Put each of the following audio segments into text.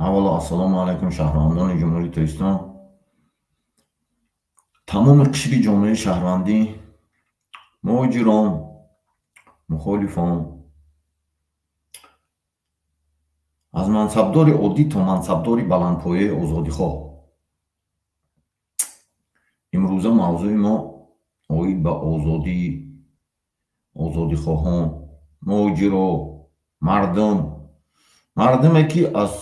Аввало, ассалому алайкум, шаҳрвандони Ҷумҳурии Тоҷикистон, тамоми қишри ҷомеаи шаҳрвандӣ, муҳоҷирон, мухолифон, аз мансабдори оддӣ то мансабдори баландпояи озодихоҳ. Имрӯза мавзӯи мо оид ба озодӣ, озодихоҳон, муҳоҷиро, мардум, мардуме ки аз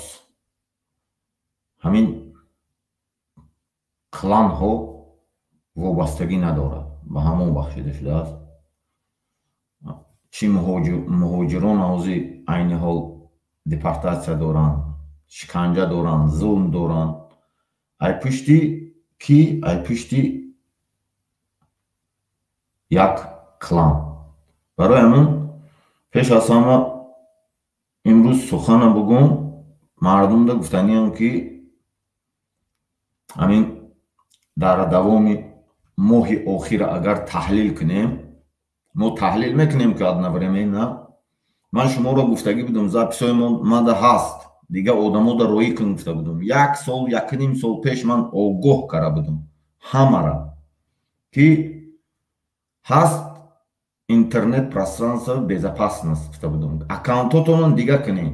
ҳамин кланҳо вобастагӣ надорад, ба ҳамон бахшида шудааст. Чӣ муҳоҷирон ҳозир айни ҳол депортатсия доранд, шиканҷа доранд, зулм доранд. Ай пушти ки? Ай пушти як клан. Барои ҳамин пеш аз ҳама имрӯз сухана бугум, мардумда гуфтаниам, ки ҳамин дар давоми моҳи охира агар таҳлил кунем, мо таҳлил мекунем, ки одновременно ман шуморо гуфтагӣ будам, записҳои мада ҳаст, дигар одамода роӣ кун гуфта будам. Як сол, якним сол пеш ман огоҳ карда будам ҳамара, ки ҳаст интернет пространство безопасность гуфта будам. Аккаунтотонон дига кунед.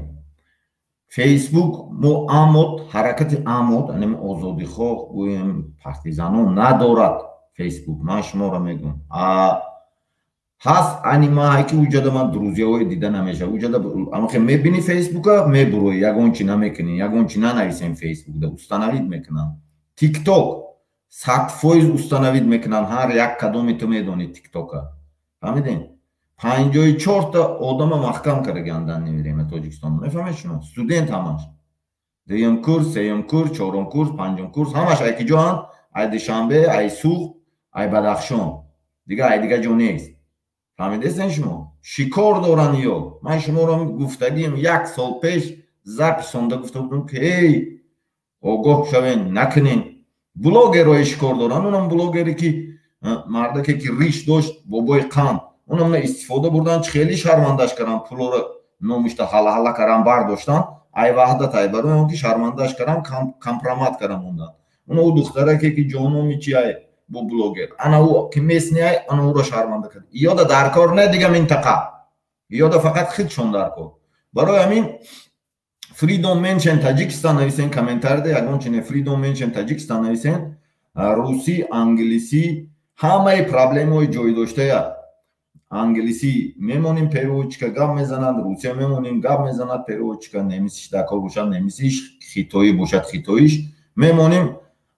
Фейсбук мо амод, ҳаракати амод, анеми озодихоҳ гӯем, партизанон надорад Фейсбук. Ман шуморо мегӯям, ҳаст анима ки уҷада ман друзьяҳое дида намешавад. Уҷада амахе мебини Фейсбука, мебурои, ягон чи намекунӣ, ягон чи нанависем, Фейсбукда установить мекунанд. Тикток 100% установить мекунанд. Ҳар як кадоми ту медонӣ Тиктока, фаҳмидем? 54та одама маҳкам кардагаан дар время Тоҷикистон, мефаҳмед шумо? Студент ҳамаш, дуюм курс, сеюм курс, чорум курс, панҷум курс, ҳамаш ай ки ҷоанд? Ай Душанбе, ай Суғд, ай Бадахшон, дига ай дига ҷо нест. Фаҳмидестен шумо? Шикор доранд ё. Ман шуморо гуфтагием, як сол пеш записонда гуфта будам, ки эй, огоҳ шавен, накунен. Блогерое шикор доранд, онам блогере ки мардаке ки риш дошт, бобои қанд, онам на истифода бурдан, хеле шармандаш кардам, пулоро номишта ҳалаҳала кардам, бардоштан. Ай ваҳдат, ай барои он ки шармандаш кардам, компромат кардам мондан. Она ӯ духтараке ки ҷономи чи ай бо блогер, ана ӯ ки местный ай, ана ӯро шарманда кард. Иёда дар кор не дига минтақа, иёда фақат худшон дар кор. Барои ҳамин Freedom Mention Таҷикистон нависен комментарийда, ягон чине Freedom Mention Таҷикистон нависен, русӣ, англисӣ, ҳамаи проблемаҳои ҷой доштая англисӣ мемонем, переводчика гап мезанад, русия мемонем, гап мезанад переводчика, немисиш дар кор бошад немисиш, хитоӣ бошад хитоиш мемонем.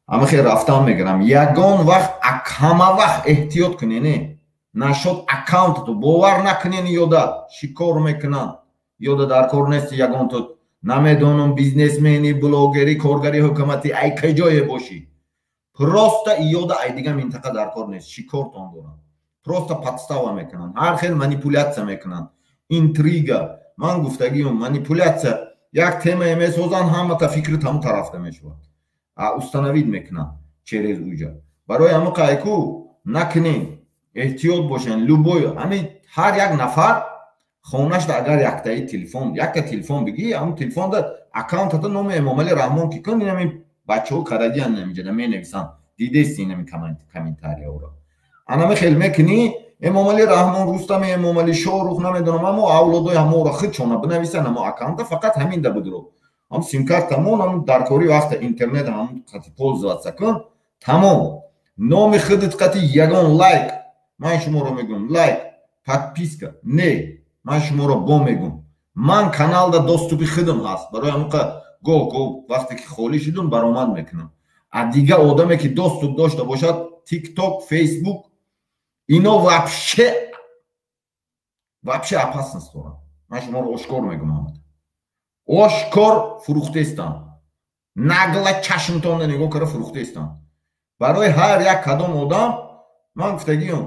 Ҳама хел рафтан мегирам. Ягон вақт, ҳама вақт эҳтиёт кунен, нашод аккаунтато бовар накунен, ёда шикор мекунанд, ёда дар кор нести. Ягон ту намедонам, бизнесмени, блогери, коргари ҳукуматӣ, ай каҷое бошӣ, просто иёда ай дига минтақа дар кор нест, шикортон доранд, просто подстава мекунанд, ҳар хел манипулятсия мекунанд, интрига. Ман гуфтагиам, манипулятсия, як темае месозанд, ҳамата фикри таму тарафта мешавад, установить мекунанд через уҷа. Барои ҳама қайку накунен, эҳтиёт бошен. Любой, ҳами ҳар як нафар хонашда агар яктаи телефон, якта телефон бигӣ, ҳамн телефонда аккаунтата номи Эмомалӣ Раҳмон ки кун, инами бачаҳо карадиян, намиҷада менависанд, дидести инами комментарияҳоро, анами хел мекунӣ, Эмомалӣ Раҳмон, Рустами Эмомалӣ, Шоҳрух, намедонам, амо авлодои ҳаморо худшона бинависанд, ҳамо аккаунта фақат ҳаминда будро, ҳам симкарт тамом, ҳам дар кори вақта интернет ҳам қати пользоваться кун, тамом. Номи худат қати ягон лайк, ман шуморо мегӯям, лайк, подписка не. Ман шуморо бо мегӯм, ман каналда доступи худам ҳаст, барои ҳамоқа гоҳ гоҳ вақте ки холӣ шудум, баромад мекунам. А дига одаме ки доступ дошта бошад, Тикток, Фейсбук, ино вообще, вообще опасность доранд. Ман шуморо ошкор мегӯм, ҳамата ошкор фурӯхтаистанд, нагла чашмтонда нигоҳ карда фурӯхтаистанд. Барои ҳар як кадом одам ман гуфтагиам,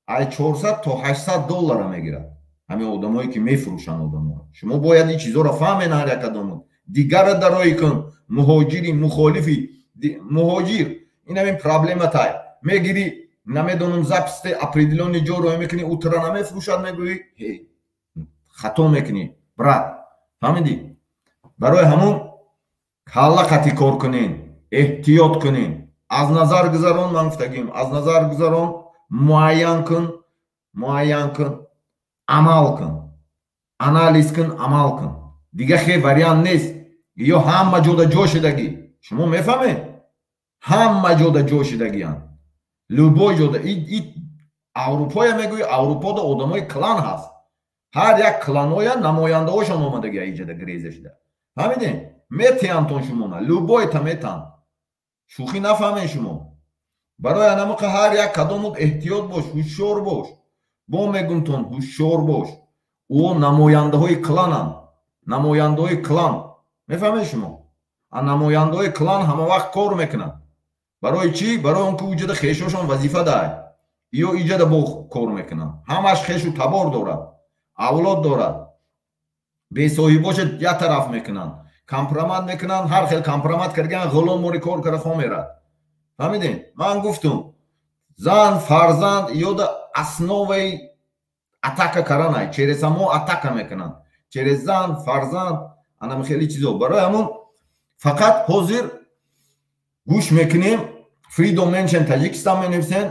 ай 400 то 800 доллара мегирад ҳамин одамое ки мефурӯшанд одаморо. Шумо бояд ин чизҳоро фаҳмен. Ҳар як кадомо дигара дароӣ кун, муҳоҷири, мухолифи муҳоҷир, ин ҳамин проблема тай мегирӣ, намедонам, записте определённый ҷо роя мекунӣ, ӯ тура намефурӯшад, мегӯӣ, хато мекунӣ, брат, фаҳмидӣ? Барои ҳамон. Калла қати кор кунен, эҳтиёт кунен. Аз назар гузарон, ман гуфтагим, аз назар гузарон, муайян кун, муайян кун, амал кун, анализ кун, амал кун. Дига хе вариант нест. Ё ҳама ҷода ҷо шудагӣ. Шумо мефаҳмед? Ҳама ҷода ҷо шудагиянд. Любой ҷода. Аврупоя мегӯи, Аврупода одамои клан ҳаст. Ҳар як кланоя намояндаҳошон омадаги иҷада греза шуда. Фаҳмидем? Метиҳантон шумона, любойта метан. Шӯхӣ нафаҳмед шумо. Барои анамуқа ҳар як кадомут эҳтиёт бош, ҳушёр бош. Бо мегумтон, ҳушёр бош. Ӯ намояндаҳои клананд. Намояндаҳои клан. Мефаҳмед шумо? А намояндаҳои клан ҳама вақт кор мекунанд. Барои чӣ? Барои он ки уҷада хешошон вазифа даҳад. Ё иҷада бо кор мекунанд. Ҳамаш хешу табор дорад, авлод дорад. Бесоҳибоша як тараф мекунанд, компромат мекунанд, ҳар хел компромат кардаган, ғулом мори кор карда хо мерад. Фаҳмидем? Ман гуфтум, зан, фарзанд ёда основаи атака каранай, через само атака мекунанд, через зан, фарзанд, анам хеле чизо. Барои ҳамун фақат ҳозир гӯш мекунем, Freedom Mention Таҷикистон менависен,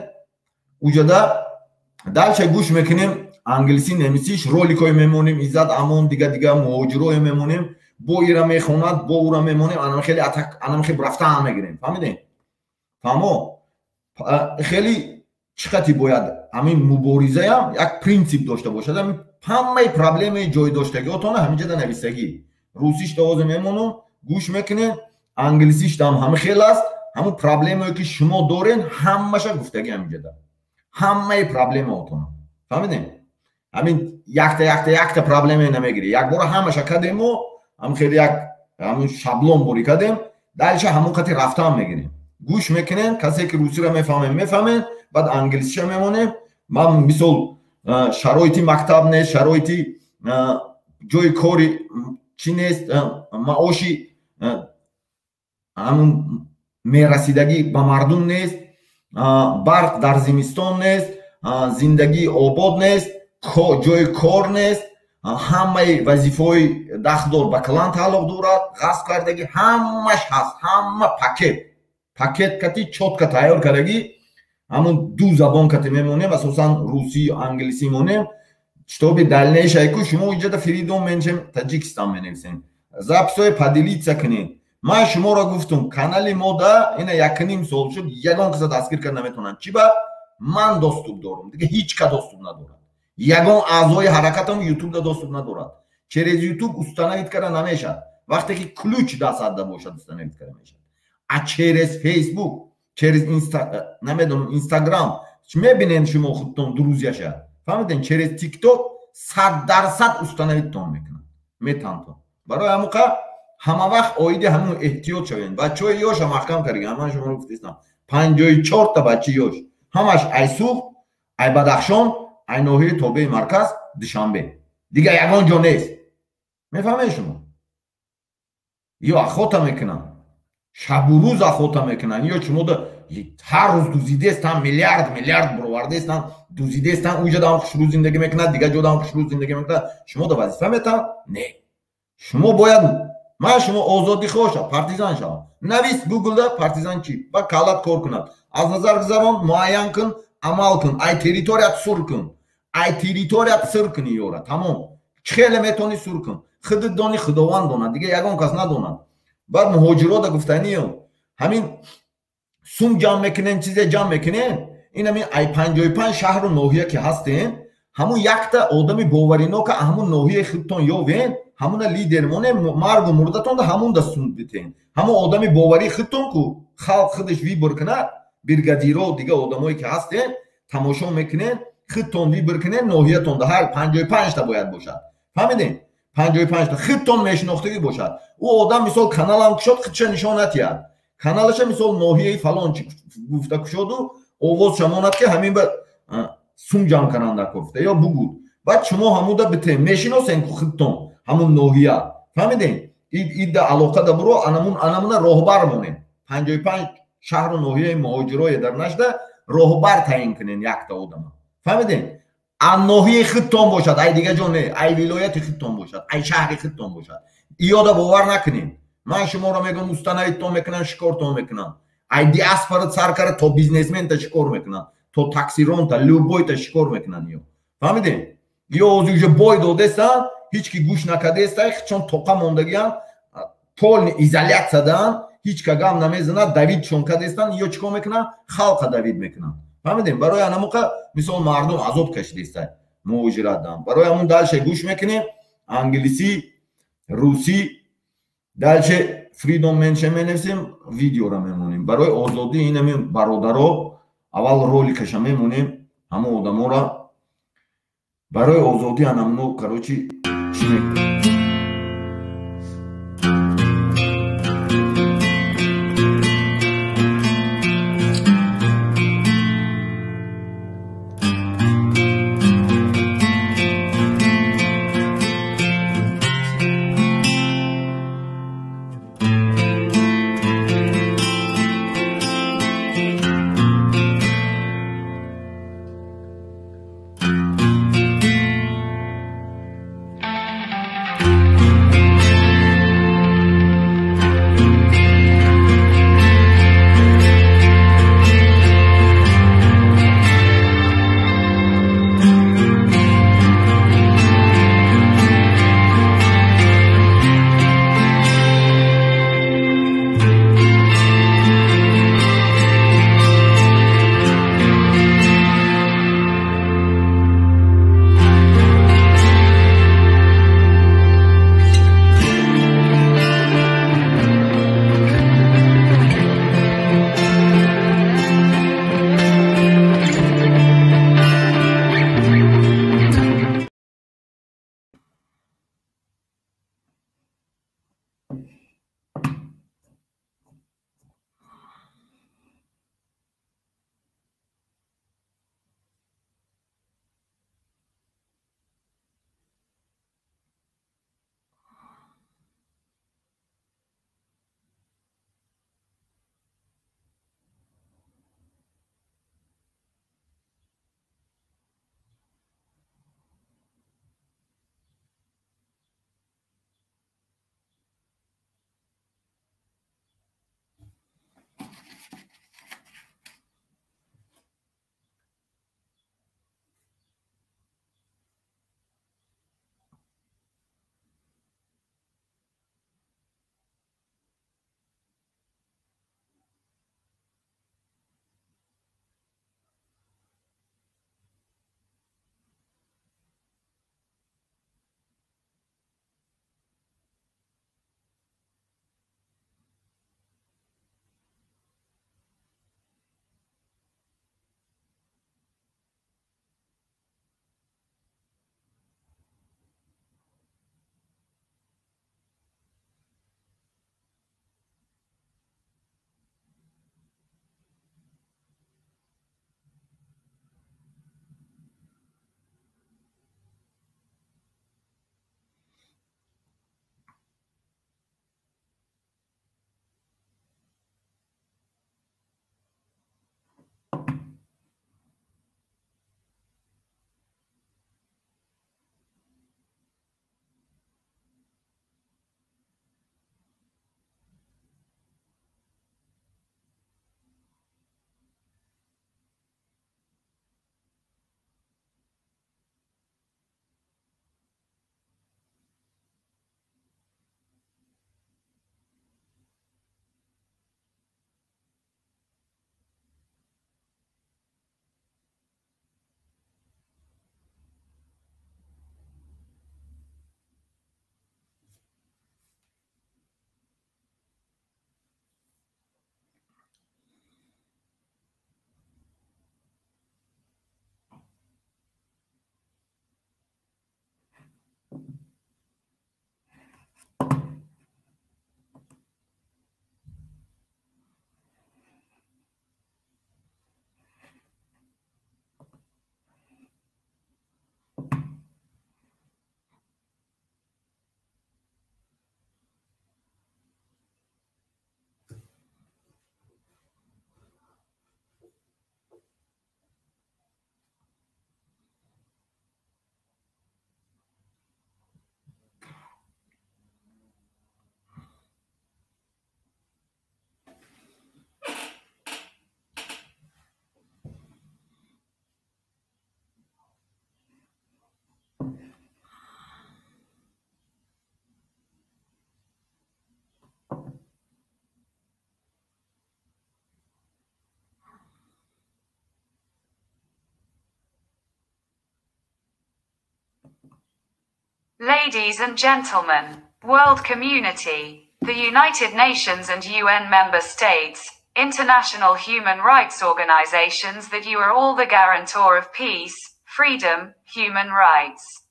уҷада дальше гӯш мекунем, англисӣ немисиш роликҳое мемонем, Иззат Амон, дига дига муҳоҷирое мемонем, бо ира мехонад, бо ура мемонем, анам хеле атак, анам хеле рафтаам мегирем. Фаҳмидем? Фаҳмо? Хеле чӣ қати бояд ҳамин муборизаям як принсип дошта бошад. Ҳамин ҳамаи проблемаи ҷойдоштагиотона ҳаминҷода нависагӣ. Русишта ҳозир мемонум, гӯш мекунем, англисиштам ҳами хел аст. Ҳамун проблемае ки шумо дорен, ҳамаша гуфтагӣ ҳаминҷода. Ҳамаи проблемаотона. Фаҳмидем? Ҳамин якта якта якта проблемае намегирӣ. Якбора ҳамаша кардему, ҳам хеле як ҳамун шаблон борӣ кардем, дальше ҳамун қати рафтаам мегирем. Гӯш мекунем, касе ки русиро мефаҳмем, мефаҳмем, баъд англисиша мемонем. Ман мисол шароити мактаб нест, шароити ҷои кори чӣ нест, маоши ҳамун мерасидагӣ ба мардум нест, барқ дар зимистон нест, зиндагӣ обод нест, ҷои кор нест, ҳамаи вазифаҳои дахлдор ба клан тааллуқ дорад, ғасб кардагӣ, ҳамаш ҳаст, ҳама пакет пакет кати чётко тайёр кардагӣ. Ҳамун ду забон кати мемонем, асосан русӣ, англисӣ монем, чтобы дальнейшее ку шумо иҷода Freedom Mention Таҷикистон менависем, записҳои поделиться кунед. Ман шуморо гуфтум, канали мода ина 1.5 сол шуд, ягон каса дастгир карда наметавонанд. Чӣ ба ман доступ дорум, дига ҳеҷ ка доступ надорад. Ягон аъзои ҳаракатам ютубда доступ надорад. Через ютуб установить карда намешавад. Вақте ки ключ дастатда бошад, установить карда мешавад. А через фейсбук, через инста, намедонам, инстаграм мебинед шумо худтон друзьяша, фаҳмидем, через тикток 100% установитьтон мекунад, метантон. Барои ҳамуқа ҳама вақт оиди ҳамун эҳтиёт шавед. Бачаҳои ёша маҳкам кардагӣ, ман шуморо гуфтистам, 54та бачаи ёш, ҳамаш ай Суғд, ай Бадахшон, ай ноҳияи тобеи марказ Душанбе, дига ягон ҷо нест. Мефаҳмед шумо? Ё охота мекунанд, шабу рӯз охота мекунанд, ё шумо ҳар рӯз дузидестан, миллиард миллиард бировардестан, дузидестан, уҷадам хушрӯ зиндагӣ мекунад, дигар ҷодам хушрӯ зиндагӣ мекунад. Шумо да вазифа метавад? Не, шумо бояд, ман шумо озодихоҳ шав, партизан шав. Навис гуглда партизан чӣ, ба калат кор кунад. Аз назар гузарон, муайян кун, амал кун, ай территорият сур кун, ай территорият сир кун ёра, тамом. Чӣ хеле метавонӣ сур кун, худат дони, Худованд донад, дига ягон кас надонад. Баъд муҳоҷирода гуфтаниё, ҳамин сум ҷамъ мекунем, чизе ҷамъ мекунем, ин ҳамин ай 55 шаҳру ноҳия ки ҳастем, ҳамун якта одами боваринока ҳамун ноҳияи худтон ёвен, ҳамуна лидер монем, маргу мурдатонда ҳамунда сум битен. Ҳамун одами боварии худтон ку халқ худаш выбор кунад, бригадиро, дига одамое ки ҳастен, тамошо мекунен, худтон выбор кунен ноҳиятонда, ҳар 55та бояд бошад. Фаҳмидем? 55та худтон мешинохтагӣ бошад. Ӯ одам мисол каналам кушод, худша нишон натиҳад, каналаша мисол ноҳияи фалон гуфта кушоду овозша монад, ки ҳамин ба сум ҷамъ каранда гуфта ё бугуд. Баъд шумо ҳамуда битен, мешиносен ку худтон ҳамун ноҳия. Фаҳмидем? Идда алоқада буро, анамун анамуна роҳбар монем. 55 шаҳру ноҳияи муҳоҷирое дар нашда роҳбар таъин кунен якта одама. Фаҳмидем? А ноҳияи худтон бошад, ай дига ҷо не, ай вилояти худтон бошад, ай шаҳри худтон бошад. Иёда бовар накунем. Ман шуморо мегӯям, установитон мекунам, шикортон мекунам. Ай диаспора сар кара то бизнесмента шикор мекунам, то таксиронта, любойта шикор мекунан ё. Фаҳмидем? Ё ози уже бой додесан, ҳеч ки гӯш накардеста, чон тоқа мондагиан, полный изоляциядан, ҳеч ка гам намезанад, давид чон кардестан, ё чикор мекунан? Халқа давид мекунан. Фаҳмидем? Барои анамуқа мисол мардум азоб кашидеста муҳоҷиратдан. Барои ҳамун дальше гӯш мекунем, англисӣ, русӣ, дальше Freedom Mention менависем, видеора мемонем. Барои озодӣ инами бародаро аввал роликаша мемонем, ҳама одамора барои озодӣ анамно, короче, чӣ мекунем? Ladies and gentlemen, world community, the United Nations and UN member states, international human rights organizations, that you are all the guarantor of peace, freedom, human rights,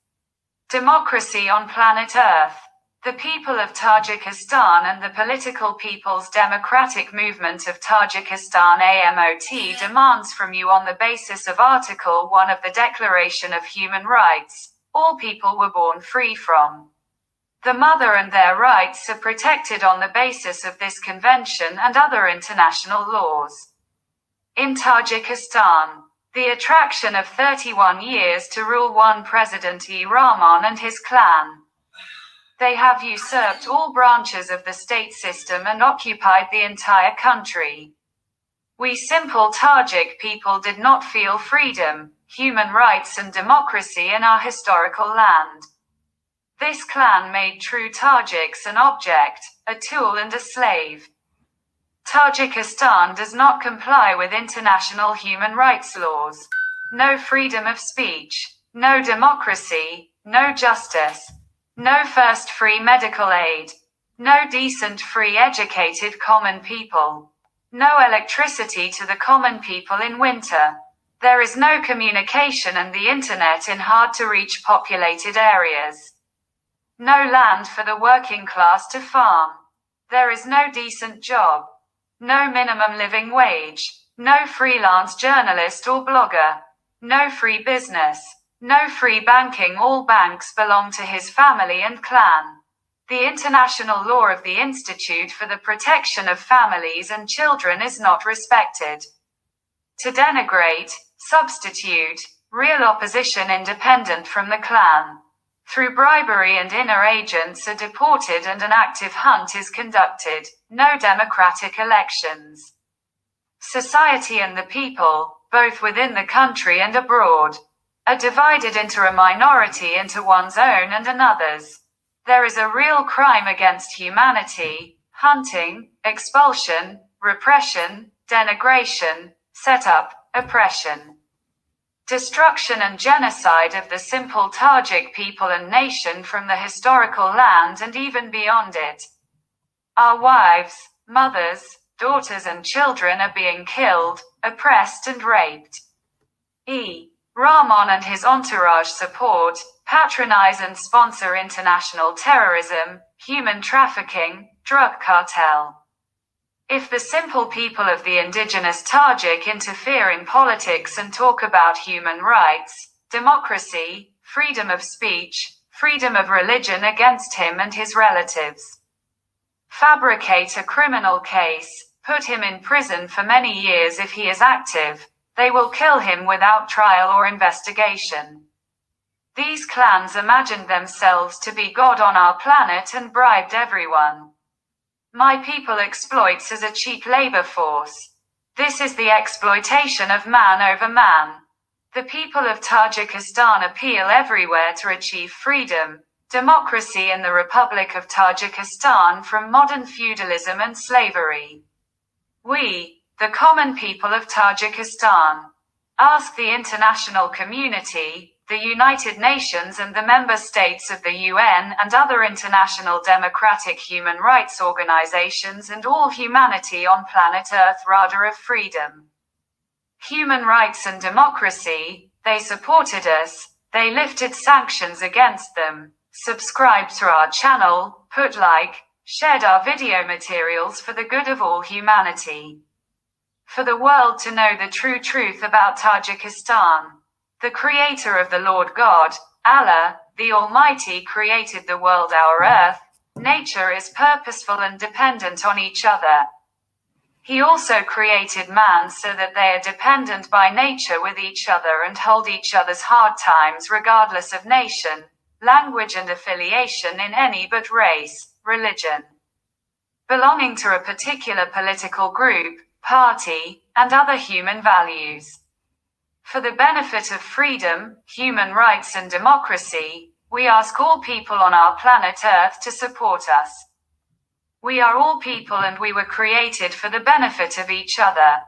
democracy on planet Earth. The people of Tajikistan and the political People's Democratic Movement of Tajikistan AMOT demands from you on the basis of Article 1 of the Declaration of Human Rights: all people were born free from the mother and their rights are protected on the basis of this convention and other international laws. In Tajikistan, the attraction of 31 years to rule one President E. Rahmon and his clan. They have usurped all branches of the state system and occupied the entire country. We simple Tajik people did not feel freedom, human rights and democracy in our historical land. This clan made true Tajiks an object, a tool and a slave. Tajikistan does not comply with international human rights laws. No freedom of speech, no democracy, no justice, no first free medical aid, no decent free educated common people, no electricity to the common people in winter. There is no communication and the internet in hard to reach populated areas. No land for the working class to farm. There is no decent job. No minimum living wage. No freelance journalist or blogger. No free business. No free banking. All banks belong to his family and clan. The international law of the Institute for the Protection of Families and Children is not respected. To denigrate, substitute, real opposition independent from the clan through bribery and inner agents are deported and an active hunt is conducted. No democratic elections. Society and the people, both within the country and abroad, are divided into a minority, into one's own and another's. There is a real crime against humanity: hunting, expulsion, repression, denigration, setup, oppression, destruction and genocide of the simple Tajik people and nation from the historical land and even beyond it. Our wives, mothers, daughters and children are being killed, oppressed and raped. E. Rahmon and his entourage support, patronize and sponsor international terrorism, human trafficking, drug cartel. If the simple people of the indigenous Tajik interfere in politics and talk about human rights, democracy, freedom of speech, freedom of religion against him and his relatives, fabricate a criminal case, put him in prison for many years if he is active, they will kill him without trial or investigation. These clans imagined themselves to be God on our planet and bribed everyone. My people exploits as a cheap labor force. This is the exploitation of man over man. The people of Tajikistan appeal everywhere to achieve freedom, democracy in the Republic of Tajikistan from modern feudalism and slavery. We, the common people of Tajikistan, ask the international community, the United Nations and the member states of the UN and other international democratic human rights organizations and all humanity on planet Earth, Rada of freedom, human rights and democracy. They supported us, they lifted sanctions against them, subscribed to our channel, put like, shared our video materials for the good of all humanity. For the world to know the true truth about Tajikistan. The creator of the Lord God, Allah, the Almighty, created the world, our earth. Nature is purposeful and dependent on each other. He also created man so that they are dependent by nature with each other and hold each other's hard times regardless of nation, language and affiliation in any but race, religion, belonging to a particular political group, party, and other human values. For the benefit of freedom, human rights and democracy, we ask all people on our planet Earth to support us. We are all people and we were created for the benefit of each other.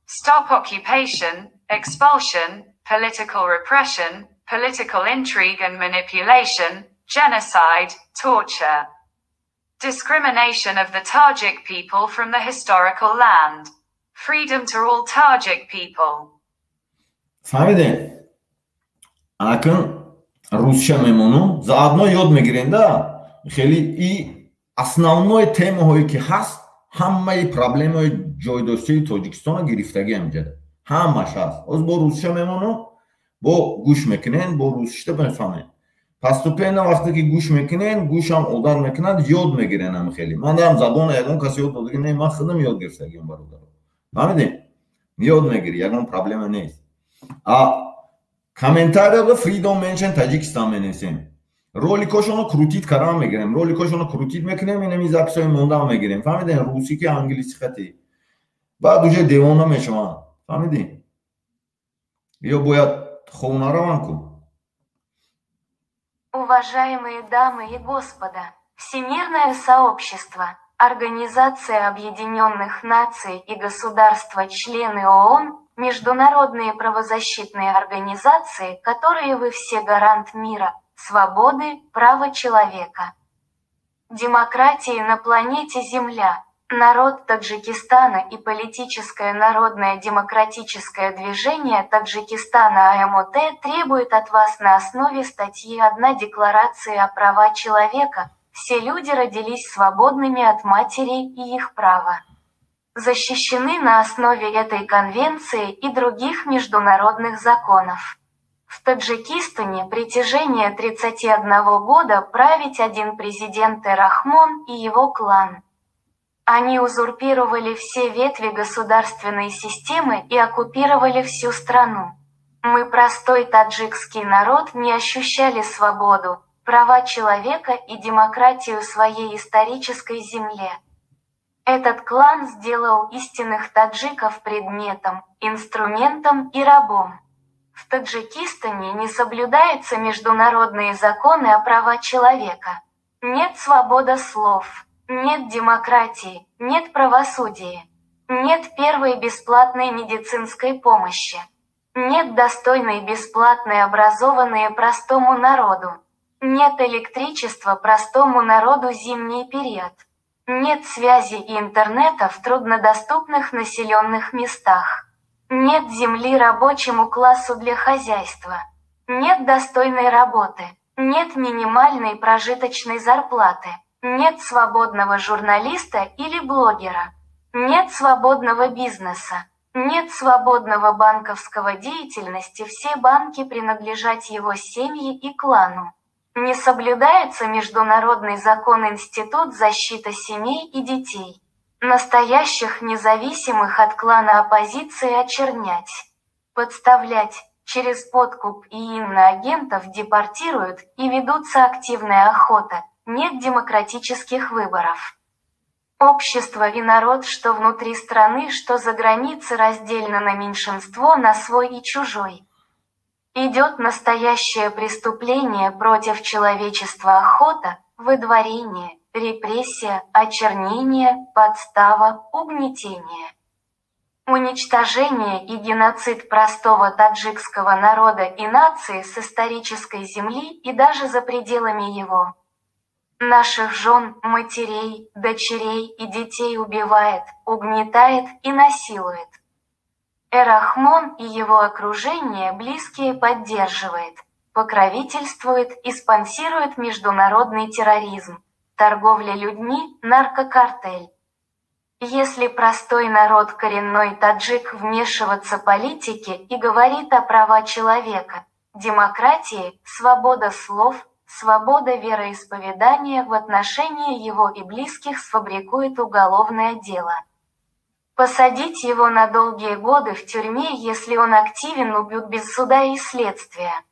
Stop occupation, expulsion, political repression, political intrigue and manipulation, Genocide, torture, discrimination of the Tajik people from the historical land. Freedom to all Tajik people. Фаҳмидем? Акун русша мемонум, заодно ёд мегирем да. Хеле и основной темаҳое ки ҳаст, ҳамаи проблемаҳои ҷойдоштаи Тоҷикистона гирифтагӣ ҳамҷада ҳамаш ҳаст. Оз бо русша мемонум, бо гӯш мекунен, бо русишта мефаҳмем. Постепенно вақте ки гӯш мекунен, гӯшам одат мекунад, ёд мегирен. Ам хеле ман дам забона ягон кас ёд додагӣ не, ман худам ёд гирифтагиам, бародаро. Фаҳмидем? Ёд мегирӣ, ягон проблема нест. А комментарияда «Freedom Menschen Таджикистан» менависем, роликошоно крутить кардан мегирем, роликошоно крутить мекунем, инами записҳои мондаам мегирем. Фаҳмидем? Русӣ ки англиси хати баъд уже девона мешаванд. Фаҳмидӣ? Ё бояд хов нараванд ку. Уважаемые дамы и господа, Всемирное сообщество, Организация Объединенных Наций и государства-члены ООН, международные правозащитные организации, которые вы все гарант мира, свободы, права человека, демократии на планете Земля. Народ Таджикистана и политическое народное демократическое движение Таджикистана АМОТ требует от вас на основе статьи 1 Декларации о правах человека: все люди родились свободными от матери и их права защищены на основе этой конвенции и других международных законов. В Таджикистане притяжение 31 года править один президент Рахмон и его клан. Они узурпировали все ветви государственной системы и оккупировали всю страну. Мы, простой таджикский народ, не ощущали свободу, права человека и демократию своей исторической земле. Этот клан сделал истинных таджиков предметом, инструментом и рабом. В Таджикистане не соблюдаются международные законы о правах человека. Нет свободы слов, нет демократии, нет правосудия. Нет первой бесплатной медицинской помощи. Нет достойной бесплатной образованные простому народу. Нет электричества простому народу зимний период. Нет связи и интернета в труднодоступных населенных местах. Нет земли рабочему классу для хозяйства. Нет достойной работы. Нет минимальной прожиточной зарплаты. Нет свободного журналиста или блогера. Нет свободного бизнеса. Нет свободного банковского деятельности, все банки принадлежат его семье и клану. Не соблюдается международный закон Институт защиты семей и детей. Настоящих независимых от клана оппозиции очернять, подставлять, через подкуп и иноагентов депортируют и ведутся активная охота, нет демократических выборов. Общество и народ, что внутри страны, что за границей, раздельно на меньшинство, на свой и чужой. Идет настоящее преступление против человечества: охота, выдворение, репрессия, очернение, подстава, угнетение. Уничтожение и геноцид простого таджикского народа и нации с исторической земли и даже за пределами его. Наших жен, матерей, дочерей и детей убивает, угнетает и насилует. Эрахмон и его окружение близкие поддерживает, покровительствует и спонсирует международный терроризм, торговля людьми, наркокартель. Если простой народ, коренной таджик, вмешиваться политики и говорит о правах человека, демократии, свобода слов, свобода вероисповедания, в отношении его и близких сфабрикует уголовное дело. Посадить его на долгие годы в тюрьме, если он активен, убьют без суда и следствия.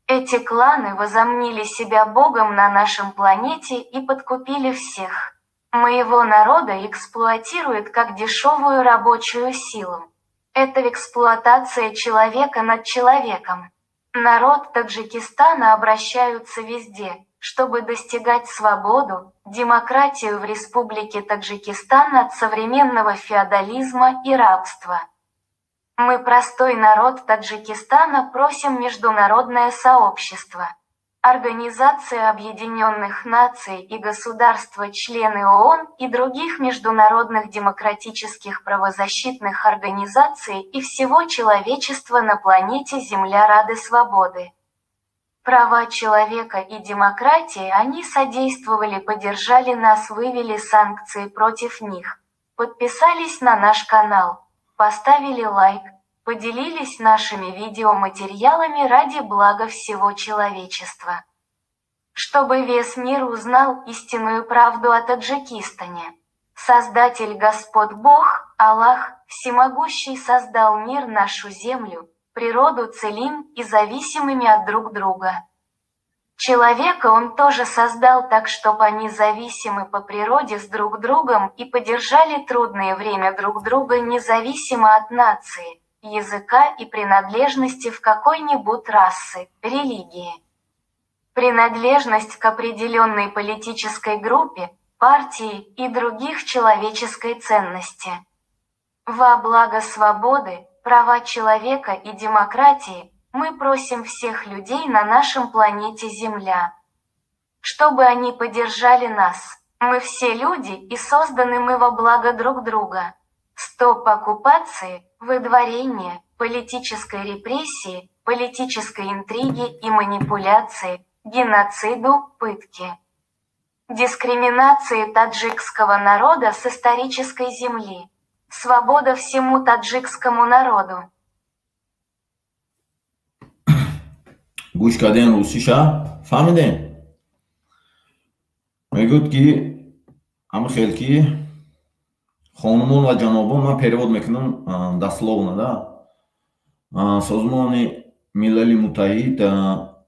Эти кланы возомнили себя богом на нашем планете и подкупили всех. Моего народа эксплуатируют как дешевую рабочую силу. Это эксплуатация человека над человеком. Народ Таджикистана обращаются везде, чтобы достигать свободу, демократию в Республике Таджикистан от современного феодализма и рабства. Мы, простой народ Таджикистана, просим международное сообщество, Организация Объединенных Наций и государства-члены ООН и других международных демократических правозащитных организаций и всего человечества на планете Земля рады свободы, права человека и демократии. Они содействовали, поддержали нас, вывели санкции против них, подписались на наш канал, поставили лайк, поделились нашими видеоматериалами ради блага всего человечества, чтобы весь мир узнал истинную правду о Таджикистане. Создатель Господь Бог, Аллах, Всемогущий, создал мир, нашу землю, природу целым и зависимыми от друг друга. Человека он тоже создал так, чтобы они зависимы по природе с друг другом и поддержали трудное время друг друга независимо от нации, языка и принадлежности в какой-нибудь расы, религии. Принадлежность к определенной политической группе, партии и других человеческой ценности. Во благо свободы, права человека и демократии мы просим всех людей на нашем планете Земля, чтобы они поддержали нас. Мы все люди и созданы мы во благо друг друга. Стоп оккупации, выдворения, политической репрессии, политической интриги и манипуляции, геноциду, пытки, дискриминации таджикского народа с исторической земли. Свобода всему таджикскому народу. Гӯш кардем русиша, фаҳмидем? Мегӯяд, ки ҳама хел ки хонумон ва ҷанобон, ман перевод мекунам дословно, да. Созмони Милали Муттаҳид,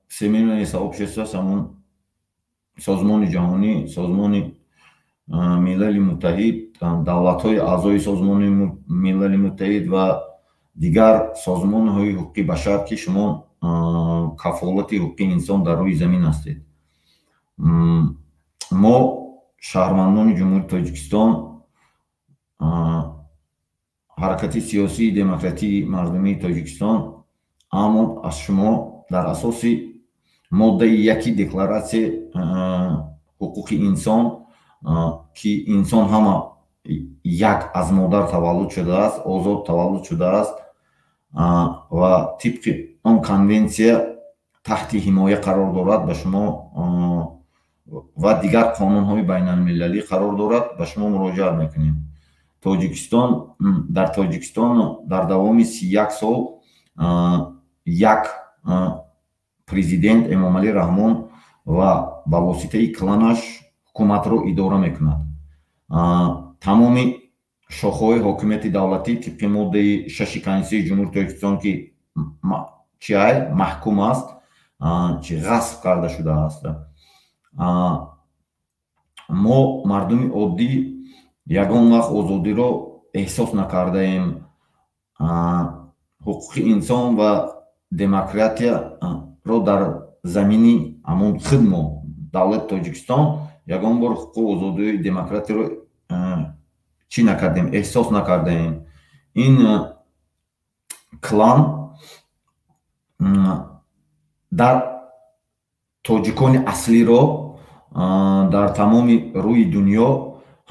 Всемирное сообщество, ҳамон созмони ҷаҳонӣ, Созмони Милали Муттаҳид, давлатҳои аъзои Созмони Милали Муттаҳид ва дигар созмонҳои ҳуқуқи башар, ки шумо кафолати ҳуқуқи инсон дар рӯи замин ҳастед. Мо, шаҳрвандони Ҷумҳурии Тоҷикистон, Ҳаракати сиёсии демократии мардумии Тоҷикистон, аммо аз шумо дар асоси моддаи 1 декларатсияи ҳуқуқи инсон, ки инсон ҳама як аз модар таваллуд шудааст, озод таваллуд шудааст ва тибқи он конвенсия таҳти ҳимоя қарор дорад, ба шумо ва дигар қонунҳои байналмилалӣ қарор дорад, ба шумо муроҷиат мекунем. Тоҷикистон, дар Тоҷикистон дар давоми 31 сол як президент Эмомалӣ Раҳмон ва ба воситаи кланаш ҳукуматро идора мекунад. Тамоми шохаҳои ҳокимияти давлатӣ тибқи моддаи 6 Конститутсияи Ҷумҳурии Тоҷикистон, ки чиай маҳкум аст, чи ғасб карда шудааст. Мо, мардуми оддӣ, ягон вақт озодиро эҳсос накардаем. Ҳуқуқи инсон ва демократияро дар замини ҳамон худ мо, давлати Тоҷикистон, ягон бор ҳуқуқу озодии демократияро чӣ накардем, эҳсос накардаем. Ин клан дар тоҷикони аслиро дар тамоми рӯи дунё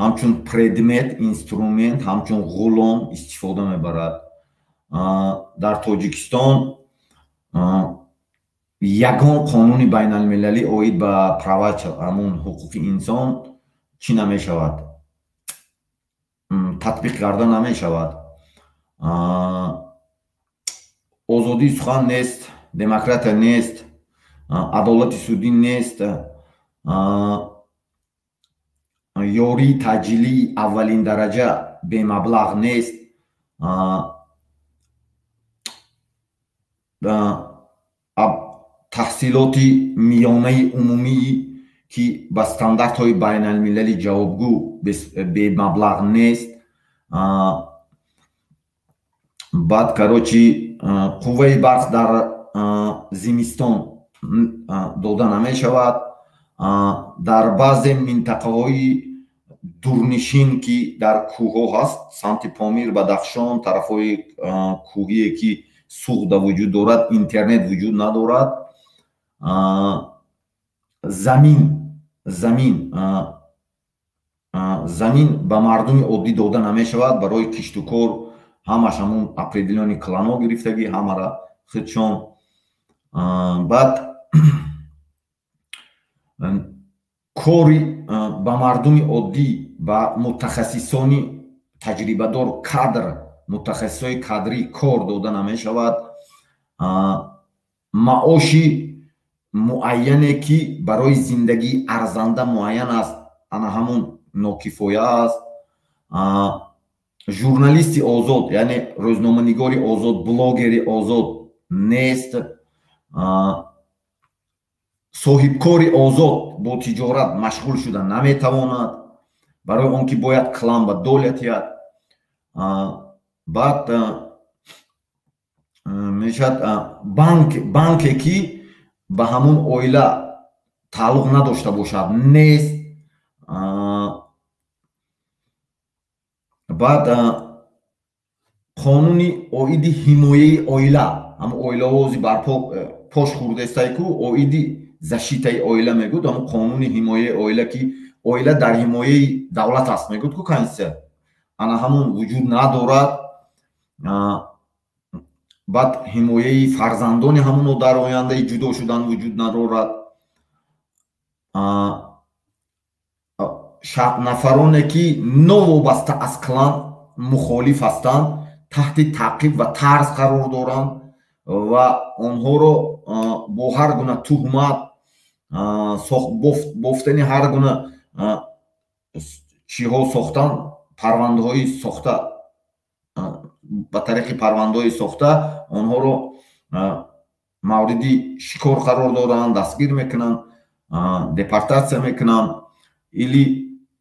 ҳамчун предмет, инструмент, ҳамчун ғулом истифода мебарад. Дар Тоҷикистон ягон қонуни байналмилалӣ оид ба права, ҳамон ҳуқуқи инсон, чӣ намешавад, татбиқ карда намешавад. Озодии сухан нест, демократия нест, адолати судӣ нест, ёрии таъҷилии аввалин дараҷа бемаблағ нест, таҳсилоти миёнаи умумӣ, ки ба стандартҳои байналмилалӣ ҷавобгӯ, бемаблағ нест. Баъд, короче, қувваи барқ дар зимистон дода намешавад. Дар баъзе минтақаҳои дурнишин, ки дар кӯҳҳо ҳаст, самти Помир, Бадахшон, тарафҳои кӯҳие, ки Суғда вуҷуд дорад, интернет вуҷуд надорад. Замин замин ба мардуми оддӣ дода намешавад барои киштукор. Ҳамаш ҳамун определённый клано гирифтагӣ, ҳамара худшон. Баъд кори ба мардуми оддӣ, ба мутахассисони таҷрибадор, кадр, мутахассисои кадрӣ кор дода намешавад. Маоши муайяне ки барои зиндагии арзанда муайян аст, ана ҳамун нокифоя аст. Журналисти озод, яъне рӯзноманигори озод, блогери озод нест. Соҳибкори озод бо тиҷорат машғул шуда наметавонад, барои он ки бояд клан ба доля тиҳад. Баъд мешавад банке ки ба ҳамун оила тааллуқ надошта бошад, нест. Баъд қонуни оиди ҳимояи оила, ҳамун оилаҳо ози барпо пош хӯрдестае ку, оиди защитаи оила мегӯд, ҳамун қонуни ҳимояи оила ки оила дар ҳимояи давлат аст мегӯд ку конститутсия, ана ҳамун вуҷуд надорад. Баъд ҳимояи фарзандони ҳамуно дар ояндаи ҷудо шудан вуҷуд надорад. Нафароне ки новобаста аз клан мухолиф ҳастанд, таҳти таъқиб ва тарс қарор доранд ва онҳоро бо ҳар гуна туҳмат, бофтани ҳар гуна чиҳо сохтан, парвандаҳои сохта, ба тариқи парвандаҳои сохта онҳоро мавриди шикор қарор доданд, дастгир мекунанд, депортатсия мекунанд или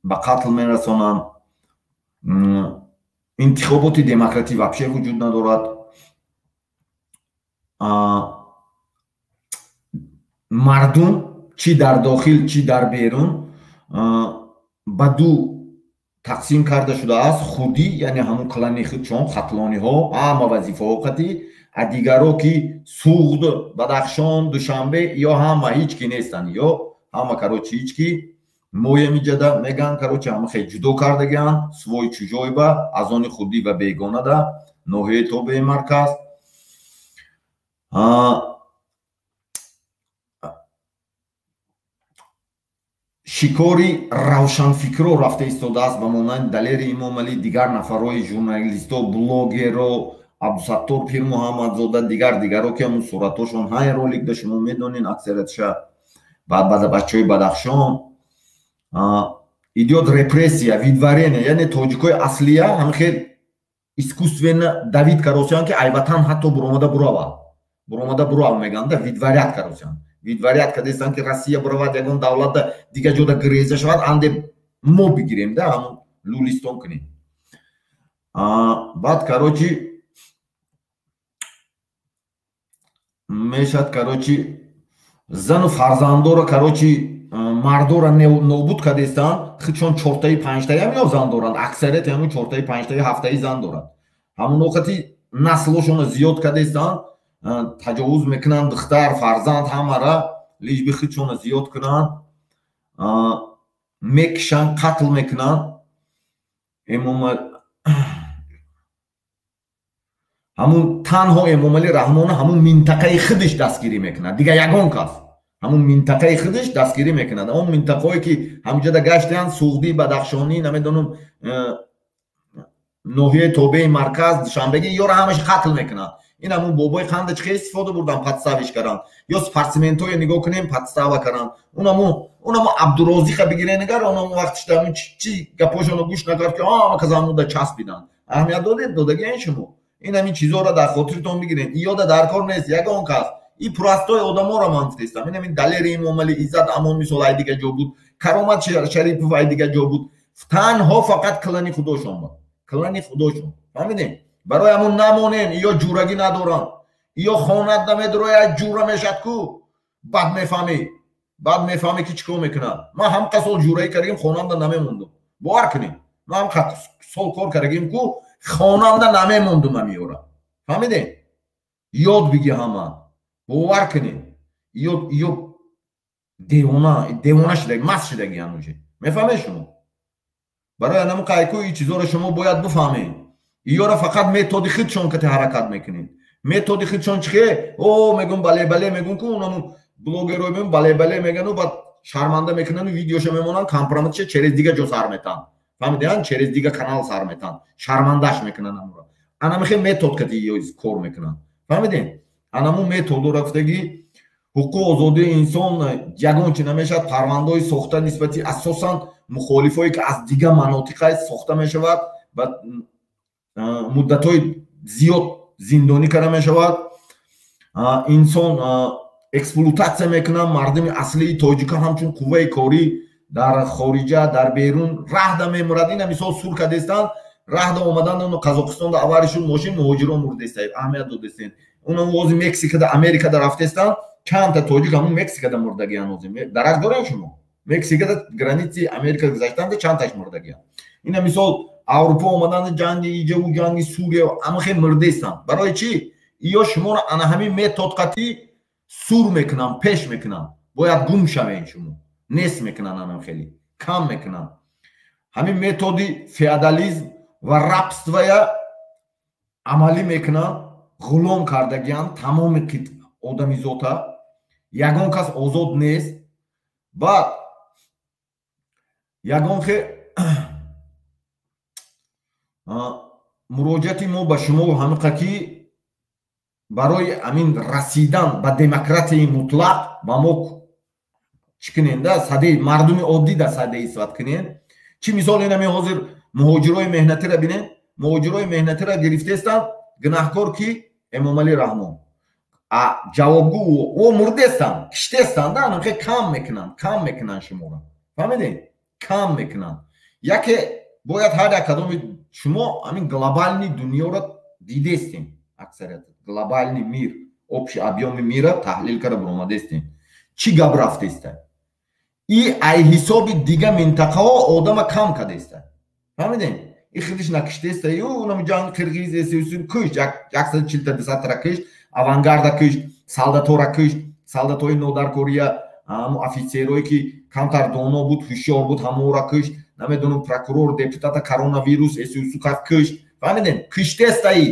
ба қатл мерасонанд. Интихоботи демократӣ вообще вуҷуд надорад. Мардум чӣ дар дохил, чӣ дар берун ба ду тақсим карда шудааст: худӣ, яъне ҳамун клани худшон, хатлониҳо, ҳама вазифаҳо қатӣ, а дигаро ки Суғд, Бадахшон, Душанбе ё ҳама ҳеҷ ки нестанд, ё ҳама короче ҳеҷ ки моем иҷада меган, короче ҳама хел ҷудо кардагианд, свой чужой ба аз они худӣ ва бегонада, ноҳияи тобеи марказ. Шикори равшанфикро рафта истодааст ба монанди Далери Имомалӣ, дигар нафарҳои журналистҳо, блогеро, Абдусаттор Пирмуҳаммадзода, дигар дигаро ки ҳамун суратҳошон ҳай роликда шумо медонед аксариятша, бачаҳои Бадахшон. Идёт репрессия, выдворение, яъне тоҷикои аслия ҳам хел искусственно давид каросиян ки айватан ҳатто буромада буравад, буромада бурав меганда, выдворять каросиян, выдворять кардестанд ки Россия буравад, ягон давлатда дигар ҷода гиреза шавад, анде мо бигирем да ҳамун лулистон кунем. Баъд короче мешад, короче зану фарзандоро, короче мардора нобуд кардестанд, худшон чортаи панҷтаи ҳам ё зан доранд, аксарияти ҳамун чортаи панҷтаи ҳафтаи зан доранд, ҳамун оқати наслошонро зиёд кардестанд, таҷовуз мекунанд духтар, фарзанд ҳамара, лишби худшонро зиёд кунанд, мекушанд, қатл мекунанд. Ҳамун танҳо Эмомалӣ Раҳмон ҳамун минтақаи худаш дастгирӣ мекунад, дигар ягон кас ҳамун минтақаи худаш дастгирӣ мекунад. Он минтақаҳое ки ҳамҷода гаштаанд, Суғдӣ, Бадахшонӣ, намедонам ноҳияи тобеи марказ, Душанбегӣ, ёро ҳамаш қатл мекунанд. Ин ҳамун бобои қанда чӣ хел истифода бурдан, подставиш карданд. Ё спортсментҳое нигоҳ кунем, подстава карданд. Унамо Абдурозиқа бигирен нигар, онамо вақтишда ҳамун чӣ гапҳошонро гӯш накард ки ҳама кас ҳамунда часпиданд. Аҳамият додед, додагиен шумо. Ин ҳамин чизҳоро дар хотиртон бигирен. Иёда дар кор нест ягон кас. И простой одаморо ман гуфтестам. Ин ҳамин Далери Имомалӣ, Иззат Амон мисол ай дигар ҷо буд, Каромат Шарипов ай дигар ҷо буд. Танҳо фақат клани худошон буд. Клани худошон. Фаҳмидем? Барои ҳамун намонен, ё ҷурагӣ надоранд, ё хонат намедурояд, ҷура мешад ку, баъд мефаҳмӣ, баъд мефаҳмӣ ки чӣ кор мекунад. Ман ҳамқа сол ҷураӣ кардагим, хонанда намемондум. Бовар кунед, ман ҳамқа сол кор кардагим ку, хонанда намемондум ҳамиёра. Фаҳмидем? Ёд биги ҳама, бовар кунед, ё Девона, девона шидаги, маст шидагиян уже. Мефаҳмед шумо? Барои анаму қайку и чизоро шумо бояд бифаҳмед. Иёра фақат методи худшон кати ҳаракат мекунед. Методи худшон чихе? О, мегӯм бале бале мегӯм ку унаму блогерой мегӯм бале бале мегану баъд шарманда мекунану видеоша мемонанд, компроматша через дига ҷо сар метаҳанд. Фаҳмидиан? Через дига канал сар метаҳанд. Шармандаш мекунанд амура. Анамихе метод кати иё кор мекунанд. Фаҳмидин? Анаму методора гуфтагӣ ҳуқуқ озодии инсон ягон чи намешавад, парвандаҳои сохта нисбати асосан мухолифое ки аз дига манотиқа сохта мешавад ва муддатҳои зиёд зиндонӣ карда мешавад. Инсон эксплуататсия мекунанд мардуми аслии тоҷика ҳамчун қувваи корӣ дар хориҷа, дар берун раҳда мемурад. Ина мисол сур кардестанд, раҳда омаданд, Қазоқистонда аварӣ шуд мошин, муҳоҷирон мурдестанд, аҳамият додестед. Уно ози Мексикада, Америкада рафтестанд, чандта тоҷик ҳамун Мексикада мурдагиян. Ози дарак дорем шумо? Мексикада границаи Америка гузаштанда чандташ мурдагиян. Ина мисол Аврупо омаданд, ҷанги иҷаву ҷанги Сурия амахе мурдестанд. Барои чӣ? Иё шуморо ана ҳамин метод қатӣ сур мекунанд, пеш мекунанд. Бояд гум шавед шумо. Нест мекунанд, анам хеле кам мекунанд. Ҳамин методи феодализм ва рабствоя амалӣ мекунанд, ғулом кардагиянд тамоми одамизота. Ягон кас озод нест. Баъд ягон хе муроҷиати мо ба шумо ҳамиқа ки барои ҳамин расидан ба демократияи мутлақ ба мо чӣ куненда, садаи мардуми оддӣ да садаи сифат кунен. Чӣ мисол инами ҳозир муҳоҷирои меҳнатиро бинен, муҳоҷирои меҳнатиро гирифтестанд, гунаҳкор ки Эмомалӣ Раҳмон. А ҷавобгӯ о мурдестанд, киштестанд, анхе кам мекунанд, кам мекунанд шуморо. Фаҳмидед? Кам мекунанд. Яке бояд ҳар як кадоми шумо ҳамин глобальный дунёро дидестем, аксарият глобальный мир, общий объёми мира таҳлил карда баромадестем. Чӣ гап рафтеста? И ай ҳисоби дига минтақаҳо одама кам кардеста. Фаҳмидем? И худиш накиштеста, ю унам ҷанг қирғиз эсюсу кушт, 140 200 кушт, авангарда кушт, солдатора кушт, солдатҳои нодаркория, ҳамо офитсерое ки камтар доно буд, ҳушёр буд, ҳаморо кушт, намедонам прокурор, депутата коронавирус эсюсу кард кушт. Фаҳмидем? Киштестаи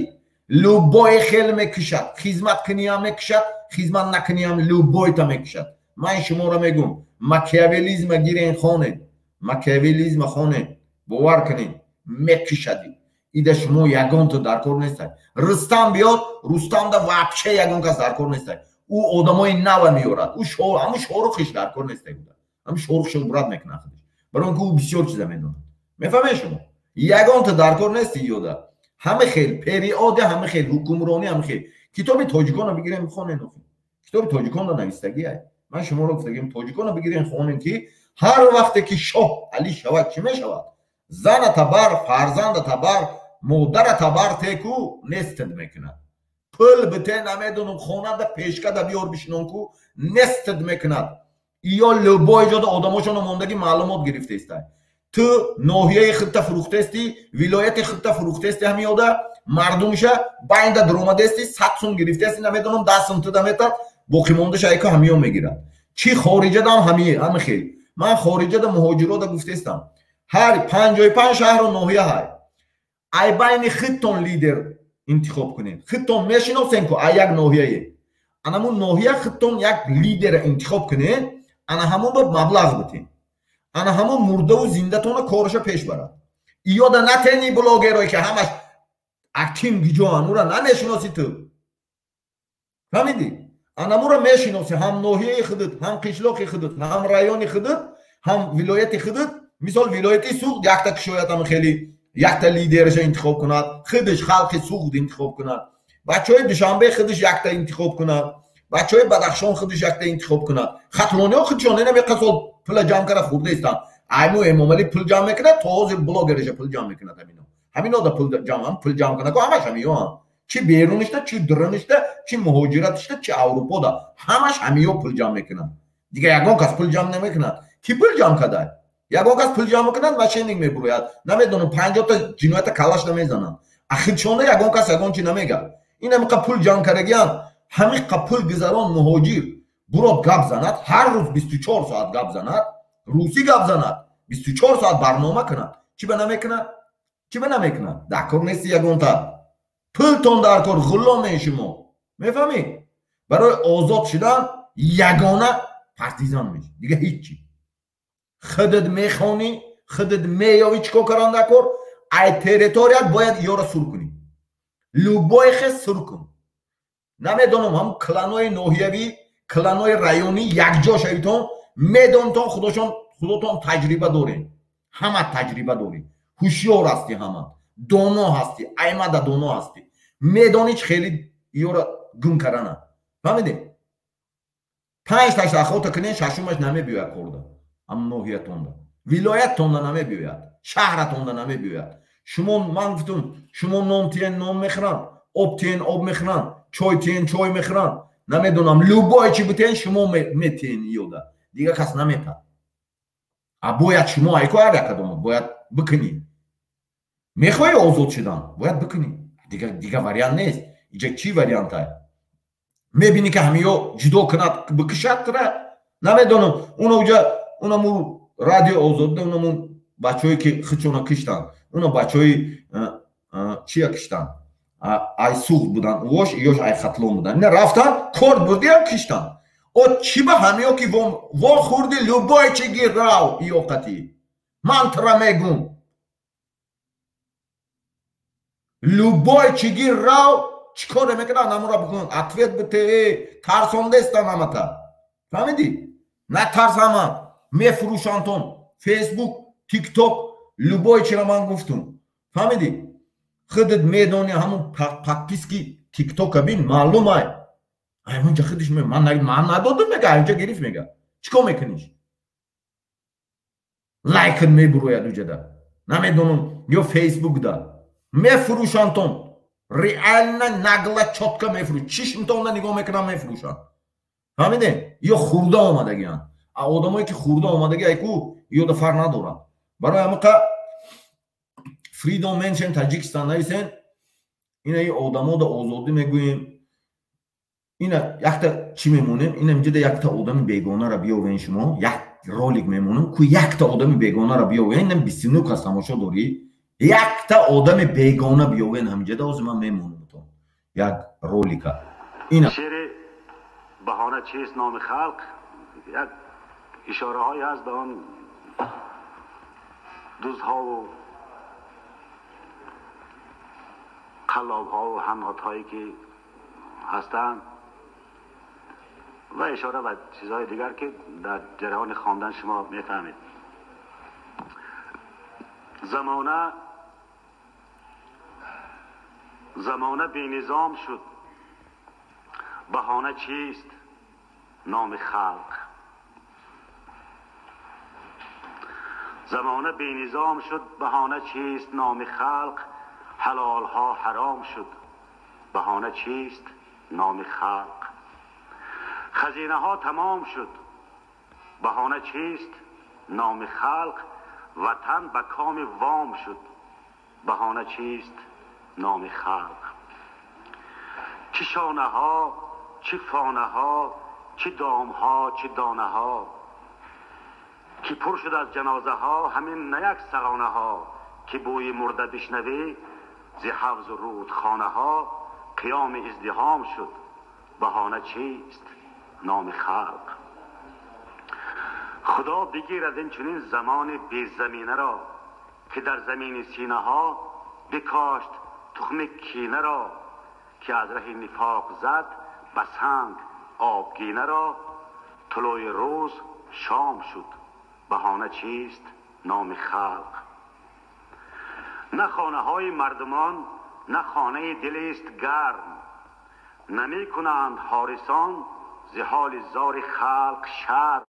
любой хел мекушад, хизмат куниам мекушад, хизмат накуниам любойта мекушад. Ман шуморо мегӯм, макиавелизма гирен хонед, макиавелизма хонед, бовар кунед, мекушади. Ида шумо ягонто даркор нестай. Рустам биёд, Рустамда вообще ягон кас даркор нестай. Ӯ одамои нава меорад, ӯ ҳамун шорухиш даркор нестай буда. Ҳамун шорухшо брат мекунад худиш. Барои он ки ӯ бисёр чиза медонад. Мефаҳмед шумо? Ягонто даркор нести ёда. Ҳама хел периоде, ҳама хел ҳукмронӣ, ҳама хел. Китоби тоҷиконро бигирем хонен охи. Китоби тоҷиконро навистагиай. Ман шуморо гуфтагим, тоҷиконро бигирем хонен ки ҳар вақте ки шоҳ Алӣ шавад чӣ мешавад? Зана табар, фарзанда табар, модара табар теку нестед мекунад. Пул бите намедонам хонада пешкада биёр бишинон ку нестед мекунад. Иё любой ҷода одамошоно мондагӣ маълумот гирифтестай. Ту ноҳияи худта фурӯхтести, вилояти худта фурӯхтести, ҳамиёда мардумша байнда дуромадести, 100 сум гирифтести, намедонам 10 сум туда метад, боқимондаша айко ҳамиё мегирад. Чӣ хориҷадам ҳами хел. Ман хориҷада муҳоҷирода гуфтестам. Ҳар 55 шаҳру ноҳия ҳай. Ай байни худтон лидер интихоб кунед. Худтон мешиносен ку ай як ноҳияе. Анамун ноҳия худтон як лидера интихоб кунед, ана ҳамон ба маблағ битен. Ана ҳамон мурдаву зиндатона кораша пеш барад. Иёда натени блогерое ки ҳамаш аким гиҷоан, ура намешиноси ту. Фаҳмидӣ? Анамура мешиноси, ҳам ноҳияи худат, ҳам қишлоқи худат, ҳам райони худат, ҳам вилояти худат. Мисол вилояти Суғд якта кишоят ҳам хеле якта лидераша интихоб кунад, худаш халқи Суғд интихоб кунад. Бачаҳои Душанбе худаш якта интихоб кунад, бачаҳои Бадахшон худаш якта интихоб кунад. Хатлониҳо худшон ина меқа сол пула ҷамъ карда хурдаистанд. Айму Эмомалӣ пул ҷамъ мекунад, то ҳозир блогераша пул ҷамъ мекунад ҳамино. Ҳамино да пул ҷамъ, пул ҷамъ кунад, ҳамаш ҳамиёанд. Чӣ берунишда, чӣ дурунишда, чӣ муҳоҷиратишда, чӣ Аврупода, ҳамаш ҳамиё пул ҷамъ мекунанд. Дигар ягон кас пул ҷамъ намекунад. Кӣ пул ҷамъ кардад? Ягон кас пул ҷамъ мекунад, мошенник мебурояд. Намедонам 50 та ҷиноята калаш намезананд. Ахирчонда ягон кас ягон чӣ намегӯяд. Ин ҳамиқа пул ҷамъ кардагиянд, ҳамиқа пул гузарон муҳоҷир. Бурод гап занад, ҳар рӯз 24 соат гап занад, русӣ гап занад, 24 соат барнома кунад. Чӣ ба намекунад? Чӣ ба намекунад? Дар кор нести ягонта. Пултон дар кор, ғуломе шумо. Мефаҳмӣ? Барои озод шудан ягона партизан мешӣ. Дига ҳеҷ чӣ. Худат мехонӣ, худат меёвӣ чӣ кор кардан дар кор, ай территорият бояд ёро сур кунӣ. Любой хе сур кун. Намедонам, ҳам кланои ноҳиявӣ, кланои районӣ якҷо шавитон, медонтон худошон, худотон таҷриба дорем. Ҳама таҷриба дорем. Ҳушёр ҳастӣ ҳама. Доно ҳастӣ, аймада доно ҳастӣ. Медонӣ чӣ хеле ёро гум кардана. Фаҳмидӣ? 5 таш ахота кунен, шашумаш намебиёяд корда. Ҳам ноҳиятонда. Вилояттонда намебиёяд. Шаҳратонда намебиёяд. Шумо ман гуфтум, шумо нон тиен нон мехӯранд, об тиен об мехӯранд, чой тиен чой мехӯранд. Намедонам, любой чӣ бутен шумо метиен ёда. Дигар кас наметад. А бояд шумо айко ҳар якадомо бояд бикунӣ. Мехоҳӣ озод шудан, бояд бикунӣ. Дигар вариант нест. Иҷа чӣ вариантай? Мебинӣ ки ҳамиё ҷудо кунад, бикушад тра? Намедонам, уна уҷа, унаму радио озодда, унаму бачаҳое ки худшона киштанд, уна бачаҳои чия киштанд? Ай Суғд буданд, вош ёш ай Хатлон буданд. Ина рафтанд, корд бурдиам киштанд. О чӣ ба ҳамиё ки во хӯрди любой чӣ гир рав иёқатӣ. Ман тра мегум. Любой чӣ гир рав чӣ коре мекунад, намура бикун. Ответ бите, тарсондестан ҳамата. Фаҳмидӣ? Натарс ҳама. Мефурӯшандтон. Фейсбук, Тикток, любой чиро ман гуфтум. Фаҳмидӣ? Худат медонӣ ҳамун подписки Тиктока бин, маълум ай. Аймонҷа худиш ман надодум мега, аймонҷа гирифт мега. Чӣ кор мекуниш? Лайкат мебурояд уҷада. Намедонам, ё Фейсбукда. Мефурӯшандтон. Реально нагло чётко мефурӯш. Чишмтонда нигоҳ мекунам мефурӯшанд. Фаҳмидем? Ё хурда омадагианд. А одамое ки хурда омадаги айку ёда фарқ надорад. Барои ҳамақа Freedom Mention Таҷикистон нависен. Ина и одамода озодӣ мегӯем. Ина якта чӣ мемонем? Ина инҷода якта одами бегонара биёвен шумо, як ролик мемонем, ку якта одами бегонара биёвен, ина 29 кас тамошо дорӣ. Якта одами бегона биёвен ҳаминҷода, ҳозир ман мемонам то як ролика. Ина шеъри баҳона чист номи халқ, як ишораҳое ҳаст ба он дуздҳову қаллобҳову ҳамҳотҳое ки ҳастанд ва ишора ба чизҳои дигар ки дар ҷараёни хондан шумо мефаҳмед. Замона бенизом шуд, баҳона чист номи халқ. Замона бенизом шуд, баҳона чист номи халқ. ҳалолҳо ҳаром шуд, баҳона чист номи халқ. Хазинаҳо тамом шуд, баҳона чист номи халқ. Ватан ба коми вом шуд, баҳона чист номи халқ. Чӣ шонаҳо, чӣ фонаҳо, чӣ домҳо, чӣ донаҳо, ки пур шуд аз ҷанозаҳо, ҳамин на як сағонаҳо, ки бӯи мурда бишнавӣ зи ҳавзу рӯдхонаҳо. қиёми издиҳом шуд, баҳона чист номи халқ. Худо бигирад ин чунин замони безаминаро, ки дар замини синаҳо бикошт тухми кинаро, ки аз раҳи нифоқ зад ба санг обгинаро. тулӯи рӯз шом шуд, баҳона чист номи халқ. На хонаҳои мардумон, на хонаи дилист гарм, намекунанд ҳорисон зи ҳоли зори халқ шарм.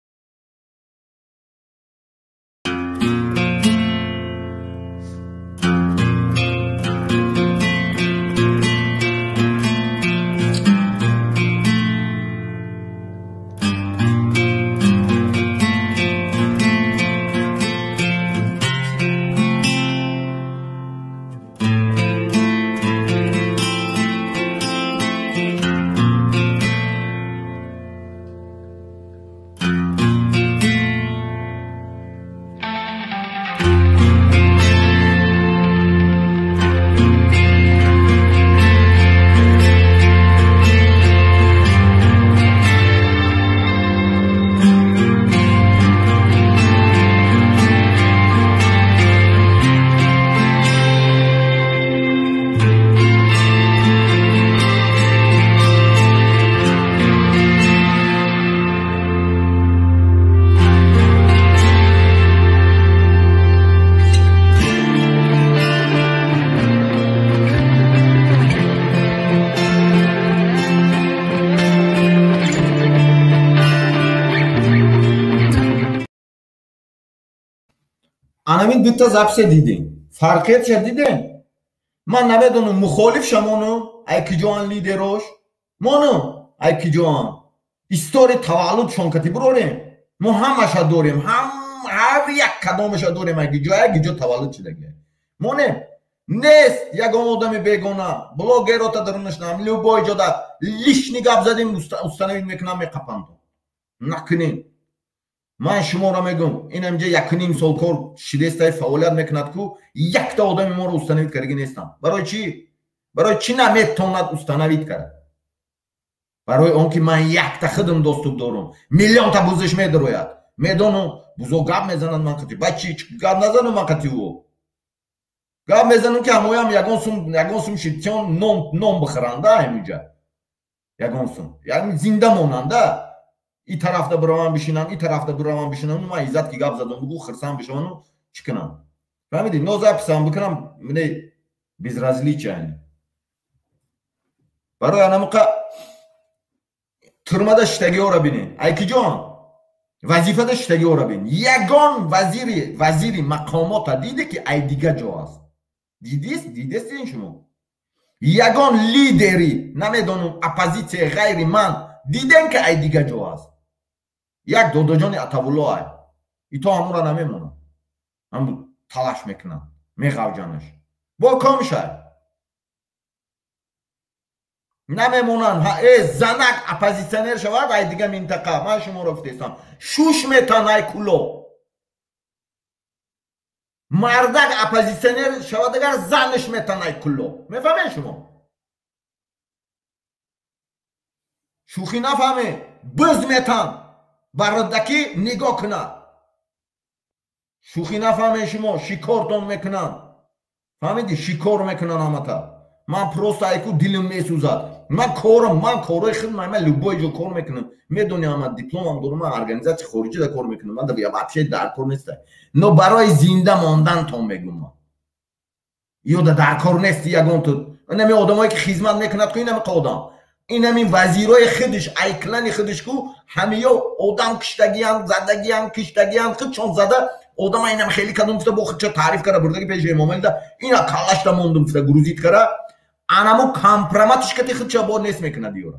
Анамин дута записе дидем. Фарқиятша дидем? Ман намедонам мухолиф шамону, ай киҷоан лидерош? Мону, ай киҷоан? История таваллудшон кати бурорем. Мо ҳамаша дорем, ҳар як кадомаша дорем, ай киҷо, ай киҷо таваллуд шидаги. Монем. Нест ягон одами бегона, блогерота дарунашнам, любой ҷода лишний гап задем, установить мекунам, меқапам. Накунем. Ман шуморо мегӯм, ин инҷа 1.5 сол кор шидестай фаъолият мекунад ку, якта одами моро установить кардаги нестам. Барои чӣ? Барои чӣ наметавонад установить кард? Барои он ки ман якта худам доступ дорум. Миллионта бузиш медарояд. Медонам, бузо гап мезанад ман қати. Ба чӣ гап назанам ман қати ӯ? Гап мезанам ки ҳамоям ягон сум шитён нон бихӯранда ҳаминҷа. Ягон сум. Яъне зинда монанда. И тарафда биравам бишинам, и тарафда биравам бишинам, ман иззат ки гап задам, бугу хирсам бишавану чӣ кунам? Фаҳмидӣ? Но записам бикунам, мне безразличие. Барои анамуқа турмада шитагиҳоро бинед. Ай киҷон? Вазифада шитагиҳоро бин. Ягон вазири мақомота диде ки ай дига ҷо аст. Дидист? Дидестин шумо? Ягон лидери, намедонам, оппозитсия ғайри ман диден ки ай дига ҷо аст. Як додоҷони Атавулло ай. Ито ҳамура намемонад. Ҳаму талаш мекунад, меғавҷанаш. Бо комшай. Намемонанд. Занак оппозитсионер шавад ай дига минтақа. Ман шуморо гуфтестам. Шуш метан ай куло. Мардак оппозитсионер шавад агар занаш метан ай куло. Мефаҳмед шумо? Шӯхӣ нафаҳме. Биз метан. Бародакӣ нигоҳ кунад. Шӯхӣ нафаҳме шумо, шикортон мекунанд. Фаҳмидӣ? Шикор мекунанд ҳамата. Ман просто айку дилим месӯзад. Ман корам, ман корҳои худ, ман любой ҷо кор мекунам. Медонӣ ҳама дипломам дорам, ман организатсияи хориҷида кор мекунам. Ман вообще дар кор нестам. Но барои зинда мондантон мегӯм ман. Ёда дар кор нести ягон ту. Инами одамое ки хизмат мекунад ку, инами одам. Инами вазирои худиш, айклани худиш ку, ҳамиё одам киштагиян, задагиян, киштагиян, худшон зада, одама инам хеле кадом гуфта, бо худша таъриф кара, бурдаги пеши Эмомалида, ина каллашта мондум гуфта, грузит кара, анамо компроматиш кати худша бо нест мекунад ёра.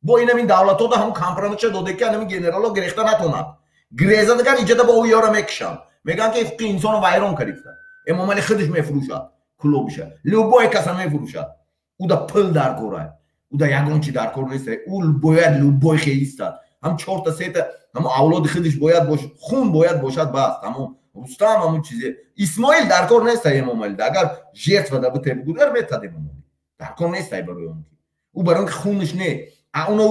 Бо инамин давлатода ҳамун компроматша доде ки анами генерало гирехта натонад. Гиреза дигар иҷада бо ӯ ёра мекушанд. Мегӯянд ки ҳуқуқи инсонро вайрон кард гуфта. Эмомали худиш мефурӯшад клубиша. Любой каса мефурӯшад. Ӯ да пул дар кор ай. Ӯ да ягон чи дар кор нест. Ӯ бояд любой хеистад. Ҳам чорта сета ҳам авлоди худиш бояд бош, хун бояд бошад бас. Ҳамон Рустам ҳамон чизе. Исмоил дар кор нест Эмомали. Агар жертва да бите бугар метад Эмомали. Дар кор нест барои он ки. Ӯ барои он ки хунаш не. А оно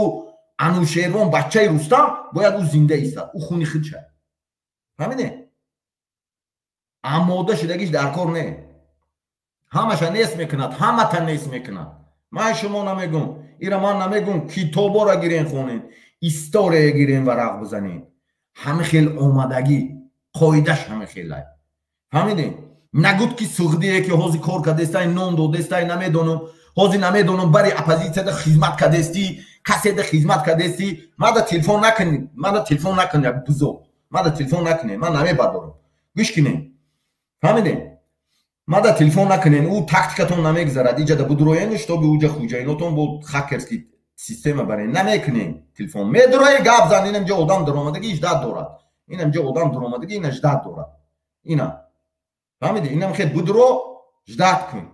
Анушервон бачаи Рустам бояд ӯ зинда истад. Ӯ хуни худша. Фаҳмидед? Амода шудагиш дар кор не. Ҳамаша нест мекунад, ҳамата нест мекунад. Ман шумо намегӯм, ира ман намегӯм, китоборо гирен хонен, история гирен варақ бизанен. Ҳама хел омадагӣ, қоидаш ҳама хелай. Фаҳмидед? Нагуд ки суғдие ки ҳозир кор кардестай, нон додестай, намедонам, ҳозир намедонам, бари оппозитсияда хизмат кардестӣ, каседа хизмат кардестӣ, мада телефон накунед, мада телефон накунед, бузо. Мада телефон накунед, ман намебардорам. Гӯш кунед. Фаҳмидед? Мада телефон накунед, ӯ тактикатон намегзарад. Иҷада будроен, штоби уҷа хуҷаинотон бо хакерский система барен. Намекунед телефон. Медроe гап зан, инам ҷо одам даромадагӣ иждат дорад. Инам ҷо одам даромадагӣ ина ждат дорад. Ина. Фаҳмидӣ? Инам хел будро ждат кун.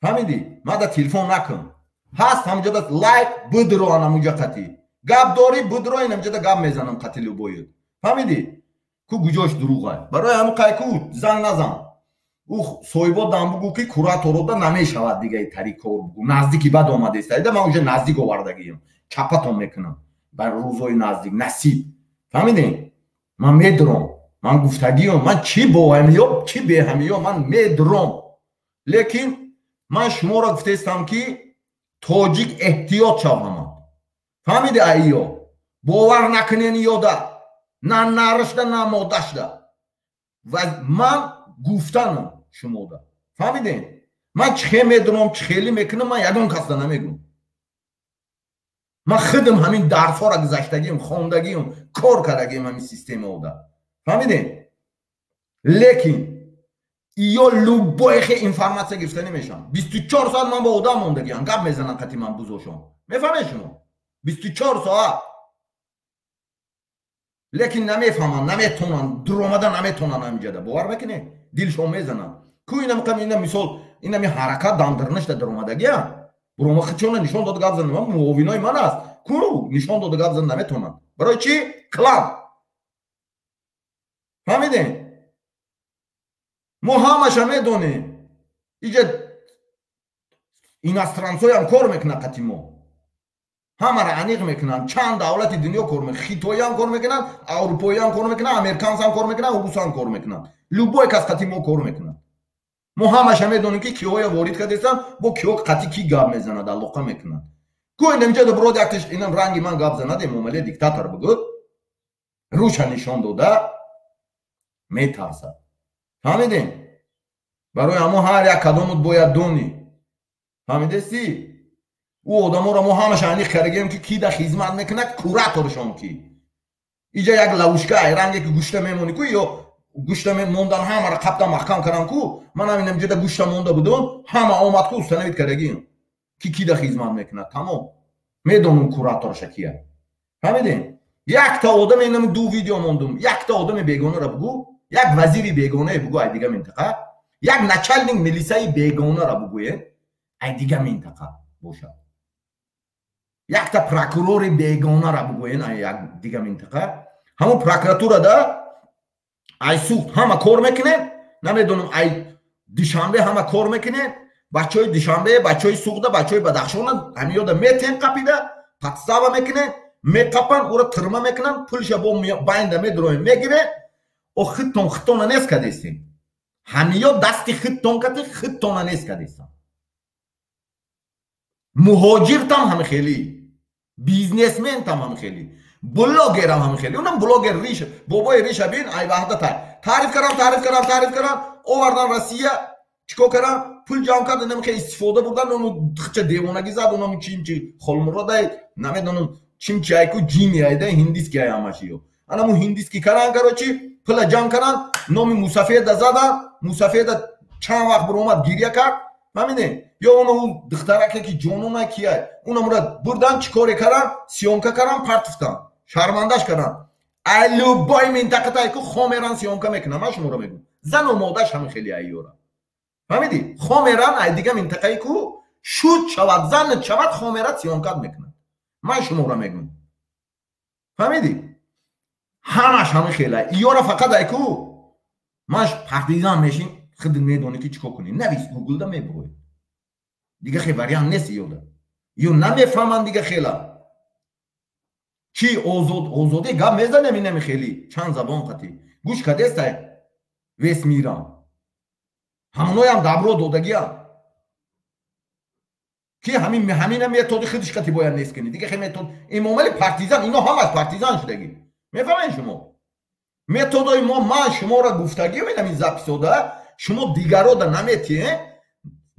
Фаҳмидӣ? Мада телефон накун. Ҳаст ҳамҷода лайк будро анамуҷа қатӣ. Гап дорӣ будро инамҷода гап мезанам қатӣ любоид. Фаҳмидӣ? Ку гуҷош дурӯғай. Барои ҳамин қай ку занг назан. Ӯ соҳибо дам бугӯ ки кураторода намешавад дигаи тари кор бугӯ. Наздики бад омадест. Айда ман уже наздик овардагием. Чапатон мекунам. Бар рӯзои наздик насиб. Фаҳмидӣ? Ман медурам. Ман гуфтагиём, ман чӣ бо ҳамиё, чӣ бе ҳамиё, ман медурам. Лекин ман шуморо гуфтаистам ки тоҷик эҳтиёт шав ҳама. Фаҳмидӣ айё? Бовар накунен ёда. На нарашда, на модашда. Ва ман гуфтанам шумода. Фаҳмидед? Ман чӣ хел медурам, чӣ хеле мекунам, ман ягон касда намегӯм. Ман худам ҳамин дарсҳоро гузаштагиам, хондагиам, кор кардагиам ҳамин системаода. Фаҳмидед? Лекин Ё любой хе информация гирифта намешаванд. 24 соат ман бо одам мондагиам, гап мезанам қати ман бузошон. Мефаҳмед шумо? 24 соат. Лекин намефаҳманд, наметонанд, дуромада наметонанд ҳамиҷада. Бовар мекунед? Дилшон мезанад. Ку инам ина мисол, инами ҳаракат дамдирнашда дуромадагиам. Бурома хичона нишон дода гап занам, муовинои ман аст. Ку нишон дода гап зан наметонанд. Барои чӣ? Клан. Фаҳмидем? Мо ҳамаша медонем. Иҷа иностранцоям кор мекунад қати мо. Ҳамаро аниқ мекунанд. Чанд давлати дунё кор мекунанд. Хитоиам кор мекунанд, аврупоиам кор мекунанд, американсам кор мекунанд, русам кор мекунанд. Любой кас қати мо кор мекунад. Мо ҳамаша медонем, ки киҳоя ворид кардестанд, бо киҳо қати ки гап мезанад, алоқа мекунад. Ку инамиҷа доброд якташ инам ранги ман гап занад, Эмомалӣ диктатор бугуд. Рӯша нишон дода метарсад. Фаҳмидем? Барои ҳамо ҳар як кадомут бояд донӣ. Фаҳмидести? Ӯ одаморо мо ҳамаша аниқ кардагием, ки ки да хизмат мекунад, кураторшон ки. Иҷа як ловушка, ранге ки гӯшта мемонӣ ку, ё гӯшта мондан ҳамаро қаптан маҳкам кардам ку, ман ҳам инамиҷода гӯшта монда будум, ҳама омад ку, установить кардагием, ки ки да хизмат мекунад. Тамом. Медонум кураторша кия. Фаҳмидем? Якта одаме инами ду видео мондум, якта одами бегонаро бугӯ, як вазири бегонае бугӯ ай дига минтақа, як начальник милисаи бегонаро бугӯе ай дига минтақа бошад, якта прокурори бегонара бугӯен ай як дига минтақа. Ҳамон прокуратурада ай Суғд ҳама кор мекунем, намедонам, ай Душанбе ҳама кор мекунем, бачаҳои Душанбе, бачаҳои Суғда, бачаҳои Бадахшона ҳамиёда метен, қапида подстава мекунем, меқапан, ӯро тирма мекунанд, пулша бо байнда медроем, мегирем. О хиттон хиттона нест кадестем, ҳамиё дасти хиттон кати хиттона нест кадестам. Муҳоҷиртам ҳами хелӣ, бизнесментам ҳами хелӣ, блогерам ҳами хелӣ. Унам блогер риш бобои риша бин, ай ваҳдата таъриф кардам, таъриф кардам, таъриф кардам, овардан Россия, чикор кардам, пул ҷамъ кард, инам хеле истифода бурдан, ону хича девонагӣ зад, унам чимчи холмуродай, намедонам чимчи айку, ҷини айда, ҳиндиски ай ҳамашиё. Анаму ҳиндиски каран, короче, пула ҷамъ кардан, номи мусафеда задан, мусафеда чанд вақт биромад гиря кард, фаҳмидем? Ё оно духтараке ки ҷонона кияй, унамура бурдан, чӣ коре кардан, съёмка кардан, партуфтан, шармандаш кардан. Ай любой минтақатай ку хомеран съёмка мекунам, ман шуморо мегӯм. Зану модаш ҳами хеле айёра. Фаҳмидӣ? Хомеран ай дига минтақаи ку шуд шавад, занат шавад, хомерат съёмкат мекунад. Ман шуморо мегӯм. Фаҳмидӣ? Ҳамаш ҳами хела. Иёра фақат ай ку ман партизан мешин, худ медонӣ ки чӣ кор кунӣ. Навис гуглда, мебуроӣ. Дига хе вариант нест иёда. Ё намефаҳманд дига хела. Чӣ озод озодӣ гап мезанем, инами хели чанд забон қатӣ. Гӯш кадестай весь мирам. Ҳамоноям добро додагиам. Ки ҳамин ҳамина методи худиш қати бояд нест кунӣ. Дига хе метод Эмомали партизан, ино ҳамаш партизан шудагӣ. Мефаҳмед шумо? Методои мо, ман шуморо гуфтагиам, инами записода, шумо дигарода наметиҳед.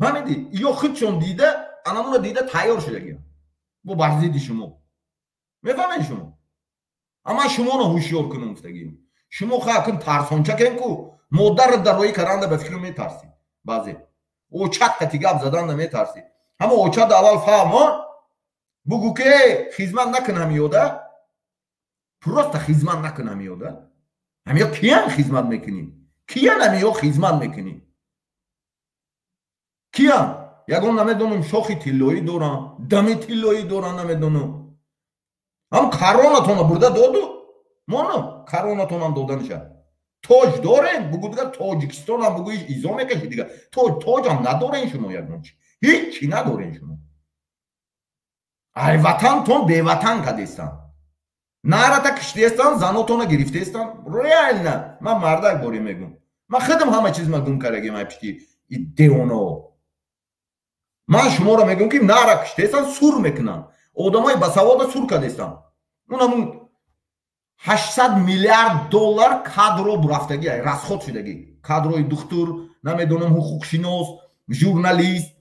Фаҳмидӣ? Ё худшон дида, анамуро дида тайёр шудагиам. Бо бар зидди шумо. Мефаҳмед шумо? Ама шуморо ҳушёр кунам гуфтагиам. Шумо ха кун тарсончакем ку, модарро дароӣ каранда ба фикру метарсӣ. Баъзе. Очат қати гап заданда метарсӣ. Ҳамо очат аввал фаҳмон, бугӯ ки хизмат накун ҳамиёда, просто хизмат накун ҳамиёда. Ҳамиё киян хизмат мекунӣ? Киян ҳамиё хизмат мекунӣ? Киян? Ягон намедонам шохи тиллоӣ дорам, дами тиллоӣ дорам, намедонам. Ҳам коронатона бурда доду? Моно коронатонам доданиша. Тоҷ дорем, бугӯ дигар Тоҷикистонам бугӯ изо мекашӣ дигар. Тоҷ тоҷам надорем шумо ягон чи. Ҳеҷ чи надорем шумо. Ай ватантон беватан кадестан. Нарата киштестан, занотона гирифтестан. Реально, ман мардак боре мегӯм. Ман худам ҳама чиз ма гум кардагим ай пишти девонао. Ман шуморо мегӯм, ки нара киштестан, сур мекунанд. Одамои басавода сур кардестан. Унамун 800 миллиард доллар кадро рафтагӣ, расход шудагӣ. Кадрои духтур, намедонам, ҳуқуқшинос, журналист,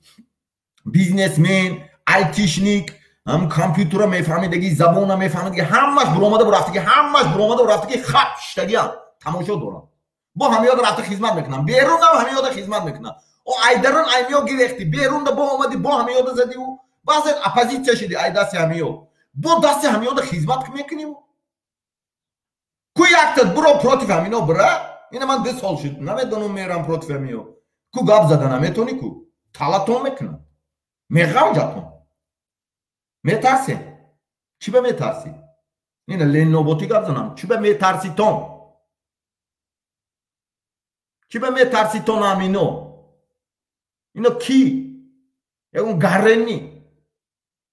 бизнесмен, айтишник, ҳам компютера мефаҳмидагӣ, забона мефаҳмидагӣ, ҳамаш буромада бурафтагӣ, ҳамаш буромада бурафтагӣ, хап шиштагиам, тамошо дорам. Бо ҳамиёда рафта хизмат мекунам. Берунам ҳамиёда хизмат мекунам. О айдарун аймиё гирехтӣ, берунда бо омадӣ, бо ҳамиёда задиву. Баъзен оппозитсия шидӣ ай дасти ҳамиё. Бо дасти ҳамиёда хизмат мекунӣ. Ку якта буро против ҳамино бира. Ина ман 2 сол шуд, намедонам мерам против ҳамиё. Ку гап зада наметонӣ ку. Талатон мекунам. Меғавҷатон. Метарсем. Чӣ ба метарсӣ? Ина ленноботӣ гап занам. Чӣ ба метарситон? Чӣ ба метарситон ҳамино? Ино ки? Ягон гаррени.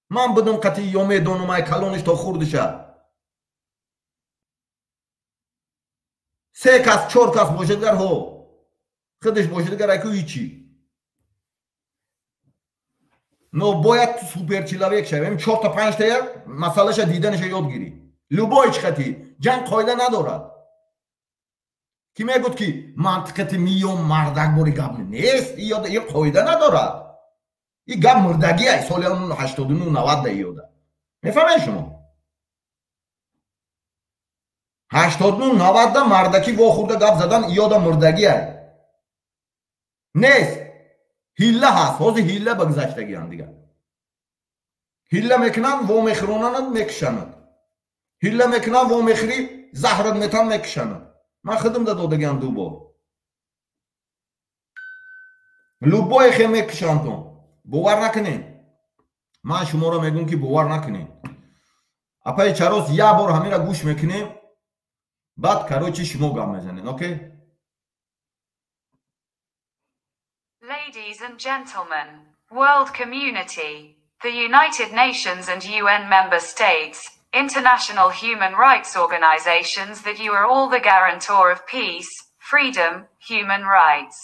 Ман будум қати ё медонум ай калониш то хурдиша. 3 кас, 4 кас бошадгар ҳо. Худиш бошадгар айку ҳичи. Но бояд супер человек шавем. 4 та 5 та масъалаша диданаша ёд гирӣ. Любой чӣ ҷанг қоида надорад. Ки мегӯд ки мантиқати миён мардак бори гап нест, и қоида надорад. И гап мурдагӣ ай соли 89-90 да иёда. Мефаҳмед шумо? 89-90 да мардакӣ вохӯрда гап задан иёда мурдагӣ ай. Нест. Ҳилла ҳаст, ҳозир ҳилла ба гузаштагиам дигар. Ҳилла мекунанд, во мехӯронанд, мекушананд. Ҳилла мекунанд, во мехӯрӣ, заҳрат метан, мекушананд. Ман худам да додагиам 2 бор. Любое хе мекушандтон. Бовар накунед. Ман шуморо мегӯм ки бовар накунед. Апаи Чарос як бор ҳамира гӯш мекунем, баъд короче шумо гап мезанед, окей? Ladies and gentlemen, world community, the United Nations and UN member states, international human rights organizations, that you are all the guarantor of peace, freedom, human rights,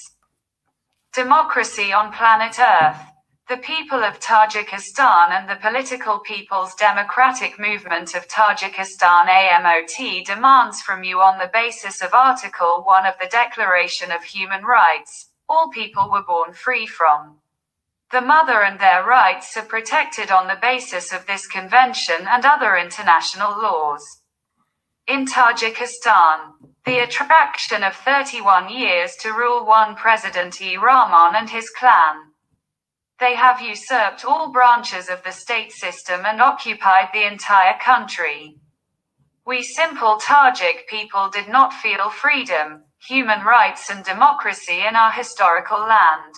democracy on planet Earth. The people of Tajikistan and the political People's Democratic Movement of Tajikistan AMOT demands from you on the basis of Article 1 of the Declaration of Human Rights, all people were born free from the mother and their rights are protected on the basis of this convention and other international laws. In Tajikistan, the attraction of 31 years to rule one President E. Rahmon and his clan. They have usurped all branches of the state system and occupied the entire country. We simple Tajik people did not feel freedom, human rights and democracy in our historical land.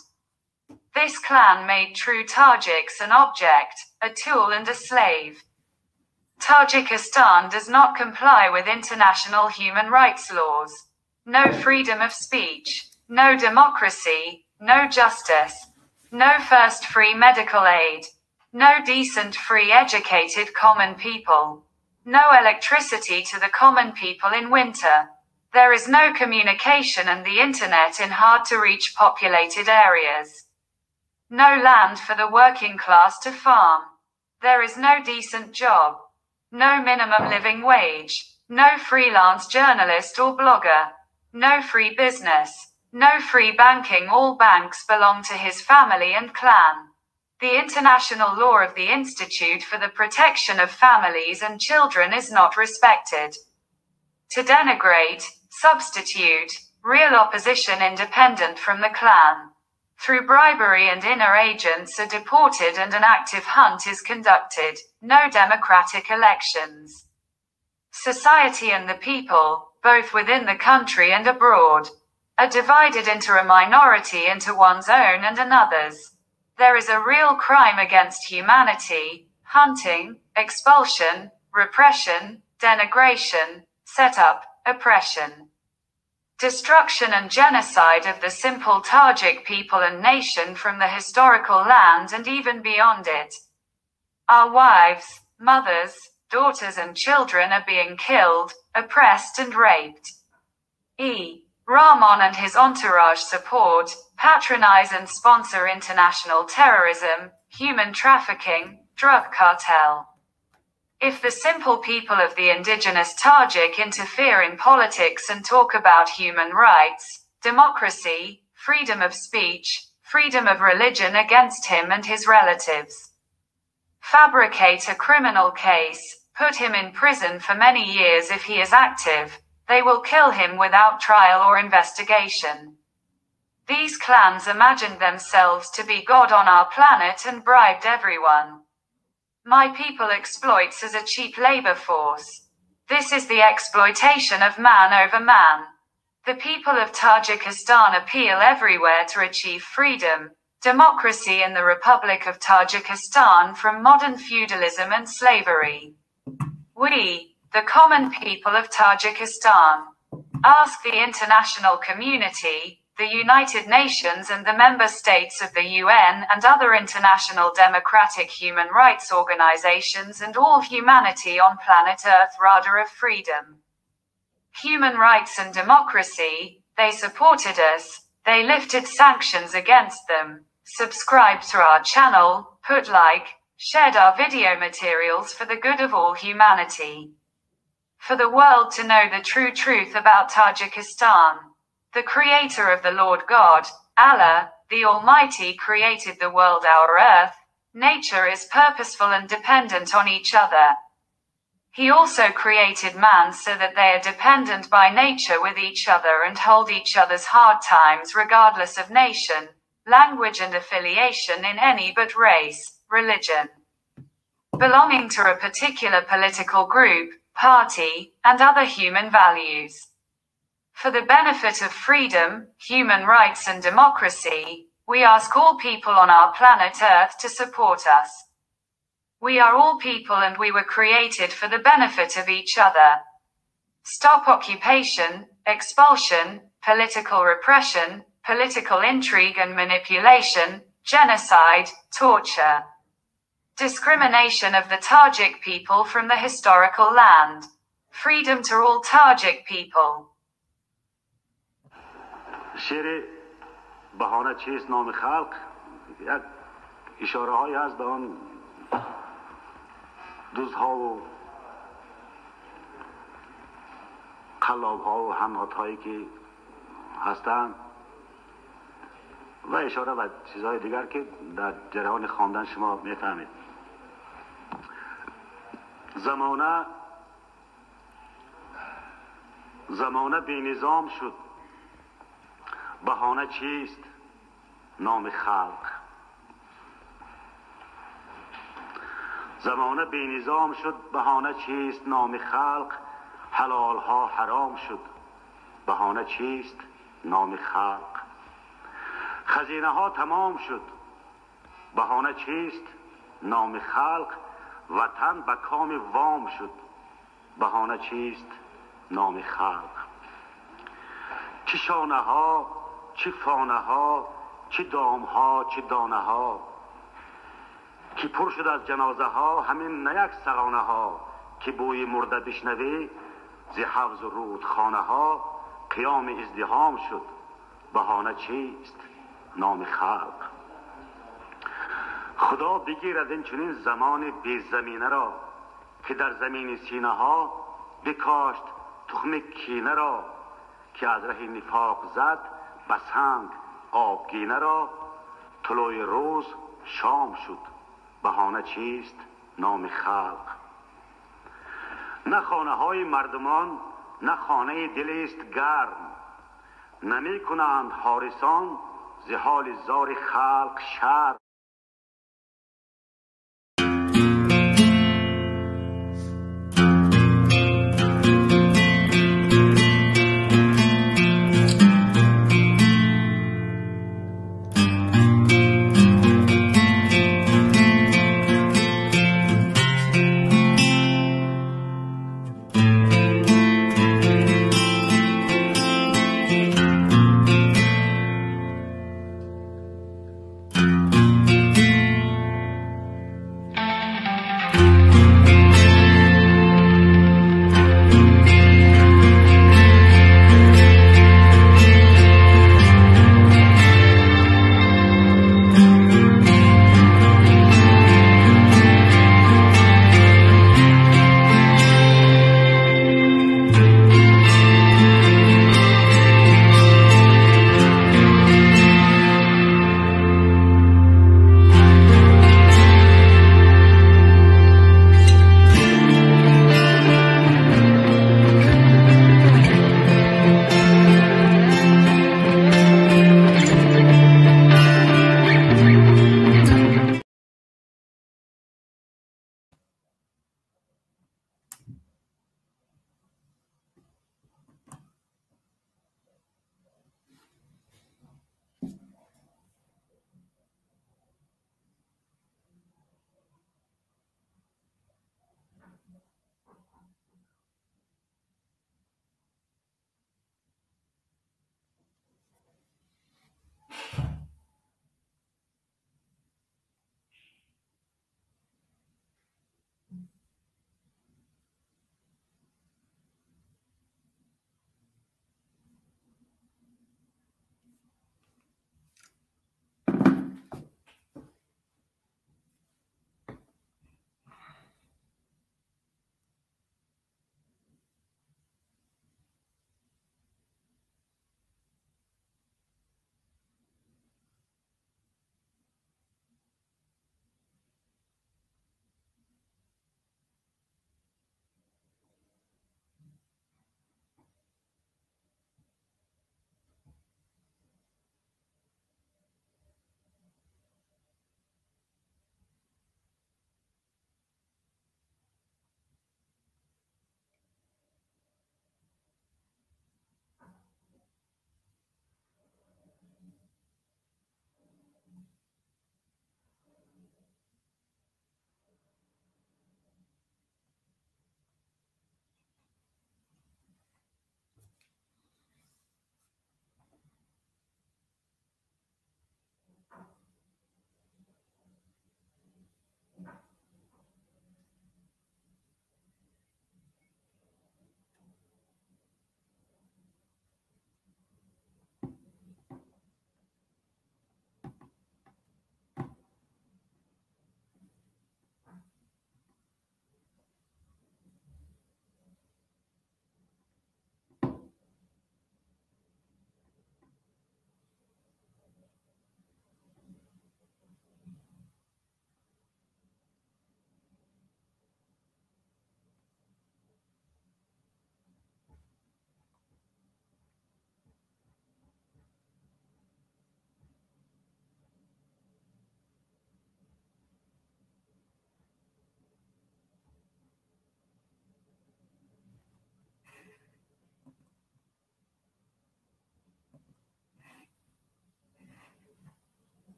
This clan made true Tajiks an object, a tool and a slave. Tajikistan does not comply with international human rights laws. No freedom of speech, no democracy, no justice, no first free medical aid, no decent free educated common people, no electricity to the common people in winter. There is no communication and the internet in hard-to-reach populated areas. No land for the working class to farm. There is no decent job. No minimum living wage. No freelance journalist or blogger. No free business. No free banking. All banks belong to his family and clan. The international law of the Institute for the Protection of Families and Children is not respected. To denigrate, substitute, real opposition independent from the clan. Through bribery and inner agents are deported and an active hunt is conducted. No democratic elections. Society and the people, both within the country and abroad, are divided into a minority into one's own and another's. There is a real crime against humanity, hunting, expulsion, repression, denigration, setup, oppression, destruction and genocide of the simple Tajik people and nation from the historical land and even beyond it. Our wives, mothers, daughters and children are being killed, oppressed and raped. E. Rahmon and his entourage support, patronize and sponsor international terrorism, human trafficking, drug cartel. If the simple people of the indigenous Tajik interfere in politics and talk about human rights, democracy, freedom of speech, freedom of religion against him and his relatives, fabricate a criminal case, put him in prison for many years if he is active, They will kill him without trial or investigation. These clans imagined themselves to be God on our planet and bribed everyone. My people exploits as a cheap labor force. This is the exploitation of man over man. The people of Tajikistan appeal everywhere to achieve freedom, democracy in the Republic of Tajikistan from modern feudalism and slavery. We, the common people of Tajikistan, ask the international community, the United Nations and the member states of the UN and other international democratic human rights organizations and all humanity on planet Earth rather of freedom, human rights and democracy. They supported us, they lifted sanctions against them, subscribed to our channel, put like, shared our video materials for the good of all humanity. For the world to know the true truth about Tajikistan. The creator of the Lord God, Allah, the Almighty, created the world, our earth. Nature is purposeful and dependent on each other. He also created man so that they are dependent by nature with each other and hold each other's hard times regardless of nation, language and affiliation in any but race, religion, belonging to a particular political group, party, and other human values. For the benefit of freedom, human rights and democracy, we ask all people on our planet Earth to support us. We are all people and we were created for the benefit of each other. Stop occupation, expulsion, political repression, political intrigue and manipulation, genocide, torture, discrimination of the Tajik people from the historical land. Freedom to all Tajik people. شعر بهانه چیست نام خلق یک اشاره هایی هست به آن دزدها و قلاب ها و حناط هایی که هستند و اشاره به چیزهای دیگر که در جریان خواندن شما میفهمید. زمانه بی نظام شد، بهانه چیست؟ نام خلق. زمانه بی نظام شد، بهانه چیست؟ نام خلق. حلال ها حرام شد، بهانه چیست؟ نام خلق. خزینه ها تمام شد، بهانه چیست؟ نام خلق. وطن به کام وام شد، بهانه چیست؟ نام خلق. چه شانه ها، چه فانه ها، چه دام ها، چه دانه ها، که پر شد از جنازه ها، همین نه یک سغانه ها، که بوی مرده بشنوی ز حوض و رودخانه ها، قیام ازدحام شد، بهانه چیست؟ نام خلق. خدا بگیرد این چنین زمان بی زمینه را، که در زمین سینه ها بکاشت تخم کینه را، که از ره نفاق زد به سنگ آبگینه را، طلوع روز شام شد، بهانه چیست؟ نام خلق. نه خانه های مردمان، نه خانه دل است گرم، نمی کنند حارسان ز حال زار خلق شرم.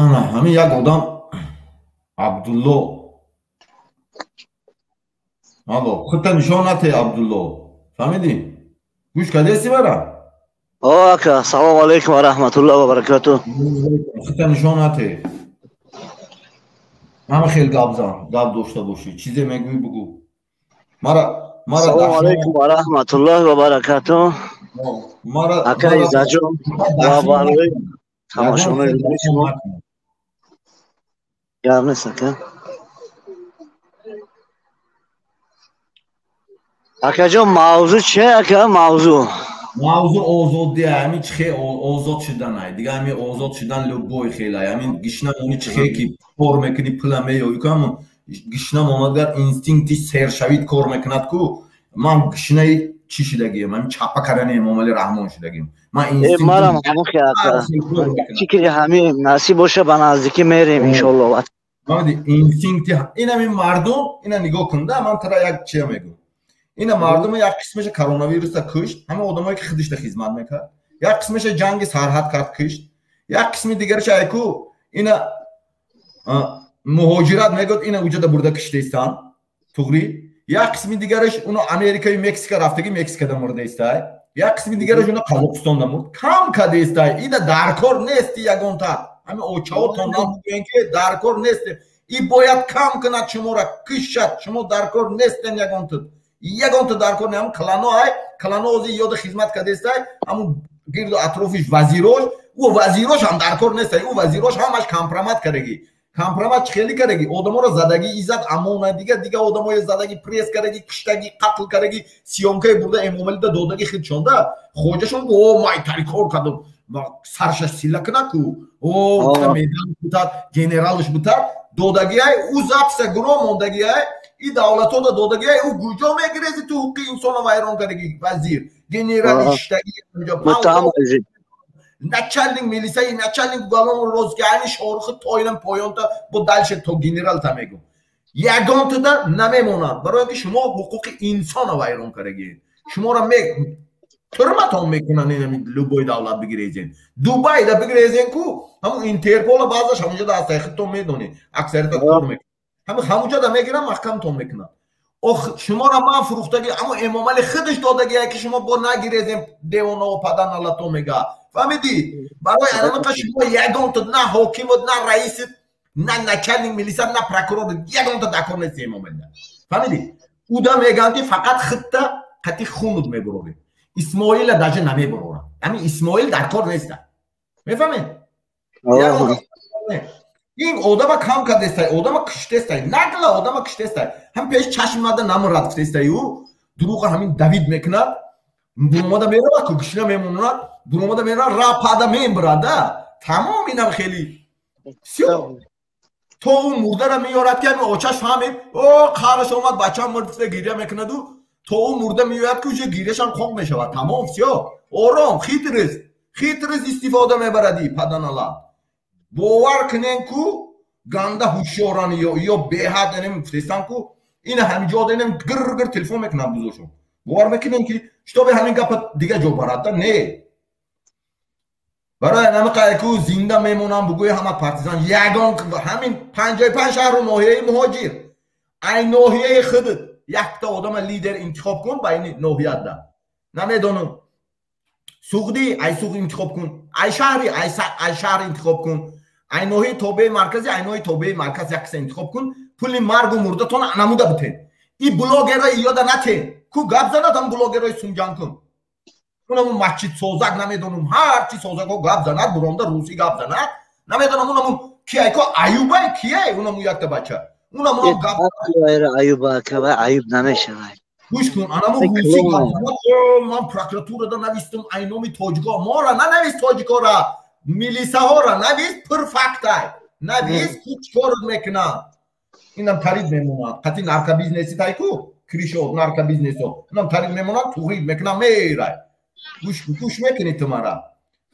Ана ҳамин як одам Абдулло. Алло, худта нишон нате, Абдулло. Фаҳмидӣ? Гӯш кардести мара? О, ака, салому алайкум ва раҳматуллоҳ ва баракатуҳ. Худта нишон нате. Ҳама хел гап зан, гап дошта бошӣ. Чизе мегӯӣ, бугӯ. Мара мара Салому алайкум ва раҳматуллоҳ ва баракатуҳ. Мара ака Иззатҷон ва барои тамошонои шумо гап нест, ака. Акаҷон, мавзӯъ чи, ака, мавзӯъ? Мавзӯъ озодӣ, ҳамин чи хел озод шуданай. Дига ҳамин озод шудан любой хелай. Ҳамин гишна мони чи хел ки кор мекунӣ, пула меёӣ ку, ҳамун гишна монадгар инстинкти сершавид кор мекунад ку. Ман гишнаи чӣ шудагием? Ҳамин чапа кардани Эмомалӣ Раҳмон шудагием. Ман инстинкт марам ҳамон хел, ака. Чӣ ки ҳамин насиб боша, ба наздикӣ мерем, иншоаллоҳ. Инстинкти ин ҳамин мардум, ина нигоҳ кун да, ман тара як чия мегӯм. Ина мардума як қисмаша коронавируса кушт, ҳама одамое ки худишда хизмат мекард, як қисмаша ҷанги сарҳад кард, кушт, як қисми дигараша айку ина муҳоҷират мегӯяд, ина уҷада бурда киштаистанд, туғрӣ, як қисми дигараш уно Америкаю Мексика рафтаги, Мексикада мурдаистай, як қисми дигараш уно Қазоқистонда мурд, кам кадаистай. Ида даркор нести ягонта. Ҳамин очаотон намегӯянд ки даркор нести. И бояд кам кунад шуморо, кишад, шумо даркор нестен ягонта. Ягонта даркор не, ҳамун клано ай, клано ози ёда хизмат кардестай, ҳамун гирду атрофиш вазирош, ӯ вазирош ҳам даркор нестай, ӯ вазирош ҳамаш компромат кардаги. Компромат чӣ хелӣ кардаги? Одаморо задаги, иззат амона, дига дига одамои задаги, пресс кардаги, киштаги, қатл кардаги, съёмкаи бурда Эмомалида додаги худшонда. Хоҷашон гу, о, майтари кор кардам. Сарша сила кунад ку. О, медал бутад, генералш бутад, додагиай, ӯ записа гуноҳ мондагиай, и давлатода додагиай, ӯ куҷо мегирези ту ҳуқуқи инсонро вайрон кардаги, вазир, генерали иштаги, начальник милисаи, начальник уголовного розыска, ани шорухи тоинам поёнта бо дальше то генералта мегӯм. Ягонтада намемонад, барои ки шумо ҳуқуқи инсонро вайрон кардагиед. Шуморо турматон мекунанд, инами любой давлат бигирезен. Дубайда бигирезен ку, ҳамун Интерпола баъзаш ҳамунҷода ҳастай, худтон медонед, аксарията кор мекунад. Ҳамин ҳамунҷода мегирам, маҳкамтон мекунад. Ох, шуморо ман фурӯхтаги, аммо Эмомалӣ худаш додагие ки шумо бо нагирезем, девонао паданалато мега. Фаҳмидӣ? Барои анақа шумо ягонта на ҳокимот, на раисит, на начальник милиса, на прокурор, ягонта дакор нест Эмомалида. Фаҳмидӣ? Уда мегӯянд ки фақат худта қати хунут мебурорем. Исмоила даже намебурорам. Ҳамин Исмоил дар кор неста. Мефаҳмед? Ин одама кам кардестай, одама киштестай, нагла одама киштестай. Ҳам пеш чашми мада намурад киштестай ӯ, дурӯға ҳамин давид мекунад, буромада меравад ку гишна мемонад, буромада меравад, ра пада мебурад, да. Тамом инам хеле. Всё. То ӯ мурдара меёрад ки ҳамин очаш фаҳмид, о, қараш омад, бачам мурд, гиря мекунаду, то ӯ мурда меояд ки уже гиряшам қоқ мешавад. Тамом, всё. Ором, хитрист. Хитрист истифода мебаради паданала. Бовар кунен ку ганда ҳушёран ё беҳад энем гуфтестам ку ина ҳамиҷо энем гир гир телефон мекунам бузошон. Бовар мекунем ки шитоби ҳамин гапа дига ҷо барад да не. Барои ҳамин ку зинда мемонам бугӯи ҳама партизан ягон ҳамин 55 шаҳру ноҳияи муҳоҷир. Ай ноҳияи худат якта одама лидер интихоб кун байни ноҳиятда. Намедонам. Суғдӣ ай суғд интихоб кун, ай шаҳри ай шаҳр интихоб кун. Ай ноҳияи тобеи марказӣ, ай ноҳияи тобеи марказ як киса интихоб кун, пули маргу мурдатон намуда битен. И блогерро иёда натен. Ку гап занад ҳам блогеррои сумҷан кун. Унамун масҷид созак намедонам, ҳар чи созакҳо гап занад, буромда русӣ гап занад. Намедонам унамун кияй ко Аюбай кияй унамун якта бача. Унамун гап Аюба кава Аюб намешавад. Гӯш кун, анамун русӣ гап занад. О, ман прокуратурада навистам ай номи тоҷико. Мора нанавис тоҷикора. Милисаҳоро навис, пур фактай. Навис, ку чикор мекунанд. Инам тарид мемонад. Қати наркобизнеси тай ку? Кришо наркобизнесо. Инам тарид мемонад, туғрид мекунад, мерай. Гӯш мекунӣ ту мара.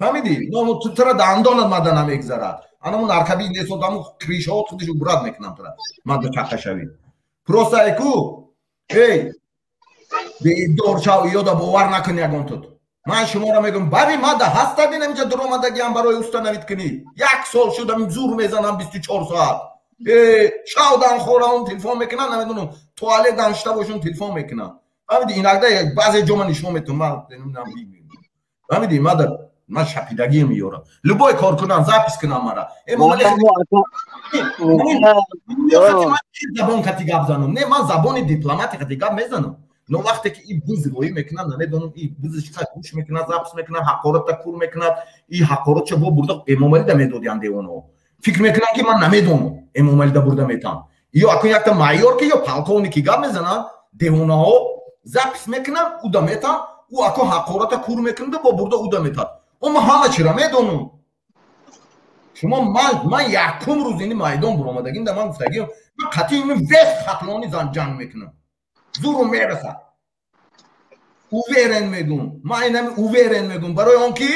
Фаҳмидӣ? Ному ту тара дандонат мада намегзарад. Анаму наркобизнесо даму кришо худиш убрат мекунам тара. Мада чаққа шавӣ. Просто ай ку? Эй, бедор шав, иёда бовар накун ягон тут. Ман шуморо мегӯям, бари мада ҳастад инамиҷа дуромадагиам барои установить кунӣ. Як сол шудам зур мезанам 24 соат. Шавдан хораун телефон мекунам, намедонам, туалет дан шита бошум телефон мекунам. Фаҳмиди, инакда баъзе ҷо ман нишон метавам, ман фаҳмиди, мада ман шапидагӣ меёрам. Любой кор кунам, запись кунам мара. Забон кати гап занам. Не, ман забони дипломати кати гап мезанам. Но вақте ки и буз роӣ мекунад, намедонам, и бузш гӯш мекунад, запись мекунад, ҳақоратта кур мекунад, и ҳақоратча бо бурда Эмомалида медодианд девонаҳо. Фикр мекунанд, ки ман намедонам, Эмомалида бурда метам. Ё акун якта майор ки ё полковник ки гап мезананд, девонаҳо запись мекунанд, уда метам, ӯ акун ҳақората кур мекунада, бо бурда уда метад. О, ман ҳама чира медонам. Шумо ман якум рӯз ини майдон буромадагим, да ман гуфтагим, ман қатъи ини вес хатлони зан ҷанг мекунам. Зуру мерасад. Уверен мегум. Ман инами уверен мегум. Барои он ки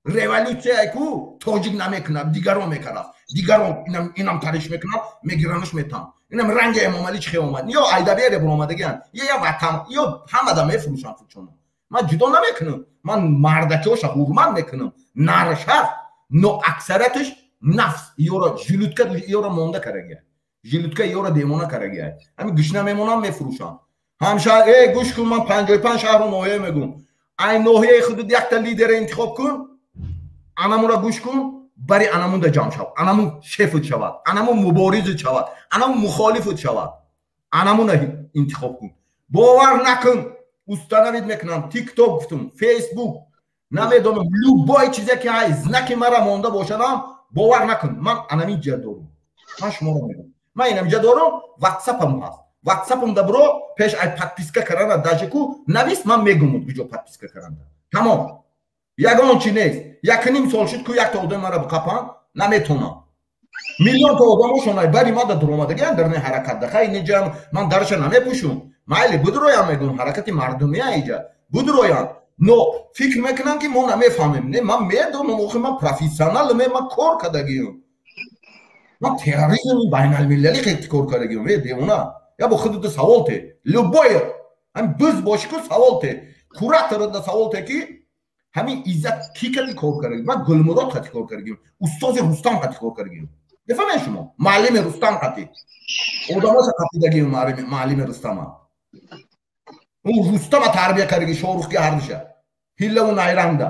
революсияе ку тоҷик намекунад, дигарон мекарад. Дигарон инам тариш мекунад, мегиранаш метам. Инам ранги Эмомалӣ чӣ хел омад? Ё айдабере буромадагианд, ё я ватан, ё ҳамада мефурӯшанд худшонро. Ман ҷудо намекунам. Ман мардакиҳоша ҳурмат мекунам. Нарш ҳаст, но аксарияташ нафс ёро желудка ёро монда карагия. Желудка ёро демона карагия. Ҳамин гушна мемонам, мефурӯшам. Ҳамшаҳр, э гӯш кун, ман 55 шаҳру ноҳия мегӯм. Ай ноҳияи худут якта лидера интихоб кун, анамура гӯш кун, бари анамунда ҷамъ шав. Анамун шефут шавад, анамун муборизут шавад, анамун мухолифут шавад. Анамуна интихоб кун. Бовар накун, установить мекунам, TikTok гуфтум, Facebook, намедонам, любой чизе ки ҳай знаки мара монда бошадам, бовар накун. Ман анамин ҷа дорум. Ман шуморо мегӯям. Ман инамиҷа дорум, WhatsApp-ам ҳаст. WhatsApp-ам да бро, пеш ай подписка карана даже ку навис, ман мегӯм куҷо подписка каранда. Тамом. Ягон чи нест. Якним сол шуд ку якта одам мара бқапан, наметонам. Миллионта одамошон ай бари мада дуромадагиан дар не ҳаракат да. Хай инҷа ман дарша намепӯшум. Майли будроям мегӯм, ҳаракати мардумия иҷа. Будроям. Но фикр мекунам, ки мо намефаҳмем. Не, ман медонам, охи ман профессионал, ман кор кардагиам. Ман терроризми байналмилалӣ хеле кор кардагиам. Э, девона. Я бо худата савол те. Любой. Ҳамин буз боши ку савол те. Кураторда савол те, ки ҳамин Иззат ки кати кор кардагиам. Ман Гулмурод қати кор кардагиам. Устози Рустам қати кор кардагиам. Мефаҳмед шумо? Муаллими Рустам қати. Одамоша қапидагиам муаллими Рустама. Ӯ Рустама тарбия кардаги, Шоҳрухки ҳардуша. Ҳиллаву найрангда.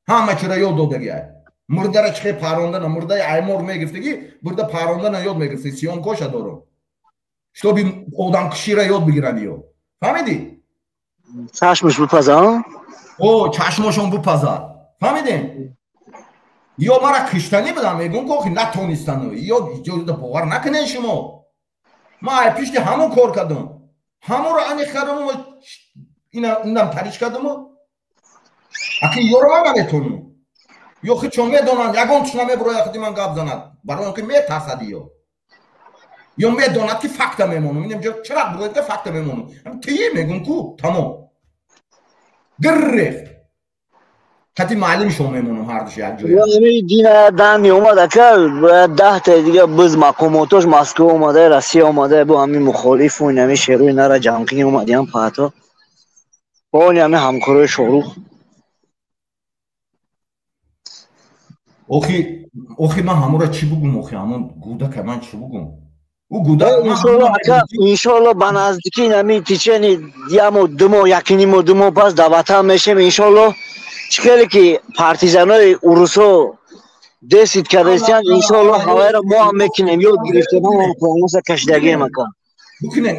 Ҳама чира ёд додагиай. Мурдара чӣ хел парондана, мурдаи аймор мегирифтагӣ, бурда парондана ёд мегирифтаги, съёмкоша дорум. Чтобы одамкушира ёд бигиранд ё. Фаҳмидӣ? Чашмаш бипаза? О, чашмошон бипазад. Фаҳмидем? Ё мара киштанӣ будам, мегӯм ки охи натонистану. Ё иҷозата бовар накунед шумо. Ман ай пишти ҳамон кор кардам. Ҳамонро аниқ кардаму инам тариш кардаму. Аки ёро ман наметонам. Ё худшон медонанд, ягон туш намебурояд худи ман гап занад. Барои он ки метарсад ё. Ё медонад, ки факта мемонам. Инам ҷо чаро бурояд, ки факта мемонам. Ҳам тие мегӯм ку, тамом. Гиррехт. Кати муаллимшон мемонам ҳардуш як ҷоя. Ами дина дан омад ака, бояд 10 та дига биз мақомотош Москва омада, Россия омада, бо ҳами мухолифу инами шеруи нара ҷамъкини омадиам паҳто. Бо ами ҳамкорои Шоҳрух. Охи, охи ман ҳамонро чӣ бугум, охи ҳамон гудака ман чӣ бугум? Ӯ гудак Иншоалло ака, иншоалло ба наздикӣ нами течени ямо 2 моҳ, якнимо 2 моҳ пас дар ватан мешем, иншоалло. Чӣ хеле ки партизанои урусо десид кардастиянд, иншоалло ҳавайро мо ҳам мекунем, ёд гирифтем, ҳамон планоса кашидагием, ака. Букунен,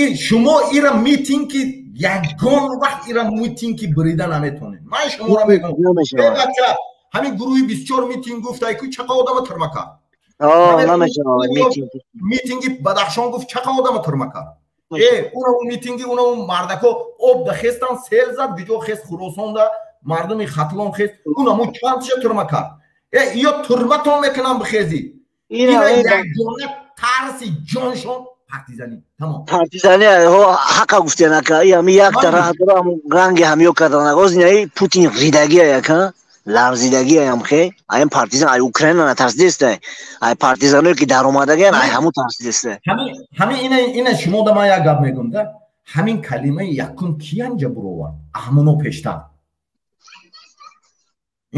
ир шумо ира митинг ки ягон вақт ира митинг ки бирида наметонед. Ман шуморо мегӯм. Намешавад. Ҳамин гурӯҳи 24 митинг гуфтай ку чақа одама тюрьма кард. Намешавад митинг. Митинги Бадахшон гуфт, чақа одама тюрьма кард. Э, уна митинги, уна мардако об да хестан, сел зад, биҷо хест, Хуросонда мардуми Хатлон хест, уна му чандша тюрьма кард. Э, ё тюрьматон мекунам бихезӣ. Ина ягона тарси ҷоншон партизанӣ. Тамом. Партизани ҳақа гуфтен ака, ами як тараф ранги ҳамё кардан. Оз инаи Путин ридагия яка, ларзидагиаям хе, аям партизан ай Украина натарсидеста, ай партизаное ки даромадагиан, ай ҳамун тарсидеста. Ҳамин ина шумо да ман як гап мегӯм да, ҳамин калимаи якум ки анҷа буровард? Аҳмоно пештар.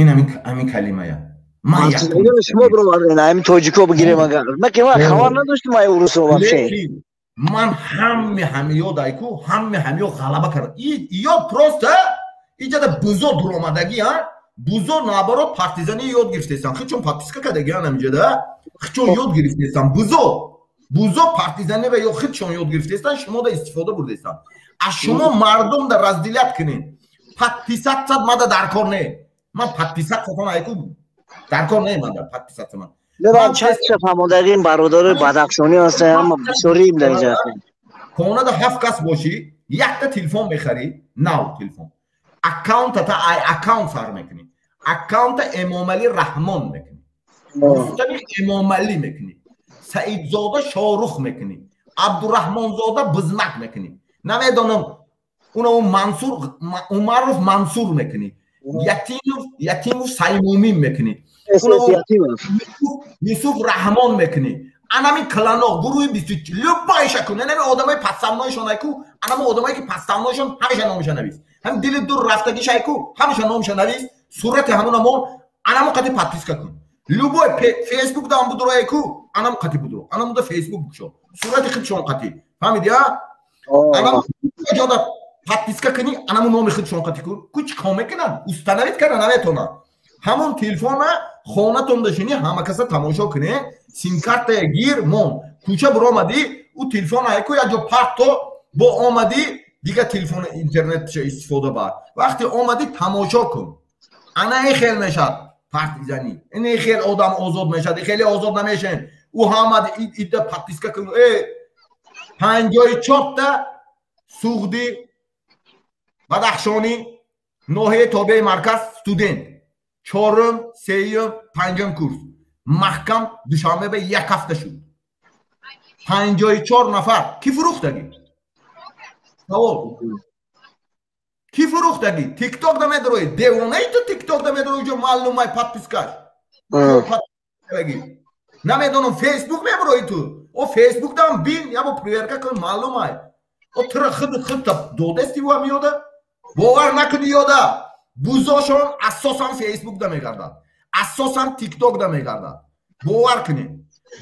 Ин ҳамин калимая. Ман шумо бировардем, ҳамин тоҷико бигирем агар. Ман ки ман хабар надоштам ай урусо вообще. Ман ҳаме ҳамиё дайку, ҳаме ҳамиё ғалаба кард. Ё просто иҷада бузо дуромадагӣ, а? Бузо наоборот партизани ёд гирифтестан. Хичон подписка кардагиан ҳамиҷада. Хичон ёд гирифтестан. Бузо. Бузо партизани ва ё хичон ёд гирифтестан, шумо да истифода бурдестан. Аз шумо мардум да разделять кунед. Подписаться мада даркор не. Ман подписаться айку даркор не мада подписаться ман. Ман чаша фаҳмодагим бародарои бадахшонӣ ҳастанд, ҳама бисёриим дар инҷа ҳастем. Хонада ҳафт кас бошӣ, якта телефон мехарӣ, нав телефон. Аккаунтата ай аккаунт сар мекунӣ. Аккаунта Эмомалӣ Раҳмон мекунӣ. Рустами Эмомалӣ мекунӣ. Саидзода Шорух мекунӣ. Абдураҳмонзода Бизмак мекунӣ. Намедонам, уна Мансур Умаров Мансур мекунӣ. Ятимов Ятимов Саймумин мекунӣ. Юсуф Раҳмон мекунӣ. Анами клано гурӯҳи бисту любой ша кун. Анами одамои подставной шон айку, анами одамое ки подставной шон ҳамеша номаша навис. Ҳам дили дур рафтагиш айку, ҳамеша номаша навис. Сурати ҳамона мон, анамо қати подписка кун. Любой фейсбук дам будро айку, анамо қати будро. Анамо да фейсбук букшо. Сурати худшон қати. Фаҳмиди, а? Анамо ҷода подписка кунӣ, анамо номи худшон қати кун. Ку чӣ кор мекунанд? Установить карда наметонанд. Ҳамон телефона хонатон дашини ҳама каса тамошо куне, симкартая гир мон. Кӯча буромадӣ, ӯ телефон айку як ҷо парто бо омадӣ, дига телефони интернетша истифода бар. Вақте омадӣ тамошо кун. Ана ин хел мешад партизанӣ. Ин хел одам озод мешад, хеле озод намешен. Ӯ ҳама ида подписка кун. Э 54та суғди бадахшонӣ ноҳияи тобеи марказ студент. Чорум, сеюм, панҷум курс. Маҳкам Душанбе ба як ҳафта шуд. 54 нафар. Кӣ фурӯхтагӣ? Савол. Кӣ фурӯхтагӣ? Тикток да медрои. Девонаи ту тикток да медрои, ҷо маълумай подписка ш. Намедонам, фейсбук меброи ту. О фейсбук дам бин, ябо проверка кун, маълумай. О тура худ худта додести ва миёда? Бовар накунӣ ёда. Бузошон асосан фейсбук да мегардад. Асосан тикток да мегардад. Бовар кунед.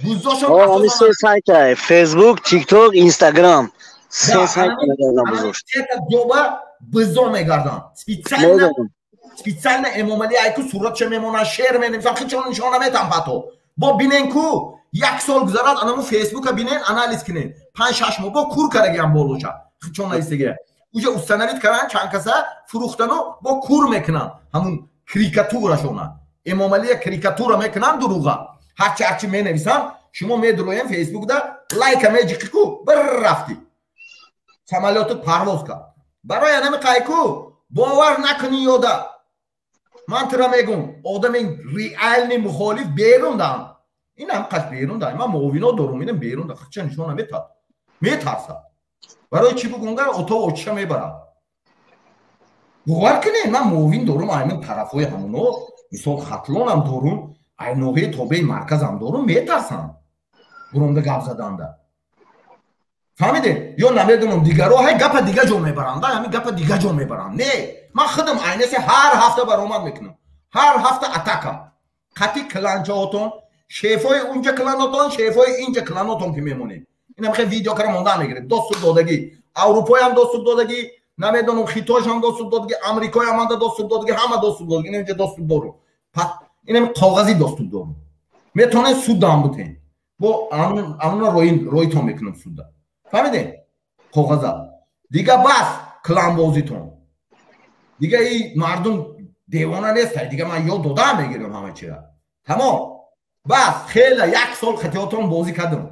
Бузошон асосан се сайта: фейсбук, тикток, инстаграм. Се сайта мегарданд бузош. Сета ҷоба бузо мегарданд. Специально специально Эмомалӣ айку суратша мемонанд, шеър менависанд, хичон нишон наметам пато. Бо бинен ку як сол гузарад, анаму фейсбука бинен, анализ кунен. 5-6 моҳ бо кур карагиам болоша. Хичон нависагия. Уже установить кардан чанд каса фурӯхтану бо кур мекунанд. Ҳамун карикатурашона. Эмомалия карикатура мекунанд дуруға. Ҳарчи ҳарчи менависанд, шумо медуроем фейсбукда лайка меҷиқи ку бір рафтӣ. Самолёту парвоз кард. Барои анами қайку бовар накунӣ ёда. Ман тура мегум, одами реальный мухолиф берун дам. Ин ҳам қаш берун дам. Ман муовино дорум, инам берун да. Хича нишон наметад. Метарсад. Барои чӣ бугунга ото очиша мебарад. Бовар кунед, ман муовин дорум, аймин тарафҳои ҳамуно, мисол Хатлонам дорум, ай ноҳияи тобеи марказам дорум, метарсам. Буромда гап заданда. Фаҳмидед? Ё намедонам дигаро ҳай гапа дига ҷо мебаранд, ҳамин гапа дига ҷо мебаранд. Не, ман худам айнасе ҳар ҳафта баромад мекунам. Ҳар ҳафта атака. Қати кланчаотон, шефои унҷа кланотон, шефои инҷа кланотон ки мемонем. Инам хел видео кара монда мегирем. Доступ додагӣ. Аврупоям доступ додагӣ, намедонам Хитойшам доступ додагӣ, Амрикоям анда доступ додагӣ, ҳама доступ додагӣ. Инам инҷа доступ дорум. Инам коғазӣ доступ дорум. Метавонед судам бутен. Бо амна роитон мекунам суда. Фаҳмидед? Коғаза. Дига бас кланбозитон. Дига и мардум девона нест, дига ман ёд дода мегирам ҳама чира. Тамом. Бас хеле як сол хатиотон бозӣ кардам.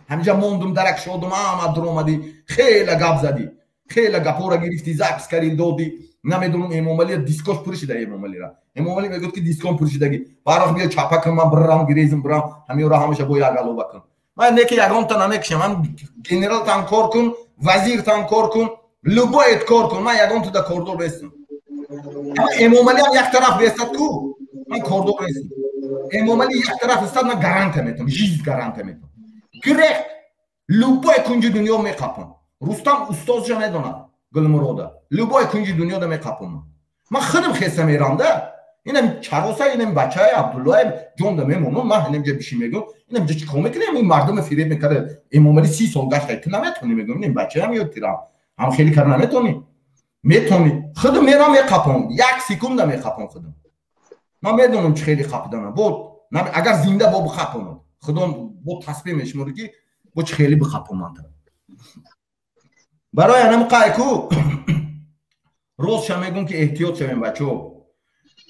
Ҳаминҷа мондум, дарак шодум, ама дуромадӣ, хеле гап задӣ. Хеле гапҳоро гирифтӣ, запись кардӣ, додӣ. Намедонам Эмомалӣ дискош пур шида Эмомалира. Эмомалӣ мегӯяд ки дискон пур шидагӣ. Барох биё чапа кун, ман бирам гирезим, бирам, ҳамиёро ҳамаша бо як алова кун. Ман не ки ягонта намекушам, ман генералтан кор кун, вазиртан кор кун, любой ет кор кун, ман ягонта да кордор нестам. Эмомалӣ ҳам як тараф бестад ку, ман кордор нестам. Эмомалӣ як тараф истад, ман гарантия метам, жизнь гарантия метам. Гирехт, любой кунҷи дунё меқапам. Рустам устозша медонад, Гулмурода. Любой кунҷи дунёда меқапам. Ман худам хеста мерам да. Инам чароса, инам бачаи Абдуллоев ҷонда мемонам, ман ҳанамҷа бишин мегӯм, инамҷа чӣ кор мекунем? Ин мардума фиреб мекарда. Эмомалӣ 30 сол гашта, ту наметонӣ, мегӯм, ин бачаам ё тирам ҳам хеле кар наметонӣ. Метонӣ, худам мерам меқапом, як секунда меқапом худам. Ман медонам, чӣ хеле қапидана. Бо агар зинда бо биқапонам худом, бо тасбеҳ мешуморӣ, ки бо чӣ хеле биқапом ман. Барои анам қайку ростша мегӯм, ки эҳтиёт шавем, бачаҳо.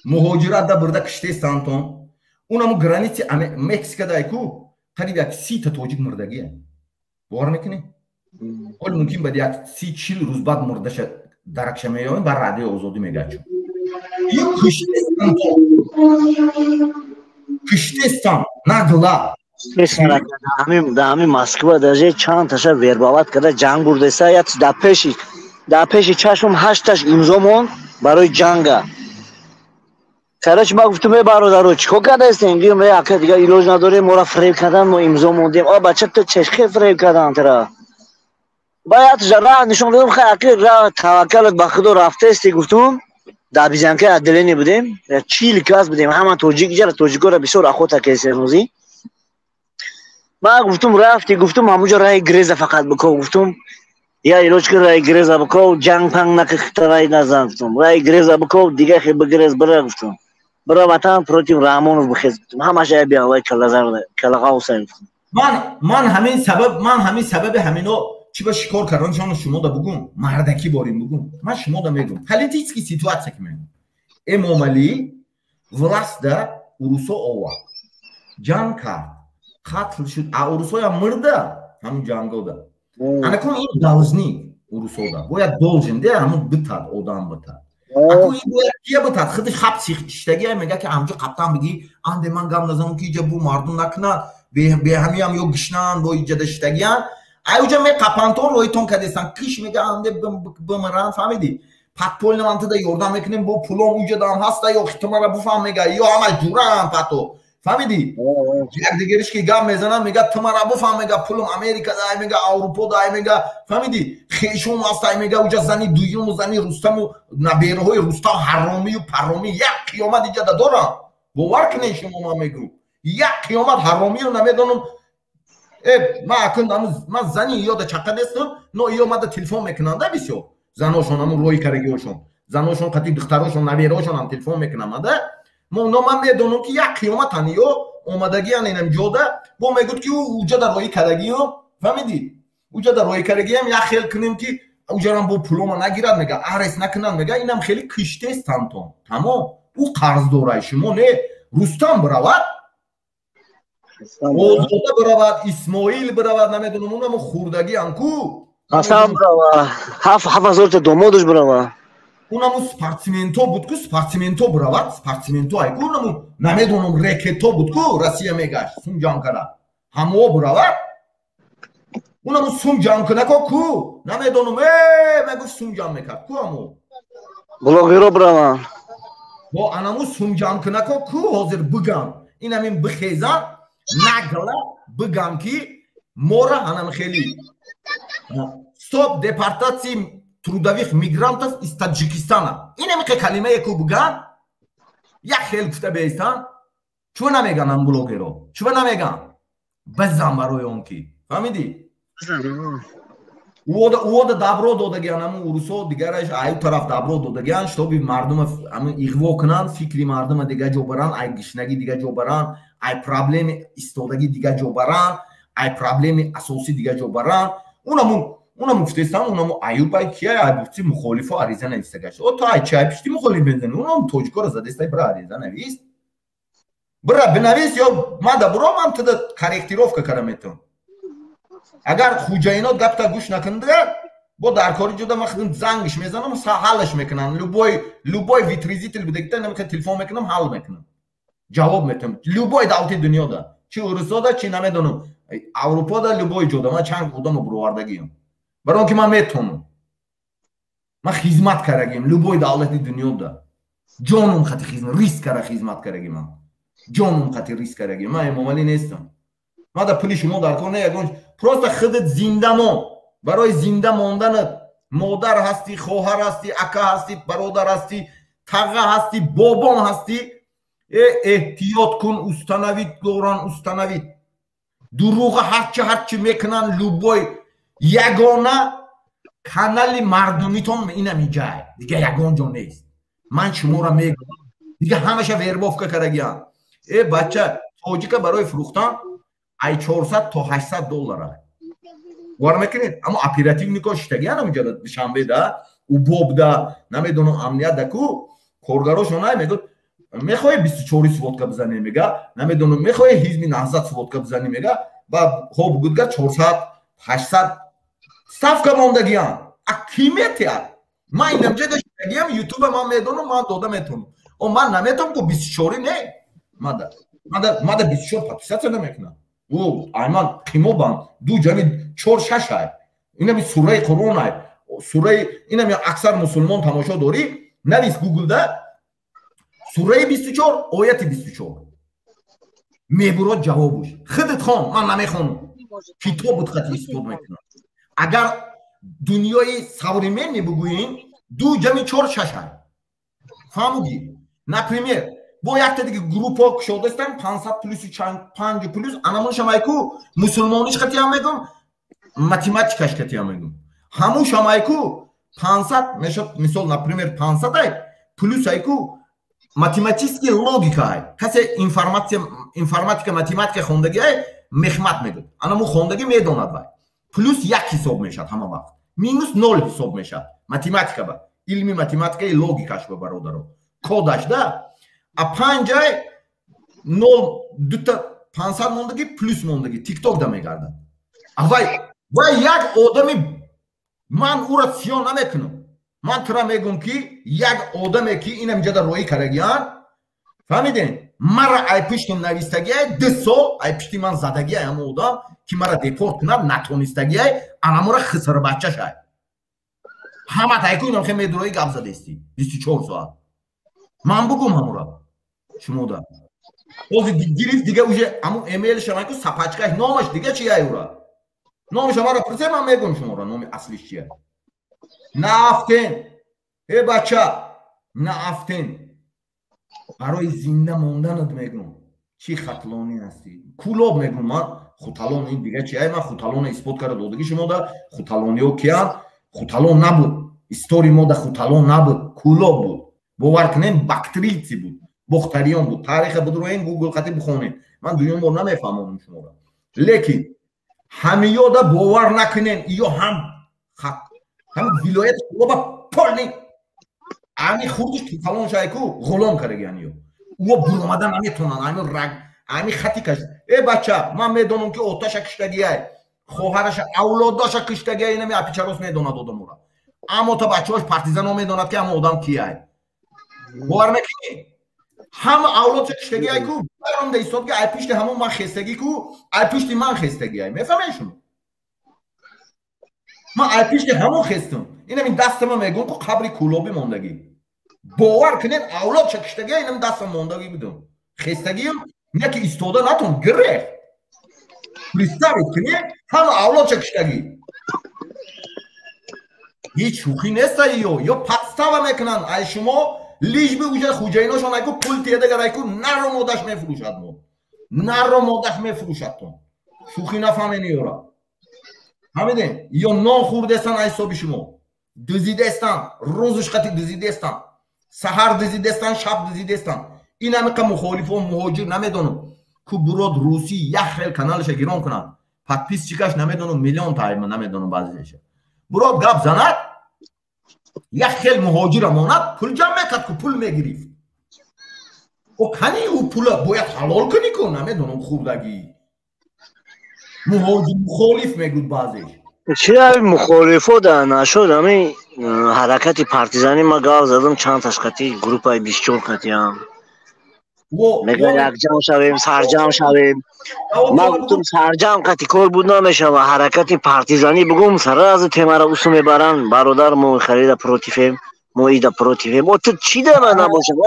Муҳоҷират да бурда киштестантон. Унаму граница и Мексика дайку қариб як 30-та тоҷик мурдагия, бовар мекунӣ? Ҳол мумкин бад як 30-40 рӯз баъд мурдаша даракша меёбем, бар Радиои Озодӣ мегачу. Киштестантон, киштестан нагла. Дар ҳамин Москва даже чанд таша вербовать карда, ҷанг бурдеса. Дар пеши чашмам ҳашташ имзо монд барои ҷанга. Короче, ма гуфтум: «Э, бародаро, чӣ кор кардаистем?» Гуфтам: «Э, ака, дигар илоҷ надорем, моро фиреб кардан, мо имзо мондем». «О, бача, ту чешхе фиреб кардан тара?» Баъд раҳ нишон додам. «Хай, ака, таваккалат ба Худо, рафтаисти», гуфтум. Дар Обезьянка отделение будем, 40 кас будем, ҳама тоҷик. Иҷара тоҷикоро бисёр охота кесернозӣ. Ман гуфтум: «Рафти, — гуфтум, — ҳамуҷо раҳи греза фақат биков», гуфтум, «я илоҷ ки раҳи греза биков, ҷанг панг накихтарай назан», гуфтум, «раҳи греза биков, дига хе бигрез, бира», гуфтум, «бира ватан, против Раҳмонов бихез», гуфтум, «ҳамаша я биавай калағавса», гуфтум. Ман ҳамин сабаб, ман ҳамин сабаби ҳамино чӣ ба шикор кардан шоно шумо да бугум, мардакӣ борим бугум. Ман шумо да мегум, политический ситуация ки мегум, Эмомалӣ власть да урусо овард, ҷанг кард, қатл шуд, а урусоям мурда ҳамун ҷангода. Анакун ин должник урусода бояд, должен де ҳамун битад, одам битад. Аку ин бояд кия битад? Худаш ҳабси иштагия мега, ки ҳамҷо қаптан бигӣ, анде ман гам назанам, ки иҷа бу мардум накунад, беҳамиам ё гишнаанд, бо иҷада иштагиян, ай уҷа меқапантон, роҳитон кадестан киш, мега, анде бимиран, фаҳмидӣ? Подпольно ман туда ёрдам мекунем, бо пулом уҷадаам ҳаста, ё хитмара буфаҳм, мега, ё ҳама ҷураам пато, фаҳмидӣ? Якдигариш ки гап мезанам, мега, тумара буфаҳм, мега, пулум Америка дай, мега, Аврупо дай, мега, фаҳмидӣ, хешум ҳастай, мега, уҷа зани дуюму зани Рустаму набераҳои Рустам ҳаромию парромӣ як қиёмат иҷада дорам. Бовар кунед шумо, ман мегӯм, як қиёмат ҳаромию намедонам. Э, ман акун ман зани иёда чақа нестам, но иё мада телефон мекунанда бисёр, заношон, ҳамун роҳи карагиҳошон, заношон қати духтарошон, набераҳошон ҳам телефон мекунам ада мо. Ман медонам, ки як қиёматан ё омадагиан инам ҷода, бо мегӯд, ки уҷа дар роҳи карагиё, фаҳмидӣ, уҷа дар роҳи карагиам як хел кунем, ки уҷарам бо пулома нагирад, мега, арес накунанд, мега, инам хеле киштестантон, тамом. Ӯ қарздорай, шумо не. Рустам биравад, Озода биравад, Исмоил биравад, намедонам, унамо хурдагиан ку. Ҳасан бирава, 7000-та домодаш бирава. Унаму спортсменто буд ку, спортсменто биравад, спортсменто айку, унаму намедонам, рекето буд ку, Россия мегашт, сум ҷамъ кара, ҳамоо биравад. Унаму сум ҷамъ кунако ку, намедонам, э, мегуфт, сум ҷамъ мекард ку ҳамо. Блогеро бираванд. Бо анаму сум ҷамъ кунако ку, ҳозир бигам, инамин бихезан, нагла бигам, ки мора анам хели «стоп депортации трудовых мигрантов из Таджикистана», инамиқе калимае ку биган, як хел гуфта беистан. Чӯ намеган ам блогеро? Чӯ намеган? Бизан барои он ки, фаҳмидӣ, уода добро додагиан ҳамун урусо, дигараш аю тараф добро додагиан, чтобы мардума ҳамин иғво кунанд, фикри мардума дига ҷо баранд, ай гишнагӣ дига ҷо баранд, ай проблеми истодагӣ дига ҷо баранд, ай проблеми асосӣ дига ҷо баранд. Унаму гуфтестам, унаму Аюбай кия, ай гуфти, мухолифо ариза нависта гашт. О, то ай чи ай пишти мухолиф мезани? Унам тоҷикоро задестай, бира ариза навис, бира бинавис, ё мада буро, ман туда корректировка кара метавон. Агар хуҷаинот гапта гӯш накунда, бо дар кори ҷуда ман худам зангш мезанам, ҳаллаш мекунам. Любой вытрезвитель будагита намека телефон мекунам, ҳал мекунам, ҷавоб метавам. Любой давлати дунёда, чи урусода, чи намедонам, Аврупода, любой ҷода ман чанд одамо буровардагиам, барои он ки ман метавонам, ман хизмат кардагиам любой давлати дунёда, ҷонум хати хизмат, риск кара хизмат кардагим, ман ҷонум хати риск кардагим. Ман Эмомалӣ нестам, ман да пули шумо дар кор не ягон. Просто худат зинда мон, барои зинда монданат модар ҳастӣ, хоҳар ҳастӣ, ака ҳастӣ, бародар ҳастӣ. Тағға ҳастӣ, бобом ҳастӣ. Э, эҳтиёт кун, установить доран, установить. Дурӯға ҳарчи ҳарчи мекунанд, любой ягона канали мардумитон инамиҷай, дига ягон ҷо нест. Ман шуморо мегӯям, дига ҳамаша вербовка кардагиам. Э, бача, тоҷика барои фурӯхтан ай 400 то 800 доллара бовар мекунед, аммо оперативнико шиштагиан ҳаминҷа Душанбеда, убобда, намедонам, амниятда ку коргарошон мегӯд: мехоҳӣ 24-и сводка бизанӣ, мега, намедонам, мехоҳӣ Ҳизби Наҳзат сводка бизанӣ, мега, ба хоб бугудга 400 800 ставка мондагиам. А ки метиҳад? Ман инамҷа даштагиам, ютуба ман медонам, ман дода метавонам. О, ман наметавонам ку 24-и, не, мада 24 подписаться намекунам. О, айман қимобанд, ду ҷами чор шаш ай. Инами сураи Қуръон ай, сураи инами аксар мусулмон тамошо дорӣ. Навис гуглда сураи 24, ояти 24, мебурод ҷавобуш. Худат хон, ман намехонам. Китобут хати исбот мекунам. Агар дунёи современный бугӯем, ду ҷами чор шаш ай, фаҳмудӣ? Например, бо якта дига группа кушодастам, 500 плюсу панҷу плюс, анамон шамайку мусулмониш хатиам мегум, математикаш катиам мегум. Ҳамун шамайку 500 мешад, мисол, например, 500 ай плюс айку математический логика ай. Касе информация, информатика, математика хондагӣ ай, мехмат мегӯд, анамун хондагӣ медонад. Вай плюс як ҳисоб мешад ҳама вақт, минус нол ҳисоб мешад математика ба илми математикаи логикаш ба бародаро кодаш да. А панҷай нол дута 500 мондагӣ, плюс мондагӣ, тикток да мегардад. А вай як одами, ман ӯра сиён намекунам. Ман тура мегӯм, ки як одаме, ки инамҷада роӣ кардагиан, фаҳмидем, мара ай пуштим навистагиай, 2 сол ай пушти ман задагиай, ҳамон одам, ки мара депорт кунад, натонистагиай, анамора хисрбачашай. Ҳама тайку инам хе медурои гап задестӣ 24 соат. Ман бугум ҳамура шумода ҳозир гирифт, дига уже ҳамун эмейлшамайку сапачкаш, номаш дига чияй, ура номаша мара пурсе, ман мегӯм шуморо номи аслиш чия. Наафтен, э бача, наафтен, барои зинда монданат мегӯм. Чӣ хатлонӣ ҳастӣ, Кулоб мегӯм ман, хуталон ин дига чияй. Ман хуталона исбот карда додагӣ шумода, хуталониҳо киянд. Хуталон набуд, истории мода хуталон набуд, Кулоб буд, бовар кунем, бактрийци буд, бохтариён буд. Тариха будроен, гугл қати бихонем, ман дуюм бор намефаҳмонам шуморо. Лекин ҳамиёда бовар накунем, иё ҳам ҳам вилояти Кулоба полный ами хурдиш калон шайку ғулом карагиан, ё ӯ буромада наметонанд. Ами раг, ами хати каш. Э, бача, ман медонам, ки оташа киштагиай, хоҳараша, авлодоша киштагиай, инами апичарос медонад одамура, аммо та бачаҳош партизано медонад, ки ҳама одам кияй. Бовар мекунӣ, ҳама авлодша киштагиай ку баронда истод, ки ай пишти ҳамон ман хестагӣ ку, ай пишти ман хестагиай. Мефаҳмед шумо? Ман ай пишти ҳамон хестам. Инами дастама мегӯм, ку қабри Кулобӣ мондагӣ, бовар кунед, авлодша киштагиай, инам дастам мондагӣ будам, хестагиам не ки истода натон гирех. Представить кунед, ҳама авлодша киштагӣ, ҳеҷ шӯхӣ неста. Ё подстава мекунанд ай шумо, лишь бы уже хуҷаиношон айку пул тиядагар, айку наро модаш мефурӯшад, мо наро модаш мефурӯшадтон. Шӯхӣ нафаҳмени ёра, фаҳмидем? Ё нон хӯрдестан ай ҳисоби шумо, дузидестан, рӯзуш қати дузидестан, саҳар дузидестан, шаб дузидестан. Ин ҳамиқа мухолифон, муҳоҷир, намедонам, ку бурод русӣ як хел каналаша гирон кунад, подписчикаш намедонам миллион тайма, намедонам, баъзеша бурод гап занад, як хел муҳоҷира монад, пул ҷамъ мекард ку, пул мегирифт. О, кани ӯ пула бояд ҳалол кунӣ ку, намедонам, хурдагӣ муҳоҷир мухолиф мегӯд баъзеш. Чи мухолифо да нашуд, ами ҳаракати партизанӣ ма гав задам чанд ташқати группаи 24 қатиам. Мега якҷамъ шавем, сарҷамъ шавем. Ма гуфтум, сарҷамъ қати кор буд намешава. Ҳаракати партизанӣ бугум, сразу темара усу мебаранд: бародар, мо харида противем, мо ида противем. О, ту чӣ дама набошад,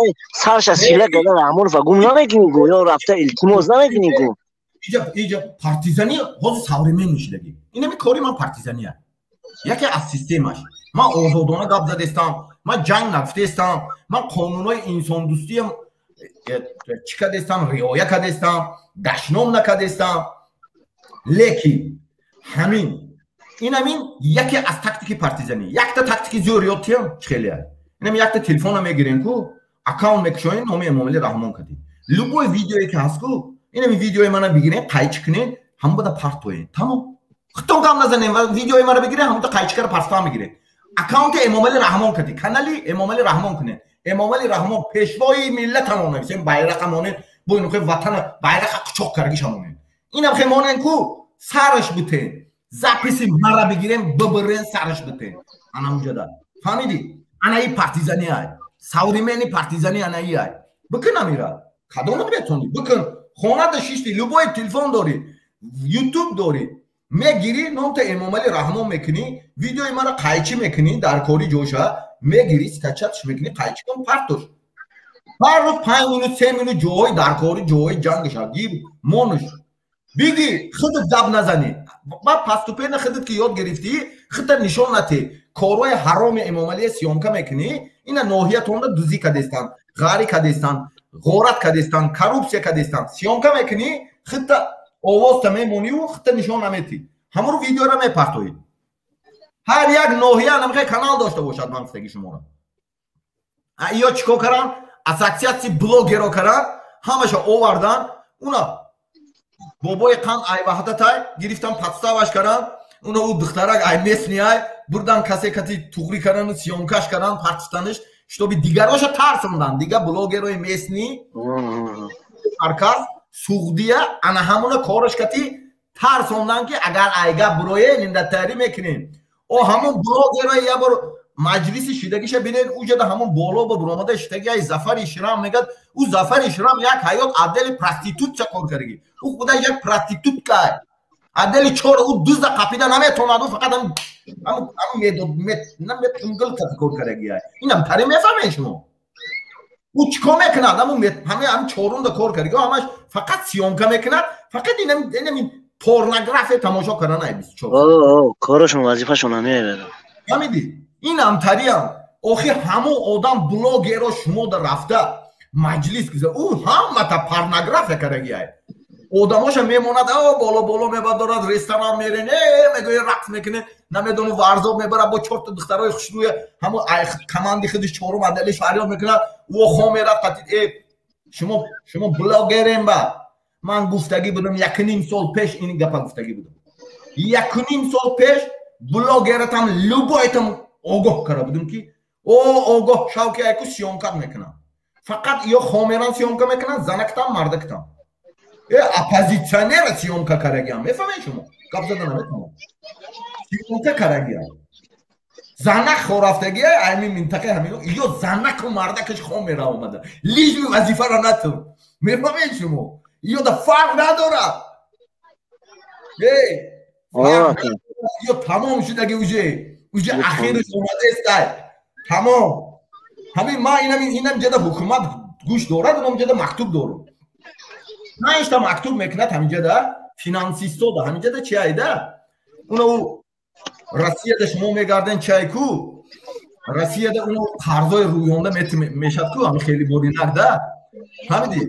сарша сила гада Раҳмонова гум намекунӣ гу, ё рафта илтимос намекунӣ гу. Иҷа партизанӣ ҳозир современный шудагӣ. Инами кори ман партизания, яке аз системаш. Ман озодона гап задестам. Ман ҷанг нагуфтаистам, ман қонунҳои инсондӯстиам чӣ кардастам, риоя кардастам, дашном накардастам. Лекин ҳамин инамин яке аз тактики партизанӣ, якта тактики зӯр ёд тиям, чӣ хеле инам, якта телефона мегирем ку, аккаунт мекушоем, номи Эмомалӣ Раҳмон кардем, любой видеое ки ҳаст ку, инами видеои мана бигирем, қайчи кунем, ҳамон бада партоем, тамом. Хитон гам назанем ва видеои мана бигирем, ҳамонда қайчикара партоам мегирем, аккаунти Эмомалӣ Раҳмон кардӣ, канали Эмомалӣ Раҳмон кунем, Эмомалӣ Раҳмон пешвои миллатамон нависем, байрақа монем, бо ин ватана байрақа қучоқ каргиша монем, инам хе монем ку, сараш бутен, записи мара бигирем, бибирен, сараш бутен ана уҷада, фаҳмидӣ? Ана и партизани ай, современный партизани ана и ай. Бикун амира, кадомат метонӣ бикун. Хонада шишти, любой телефон дорӣ, Ютуб дорӣ, мегирӣ, номта Эмомалӣ Раҳмон мекунӣ, видеои мара қайчӣ мекунӣ, дар кори ҷоша мегирӣ, скачать ш мекунӣ, қайчӣ кун, партош. Ҳар рӯз 5 минут, 3 минут ҷоҳои даркорӣ, ҷоҳои ҷангша гир монуш, биги, худат гап назанӣ. Баъд постепенно худат ки ёд гирифтӣ, худта нишон натӣ, корҳои ҳароми Эмомалия съёмка мекунӣ. Ина ноҳиятонда дузӣ кардестанд, ғарӣ кардестанд, ғорат кардестанд, коррупсия кардестанд, съёмка мекунӣ, худта овозта мемониву худта нишон наметӣ, ҳамаро видеора мепартоӣ. Ҳар як ноҳия намехоҳ канал дошта бошад. Ман гуфтаги шуморо, ё чӣ кор каранд? Ассотсиатсияи блогеро каранд, ҳамаша овардан, уна бобои қанд айваҳдатай гирифтан, подстава ш каранд, уна ӯ духтарак ай местный ай бурдан, касе кати туғрӣ кардану съёмка ш кардан, партифтаниш, чтобы дигароша тарсондан, дига блогерои местный марказ Суғдия, ана ҳамуна кораш кати тарсондан, ки агар айга бурое, ниндатарӣ мекунем. О ҳамун блогерои я бор маҷлиси шидагиша бинед, уҷада ҳамун боло ба буромада шидаги ай Зафари Ширам мегӯяд. Ӯ Зафари Ширам як ҳаёт отдели проститутка кор кардаги, ӯ худаш як проститутка, отдели чор, ӯ дузда қапида наметонад, ӯ фақат ҳамун кор кардаги. Инам тари мефаҳмед шумо, ӯ чӣ кор мекунад? Ҳамин чорумда кор кардаги, ҳамаш фақат съёмка мекунад, фақат инамин порнография тамошо кардан ай 24. Корашон, вазифашон ҳамеа. Фаҳмидӣ? Ин ҳамтариам. Охир ҳамон одам блогеро шумода рафта маҷлис гуза, ӯ ҳамата порнография кардагиай, одамоша мемонад, о боло боло мебардорад, ресторан мерен, э мегӯя, рақс мекунед, намедону варзоб мебарад бо чорта духтарои хушрӯя, ҳамон команди худиш чорум отдели фарёд мекунад, ӯ хом мерад қатид. Э, шумо блогерем ба ман гуфтагӣ будам якуним сол пеш, ин гапа гуфтагӣ будам якуним сол пеш, блогератам любой там огоҳ карда будем, ки о огоҳ шав, ки айку съёмка т мекунам. Фақат ё хомеран съёмка мекунанд, занактам, мардактам, э оппозитсионера съёмка карагиам, мефаҳмед шумо? Гап зада наметавонам, съёмка карагиам, занак хорафтагия ҳамин минтақаи ҳамин, ё занаку мардакаш хом мера омада, лишь бы вазифаро натун, мефаҳмед шумо? Ё да фарқ надорад, э ё тамом шудаги, уже ахираш омадестай, тамом. Ҳамин ман инам ҷада ҳукумат гӯш дорад, инам ҷада мактуб дорум, панҷта мактуб мекунад ҳаминҷада финансистода, ҳаминҷада чи айда, уна ӯ Россияда шумо мегарден, чай ку, Россияда уна қарзои рӯёнда мешад ку, ҳами хеле боринак да, фаҳмидӣ?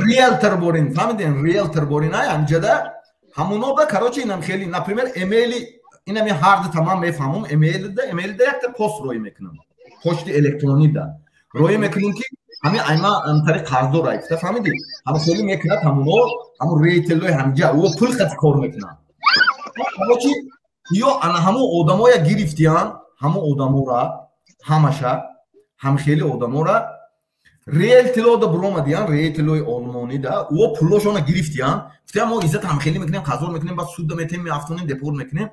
Риэлтор борин, фаҳмидин? Риэлтор борин ай ҳаминҷада ҳамуно ба, короче, инам хеле, например, эмейли инами ҳарду тамам мефаҳмум, эмейлида якта пост роӣ мекунам, почти электронида роӣ мекунем, ки ҳамин айма тариқ қарздор айфта, фаҳмидӣ? Ҳама хеле мекунад ҳамуно, ҳамун риэлторои ҳамҷа, ӯ пул қати кор мекунад. Короче, ё ана ҳамун одамоя гирифтиян, ҳамун одамора ҳамаша, ҳамхели одамора риэлторода буромадиян, риэлторои олмонида ӯ пулошона гирифтиян, гуфтиян: мо иззат ҳамхелӣ мекунем, қазор мекунем, баъд суда метем, меафтонем, депорт мекунем.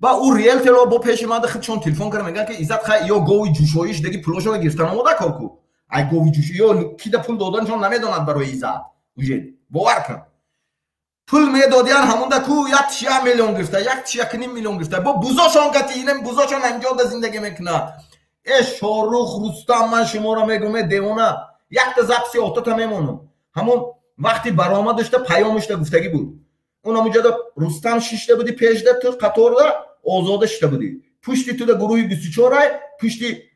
Ба ӯ риэлторо бо пеши мада худшон телефон карда мегӯянд, ки Иззат, хай, ё гови ҷӯшоиш даги пулошона гирифтан омода кор ку, ай гови ҷӯш ё кида пул доданшон намедонад барои Иззат, уже бовар кун, пул медодиян ҳамонда ку, як тишя миллион гирифта, як тиш 1,5 миллион гирифта, бо бузошон кати, инам бузошон ҳамҷода зиндагӣ мекунад. Э Шорух, Рустам, ман шуморо мегӯм, э девона, якта записи отата мемонам, ҳамон вақти баромадашта паёмашта гуфтагӣ буд, он ҳамуҷода Рустам шишта буди, пешда ту қаторда Озода шишта будӣ, пушти туда гурӯҳи 24 ай пушти.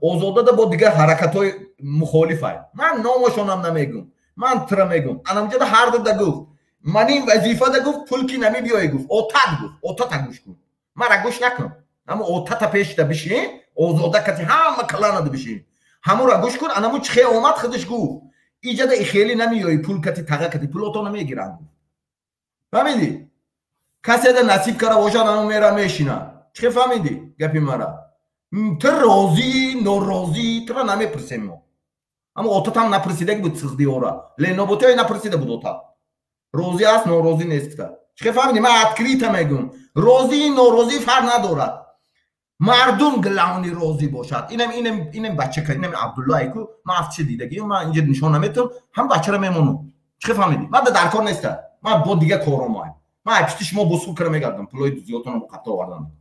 Озодада бо дигар ҳаракатҳои мухолифай. Ман номошонам намегум, ман тира мегум. Анамҷода ҳар дуда гуфт, ман ин вазифада гуфт, пул ки намебиёе, гуфт, отат, гуфт, отата гӯш кун, мара гӯш накун. Ҳамо отата пешта бишин, Озода кати ҳама кланада бишин, ҳамура гӯш кун. Анаму чихе омад, худаш гуфт, иҷада ихелӣ намеёи, пул кати, тага кати пулото намегиранд. Фаҳмидӣ? Каседа насиб кара бошад, ану мера мешина. Чихе фаҳмидӣ гапи мара? Ту розӣ, норозӣ, тура намепурсем мо. Аммо отатам напурсидаги буд, сиғдиёра леноботиҳое напурсида буд, отат розӣ аст, норозӣ нест. Чихе фаҳмидӣ? Ман открыто мегӯм, розӣ, норозӣ фарқ надорад, мардум главный розӣ бошад. Инам, инам, инам бачака, инам Абдуллое ку ман афтиша дидагӣ, ман инҷа нишон наметавам, ҳам бачара мемонам. Чихе фаҳмидӣ? Ман дар кор неста, ман бо дига кором. Ман пишти шумо босу кара мегардам, пулои зиёдтонам қабта овардан.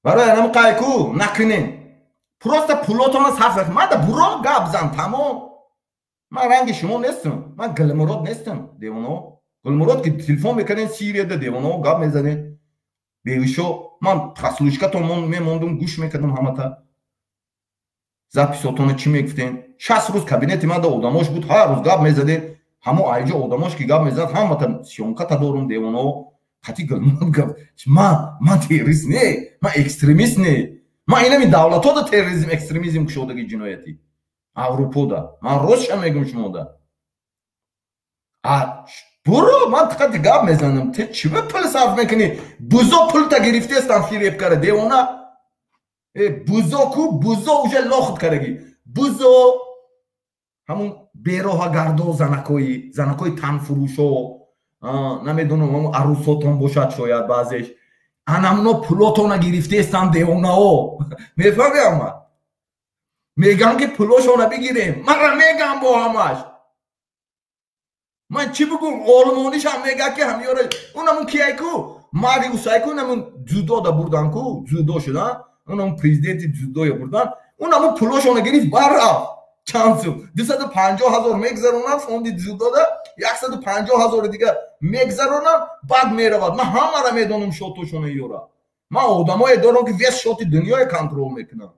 Барои анам қайку накунем, просто пулотона сарф накун. Ман да буро гап зан, тамом. Ман ранги шумо нестам, ман Гулмурод нестам, девонао. Гулмурод ки телефон мекардем, Сирияда, девонао, гап мезадем беишо. Ман прослушкатон мемондум, гӯш мекардам ҳамата записотона, чӣ мегуфтем. 60 рӯз кабинети ман да одамош буд, ҳар рӯз гап мезадем. Ҳамо айҷо одамош ки гап мезад, ҳамата съёмката дорум, девонао. Қати Гулмурод гап. Ман террорист не, ман экстремист не. Ман инами давлатода терроризм, экстремизм кушодаги, ҷиноятӣ Аврупода. Ман ростша мегум шумода. Буро, ман фақат гап мезанам. Те чӣ ба пул сарф мекунӣ? Бузо пулта гирифтестам, фиреб кара, девона. Бузо ку, бузо уже лохт караги. Бузо, ҳамун бероҳагардо, занакои танфурӯшо, намедонам, ҳамун арӯсотон бошад шояд баъзеш, анамно пулотона гирифтестам, девонао. Мефаҳми? Ама мегам ки пулошона бигирем, мара мегам бо ҳамаш. Ман чӣ бигум? Олмонишам мега ки ҳамёра унамун кияйку, Мариусайку, унамун дзюдода бурдан ку, дзюдо шудан, унамун президенти дзюдоя бурдан, унамун пулошона гирифт, баррафт. Чанд сум? 250 000 мегзаронам фонди дзюдода, 150 000-и дига мегзаронам, баъд меравад. Ман ҳамара медонам, счётошона ёра. Ман одамое дорам ки весь счёти дунёе контрол мекунам.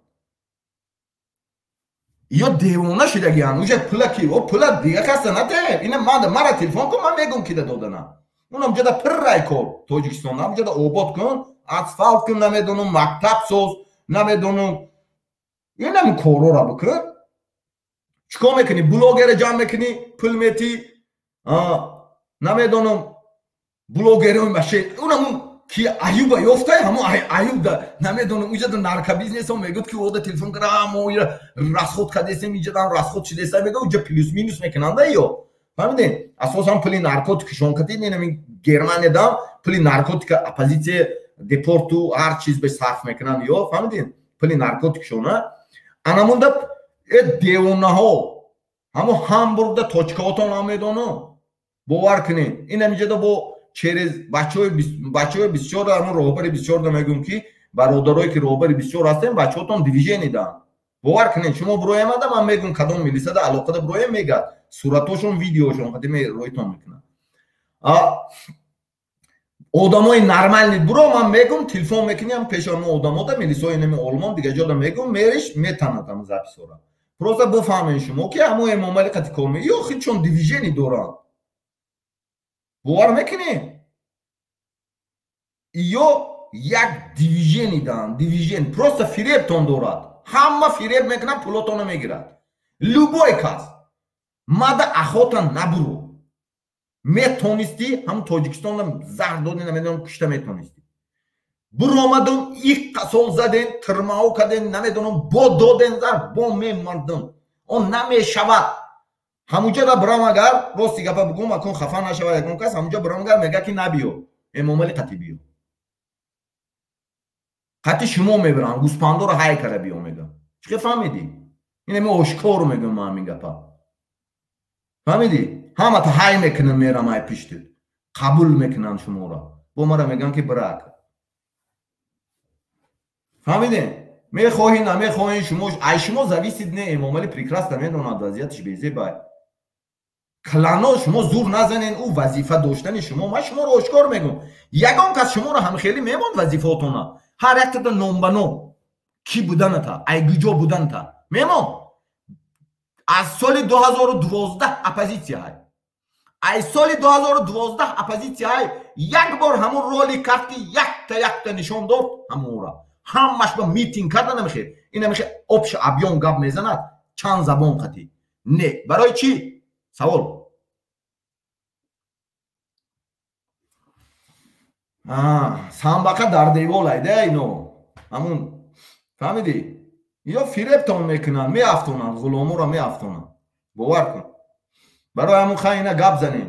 Ё девона шудагиан уже. Пула ки, о, пула дига каса нате. Ина мара телефон кун, ман мегум кида додана. Унам ҷода пиррай кор Тоҷикистон, ам ҷода обод кун, асфалт кун, намедонам, мактаб соз, намедонам, инам корора бикун. Чикор мекунӣ? Блогера ҷамъ мекунӣ, пул метӣ, намедонам, блогерои маше, унамун ки Аюба ёфтай, ҳамо Аюб да, намедонам, уҷада наркобизнесо мегӯд ки ода телефон кара, мо расход кардесем, иҷадан расход шудеса, мега, уҷа плюс минус мекунанда ё. Фаҳмидем? Асосан пули наркотикшон катид. Инами Германиядам пули наркотика оппозитсия депорту ҳар чиз бе сарф мекунанд ё. Фаҳмидем? Пули наркотикшона анамонда. Э, девонаҳо, ҳамо Ҳамбургда точкаотон ҳам медонам, бовар кунед. Инамиҷада бо через бачаҳои бисёр, ҳамон роҳбари бисёрда мегӯм ки бародарое ки роҳбари бисёр ҳастем, бачаҳотон движение дан, бовар кунед. Шумо бироемада, ман мегӯм, кадом милисада алоқада бироем, мегӯяд, суратошон, видеошон қадиме роитон мекунад. Одамои нормальный буро, ман мегӯм, телефон мекунем пеши ҳамон одамода, милисои нами Олмон, дига ҷода мегӯм, мериш, метанад ҳам записора. Просто бифаҳмед шумо ки ҳамо Эмомали қати кор ё худшон движение доранд, бовар мекунед? Ё як движение даанд, движение просто фиребтон дорад, ҳама фиреб мекунад, пулотонро мегирад. Любой кас мада ахота набуро. Метонистӣ ҳамн Тоҷикистонро заҳр доди, намедонам, кушта метонистӣ. Буромадум, иққа сол заден, тирмао карден, намедонам, бо доден зар, бо мемардум, он намешавад. Ҳамуҷада бирам, агар рости гапа бигӯм, акун хафа нашавад ягон кас, ҳамуҷа бирам, агар мега ки набиё, Эмомали қати биё, қати шумо мебирам, гӯспандоро ҳай кара биё, мега. Чӣ фаҳмидӣ? Инами ошкор мегӯм ман ҳамин гапа. Фаҳмидӣ? Ҳамата ҳай мекунам, мерам ай пиштит, қабул мекунанд шуморо, бо мара мегӯянд ки бирак. Фаҳмидем? Мехоҳӣ, намехоҳӣ, шумо, ай шумо зависит не. Эмомали прекрасно медонад, вазъиятиш безебай. Клано шумо зур назанен. Ӯ вазифа доштани шумо, ман шуморо ошкор мегӯм, ягон кас шуморо ҳамхелӣ мемонд вазифаотона, ҳар яктада ном ба ном. Ки буданата, ай куҷо буданата. Мемон аз соли 2012 оппозитсия ҳай. Ай соли 2012 оппозитсия ҳай, як бор ҳамун роли кард ки якта якта нишон дод ҳамонро. Ҳамаш ба митинг карда намехе. Ин намехе обш абён гап мезанад чанд забон қатӣ. Не, барои чӣ? Савол. Самбақа дар девол айда ино. Ҳамун фаҳмидӣ? Ё фиребтон мекунанд, меафтонанд, ғуломоро меафтонанд. Бовар кун. Барои ҳамун хай ина гап занем.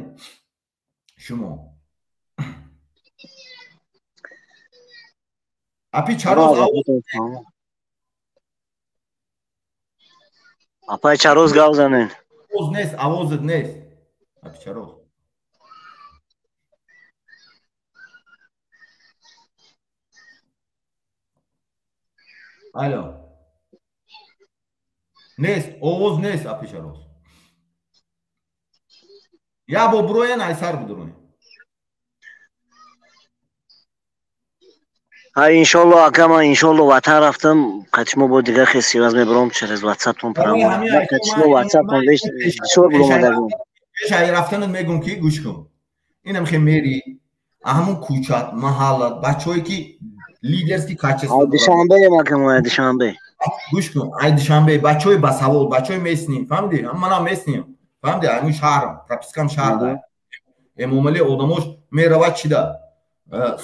Шумо. Апи чароз апай чароз гап занем. Овоз нест, овозат нест. Апи чароз. Алло. Нест, овоз нест апи чароз. Я бо буроен айсар будуроен. Ҳай иншолло ака, ман иншолло ватан рафтам, қатишмо бо дигар хел сиваз мебаром через ватсаптон парам. Қатишмо ватсаптон бисёр буромадагум. Пеш ай рафтанат мегум ки гӯш кун. Инам хе мери, ҳамун кӯчат, маҳаллат, бачаҳое ки лидерский качество. Душанбе ака, мо Душанбе. Гӯш кун, ай Душанбе бачаҳои басавод, бачаҳои местни, фаҳмидӣ? Манам местниам. Фаҳмидӣ? Ҳамин шаҳрам, пропискам шаҳр да. Эмомалӣ одамош меравад чида?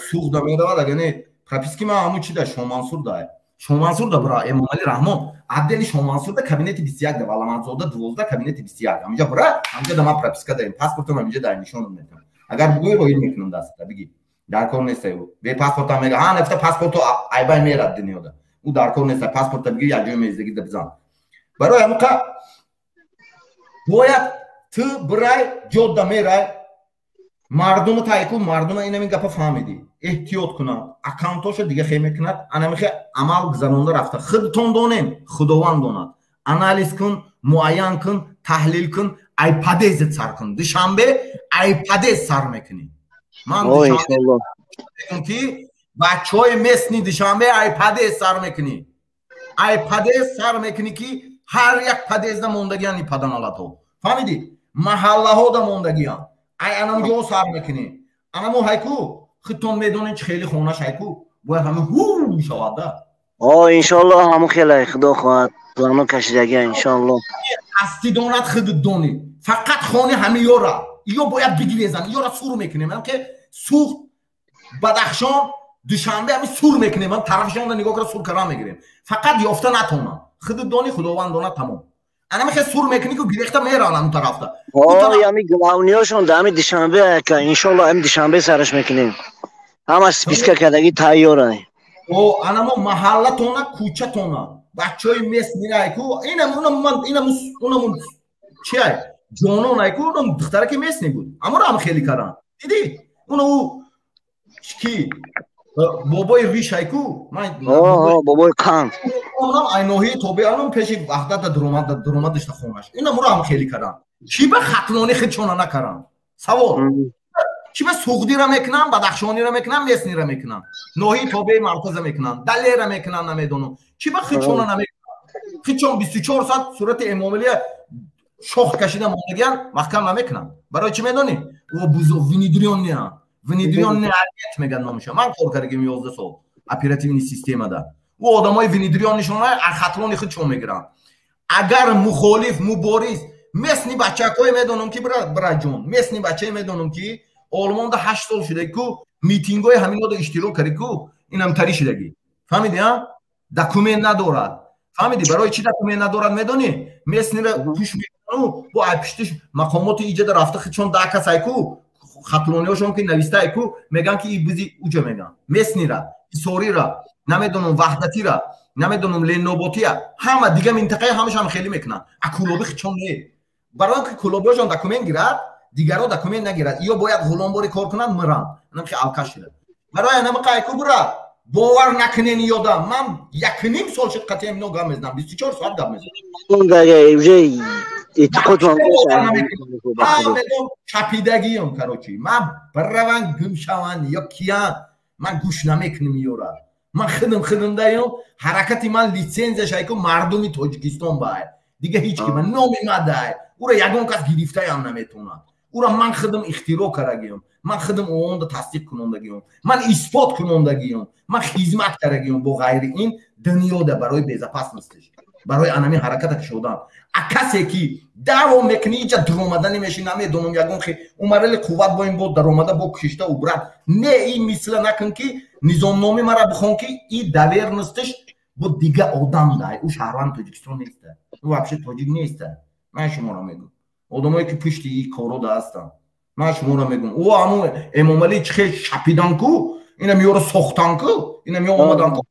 Суғда меравад, агар не прописки ман ҳамун чида Шомансур да. Шомансур да бира Эмомалӣ Раҳмон, отдели Шомансур да кабинети 21 да, Валаматзода 12 кабинети 21. Ҳаминҷа бира, ҳаминҷа да ман прописка дарем, паспортам ҳаминҷа дар нишонам метам. Агар бигӯӣ роҳил мекунам дастата, бигӣ. Дар кор нест ӯ. Бе паспортам мега, ҳа нафта паспорту айбай мерад дунёда. Ӯ дар кор нест, паспорта бигир, як ҷой мездагӣ да бизан. Барои ҳамуқа бояд ту бирай, ҷодда мерай, мардуму тайку, мардума инамин гапа фаҳмидӣ. Эҳтиёт кунад, аккаунтошо дига хе мекунад, анамихе амал гузаронда рафта. Худтон донем, Худованд донад. Анализ кун, муайян кун, таҳлил кун, айпадезет сар кун. Душанбе айпадез сар мекунӣ. Ман душанбе ки бачаҳои местни Душанбе айпадез сар мекунӣ. Айпадез сар мекунӣ ки ҳар як падезда мондагиан ипаданалато. Фаҳмидӣ? Маҳаллаҳода мондагиан. Ай анамҷо сар мекунӣ. Анамо ҳайку худтон медонед чи хеле хонаш ҳайку бояд ҳама ҳу шавад да. О, иншоалло ҳамун хеле худо хоҳад плано кашидагия иншоалло. Ҳасти донад худут донӣ. Фақат хони ҳами ёра. Ё бояд бигирезан, ёра сур мекунем. Ам ки Суғд, Бадахшон, Душанбе ҳами сур мекунем. Ам тарафшонда нигоҳ кара сур кардан мегирем. Фақат ёфта натонам. Худут донӣ, Худованд донад, тамом. Анами хе сур мекунӣ ку гирехта мераванд ҳамун тарафта. О, ями главниёшон да ҳами Душанбе ака, иншоалло ҳами Душанбе сараш мекунем. Ҳамаш списка кардагӣ тайёра. О, анамо маҳаллатона, кӯчатона. Бачаҳои мест мирай ку, инам унам ман инам унам чи ай? Ҷонон ай ку, унам духтараки местни буд. Аморо ҳам хеле кардан. Дидӣ? Уна ӯ ки бобои риш ай ку, ман О, бобои қанд. Онам ай ноҳияи тобеанам пеши ваҳдат даромад дошта хонаш. Инамро ҳам хеле кардан. Чӣ ба хатлони худшона накаранд? Савол. Чӣ ба суғдира мекунанд, бадахшонира мекунанд, местнира мекунанд, ноҳияи тобеи марказа мекунанд, далера мекунанд, намедонам. Чӣ ба худшона намекунанд? Худшон 24 соат сурати Эмомалия шох кашида мондагиян, маҳкам намекунанд. Барои чӣ медонӣ? Ӯ бузо внедрённыянд. Внедрённый агент меган номаша. Ман кор кардагим 11 сол оперативный системада. Ӯ одамои внедрённыйшона хатлони худшон мегиранд. Агар мухолиф, мубориз, местни бачакое медонам ки бираҷон, местни бачае медонам ки Олмонда 8 сол шуда ку митингҳои ҳаминода иштирок карди ку, инам тари шудагӣ. Фаҳмидӣ, а? Документ надорад. Фаҳмидӣ, барои чӣ документ надорад медонӣ? Местнира пуш мекунану бо ай пуштиш мақомоти иҷода рафта худшон да кас ай ку, хатлониҳошон ки нависта ай ку, меган ки и бизи уҷа меган. Местнира, Исорира, намедонам Ваҳдатира, намедонам Ленноботия, ҳама дига минтақаи ҳамашам хеле мекунанд. А кулоби худшон не. Барои ки кулобиҳошон документ гирад, дигаро документ нагирад. Ё бояд ғуломбори кор кунанд, миранд. Анам хе алкаш шуда. Барои анам қайку бура бовар накунен ёда. Ман 1.5 сол шуд қатъи ино гап мезанам. 24 соат гап мезанам. Уже эътиқод ман мегӯям чапидагиам, короче. Ман бираван гум шаванд ё киян, ман гӯш намекунам ёра. Ман хидм даём, ҳаракати ман литсензияш айку мардуми Тоҷикистон бай. Дига ҳеҷ ки ман номи ма дай. Ура ягон кас гирифтаям наметавонад. Ура ман хидм ихтироъ карагиём. Ман хидм ООНда тасдиқ кунондагиём. Ман исбот кунондагиём. Ман хизмат карагиём бо ғайри ин дунёда барои безопасностиш. Барои анами ҳараката кушодан. А касе ки даъво мекунӣ, иҷа дуромада намеши, намедонам ягон хе умарали қувват бо ин бо даромада бо кишта убрат. Не, ин мисла накун ки низомноми мара бихон ки и доверенностиш бо дига одам дай. Ӯ шаҳрванди Тоҷикистон неста. Ӯ вообще тоҷик неста. Ман шуморо мегӯм. Одамое ки пушти и корода ҳастанд. Ман шуморо мегӯм. Ӯ ҳамун Эмомалӣ чӣ хел шапидан ку, инам ёро сохтан ку, инам ё омадан ку,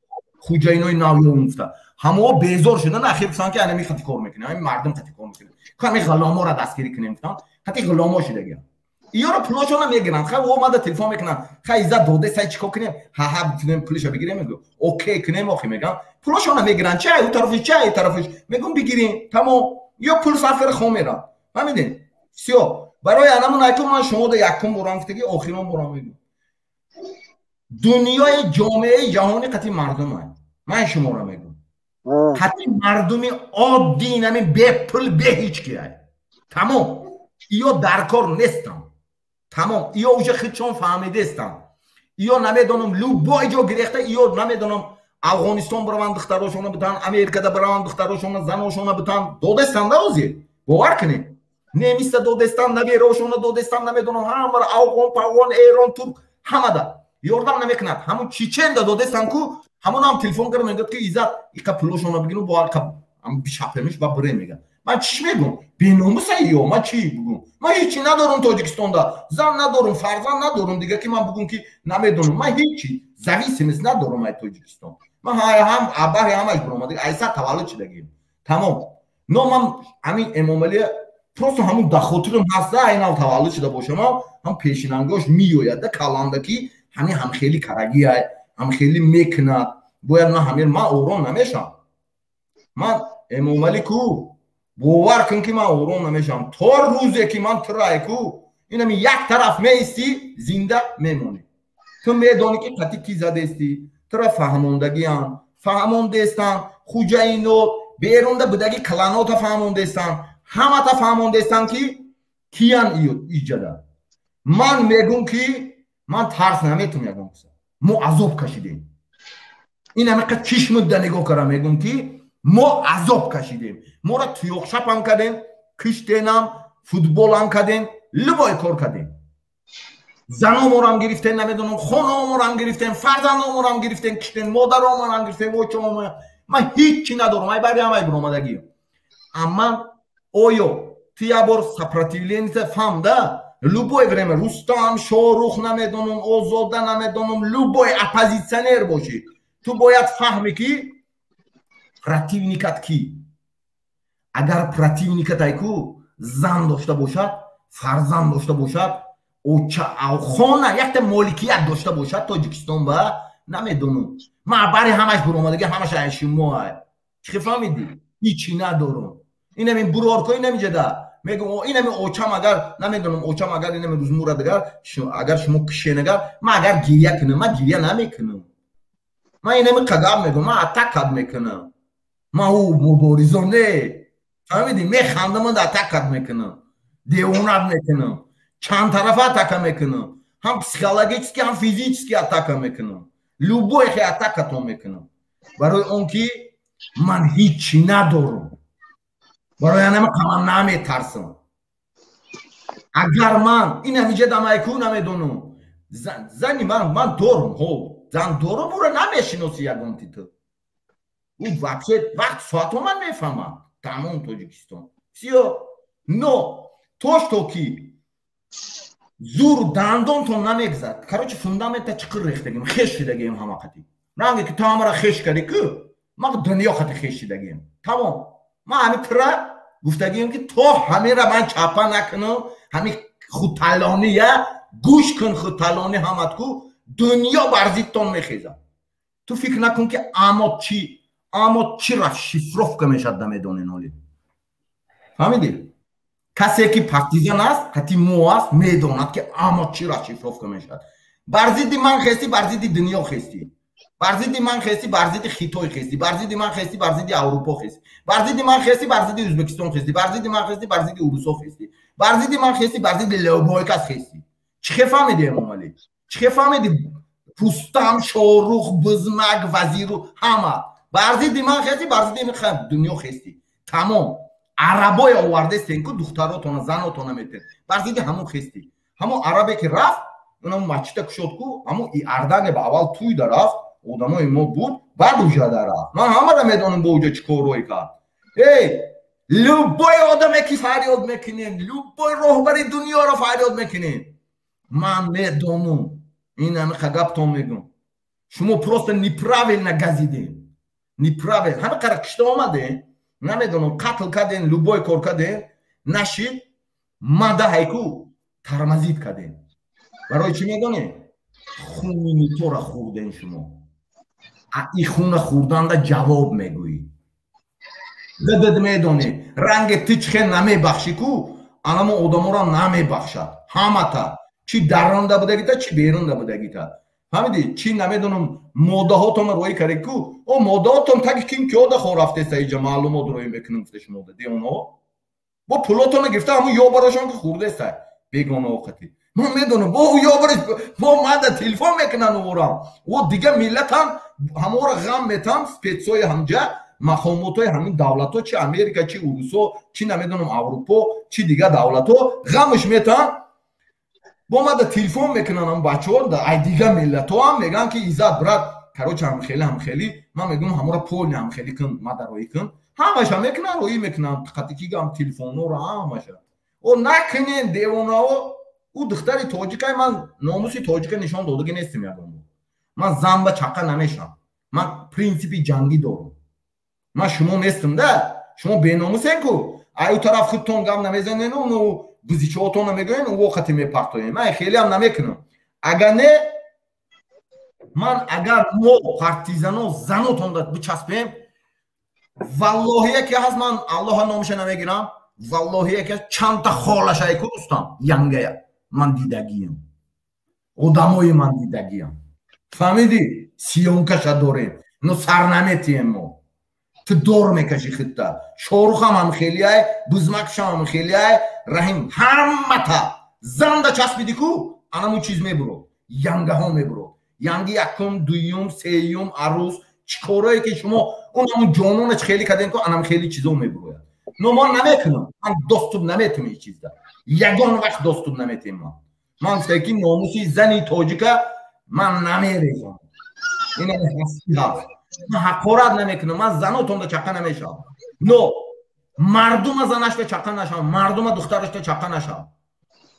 хуҷаинои нав ё гуфта. Ҳамао безор шудан, ахир гуфтанд ки анами хати кор мекунем, ҳамин мардум хати кор мекунем. Ҳамин ғуломоро дастгирӣ кунем гуфтанд. Хати ғуломо шудагиам. Иёро пулошона мегиранд. Хай омада телефон мекунанд. Хай иззат доде сай чикор кунем? Ҳа ҳа кунем пулиша бигирем мегӯ. Окей кунем охи мегам. Пулошона мегиранд. Чай ӯ тарафиш, чай тарафиш. Мегӯм бигирем. Тамом. Ё пул сарф карда хом мерам. Фаҳмидем? Всё. Барои анамун айку ман шумода якум борам гуфтаги, охирон борам мегӯм. Дунёи ҷомеаи ҷаҳонӣ қати мардум ай. Ман шуморо мегӯм. Қати мардуми оддӣ инами бепул бе ҳеҷ ки ай. Тамом. Иё дар кор нестам. Тамом. Иё уже худшон фаҳмидестам. Иё намедонам любой ҷо гирехта, иё намедонам Афғонистон бираванд духтарошона битан, Америкада бираванд духтарошона, заношона битан. Додестан да ҳозир. Бовар кунед. Немиста додестан, наберошона додестан, намедонам ҳамаро афғон, павғон, эрон, турк ҳамада. Ёрдам намекунад. Ҳамун чеченда додестан ку, ҳамонам телефон карда мегӯяд ки иззат иқа пулошона бигиру бо бишапемиш ба бире мегӯяд. Ман чӣ мегӯм? Беномуса ё ман чӣ бугум? Ман ҳеҷи надорам Тоҷикистонда, зан надорам, фарзанд надорам, дига ки ман бугум ки намедонам. Ман ҳеҷи зависимость надорам ай Тоҷикистон. Ман ҳам абаҳи ҳамаш биромада, айса таваллуд шудагием. Тамом. Но ман ҳамин Эмомалӣ просто ҳамун дахотирам ҳаста, айнав таваллуд шуда бошам, ҳам пешинангош меояд да каланда ки ҳамин ҳам хеле карагиай, ҳам хеле мекунад. Бояд ман ҳамин ман ором намешам. Ман Эмомалӣ ку бовар кун ки ман ором намешам то рӯзе ки ман тирай ку инами як тараф меистӣ, зинда мемонӣ. Ту медонӣ ки қати ки задестӣ, тура фаҳмондагиам, фаҳмондестан, хуҷаинот, берунда будаги кланота фаҳмондестан, ҳамата фаҳмондестан ки киян иҷада. Ман мегӯм ки ман тарс наметум ягон киса. Мо азоб кашидем. Ин ҳамиқа чишмудда нигоҳ кара мегӯм ки мо азоб кашидем. Моро туёқшапам кардем, киштенам, футболам кардем, любой кор кардем. Заноморам гирифтем, намедонам, хонаморам гирифтем, фарзандоморам гирифтем, киштем, модароморам гирифтем, очоморам. Ман ҳеҷ надорам, ай бари ҳамай биромадагием. Амма оё ту як бор сопротивление фаҳмда, любое время Рустам, Шорух, намедонам, Озода, намедонам, любой оппозиционер бошӣ, ту бояд фаҳмӣ ки противникат ки. Агар противникат айку зан дошта бошад, фарзанд дошта бошад, оча, хона, якта моликият дошта бошад Тоҷикистон ба намедонам. Ман бари ҳамаш биромадаги, ҳамаш ай шумо ай. Чӣ фаҳмидӣ? Ҳичи надорам. Инами бурорко инамиҷада мегӯм, инами очам агар намедонам, очам агар инами рӯз мурад, агар шумо кишен, агар ман агар гиря кунам, ман гиря намекунам. Ман инами қадам мегӯм, ман атакат мекунам. Ман ӯ муборизо не. Фаҳмидӣ? Механдам, атакат мекунам. Девонат мекунам. Чанд тарафа атака мекунам. Ҳам психологически, ҳам физически атака мекунам. Любой хе атакатон мекунам. Барои он ки ман ҳичи надорам. Барои анама ман наметарсам. Агар ман ин ҳамиҷа дамайку намедонам. Зани ман дорам, ҳо, зан дорам, ӯро намешиноси ягонти ту. Ӯ вообще вақт соато ман мефаҳмам. Тамом Тоҷикистон. Всё. Но то что ки зур дандонтон намегзад. Короче, фундамента чиқир рехтагим, хеш шидагим ҳама қати. Ранге ки ту ҳамаро хеш кардӣ ку, ман дунё қати хеш шидагим. Тамом. Ман ҳами тира гуфтагием ки то ҳамира ман чапа накунам, ҳами худталония гӯш кун, худталони ҳамат ку дунё бар зидтон мехезад. Ту фикр накун ки амо чӣ расшифровка мешад, намедонен ҳоли. Фаҳмидӣ? Касе ки партизан аст, қати мо аст, медонад ки амо чӣ расшифровка мешавад. Бар зидди ман хестӣ, бар зидди дунё хестӣ. Бар зидди ман хести, бар зидди Хитой хести, бар зидди ман хести, бар зидди Аврупо хести, бар зидди ман хести, бар зидди Ӯзбекистон хести, бар зидди ман хести, бар зидди урусо хести, бар зидди ман хести, бар зидди любой кас хести. Чӣ хе фаҳмиди, Эмомалӣ? Чӣ хе фаҳмиди? Пустам, Шорух, Бизмак, вазиру ҳама бар зидди ман хести, бар зидди дунё хести. Тамом арабое овардестен ку, духтаротона, занотона метен, бар зидди ҳамон хести. Ҳамон арабе ки рафт, унам масҷида кушод ку, ҳамон Иордания ба аввал туйда рафт, одамои мо буд, баъд уҷада рафт. Ман ҳамара медонам, бо уҷа чӣ корое кард. Эй, любой одаме ки фарёд мекунем, любой роҳбари дунёро фарёд мекунем, ман медонам. Ин ҳамиқа гаптон мегӯм: шумо просто неправильно газидем, неправильно ҳама қара кишта омадем, намедонам, қатл кардем, любой кор кардем, нашид. Мада ҳайку тормозить кардем. Барои чӣ медонем? Хуни нитора хӯрдем шумо. И хуна хӯрданда ҷавоб мегӯӣ. Дадад медонӣ, ранге ту чихе намебахшӣ ку, анамо одаморо намебахшад ҳамата, чӣ даронда будагита, чӣ берунда будагита. Фаҳмидӣ? Чӣ намедонам, моддаҳотонро роӣ кард ку, о моддаҳотон таги ким киёда хо рафтеса, иҷа маълумот роӣ мекунем, гуфта шумода девонаҳо бо пулотонро гирифта, ҳамун ёбарошон ки хӯрдеса бегонаҳо қатӣ. Ман медонам, бо ёбариш бо мада телефон мекунанд уворам, о дига миллатам ҳаморо ғам метам. Спецои ҳамҷа, мақомотҳои ҳамин давлатҳо, чи Америка, чи урусо, чи намедонам Аврупо, чи дигар давлатҳо, ғамш метам, бо мада телефон мекунанд ҳам бачаҳо ай дигар миллатҳоам, мегӯянд ки Иззат, брат, короче, ҳамхели, ҳамхели. Ман мегӯям, ҳамора полный ҳамхели кун, мада роӣ кун. Ҳамаша мекунанд, роӣ мекунанд, қатикигам телефонҳоро ҳамаша. О накунен, девонаҳо. Ӯ духтари тоҷикай, ман номуси тоҷика нишон додагӣ нестем ягон. Ман зан ба чақа намешам, ман принсипи ҷангӣ дорам. Ман шумо нестам да, шумо беномусен ку, ай ӯ тараф худтон гап намезанену ну бузичоотон намегӯен, ӯ воқати мепартоем. Ман хелеам намекунам. Агар не, ман агар мо партизано занотонда бичаспем, валлоҳие ки ҳаст, ман Аллоҳа номаша намегирам, валлоҳие ки чандта холашай ку, дӯстам, янгая ман дидагиям, одамои ман дидагиям. Фаҳмидӣ? Съёмкаша дорем, но сар наметием мо. Ту дор мекашӣ худта. Шорухам ҳам хелиай, бузмакшам ҳам хелиай, Раҳим, ҳамата занда часпиди ку, анамун чиз мебурод, янгаҳо мебурод, янги якум, дуюм, сеюм, арӯз, чӣ корое ки шумо он ҳамун ҷонона чи хеле кардем ку, анам хеле чизо мебурояд. Но ман намекунам, ман доступ наметум ин чизда, ягон вақт доступ наметем. Ман гуфта ки номуси зани тоҷика ман намерезам. Ин ҳасти ҳаст. Ман ҳақорат намекунам, ман занотонда чақа намешавам, но мардума занашта чақа нашавам, мардума духтарашта чақа нашавам,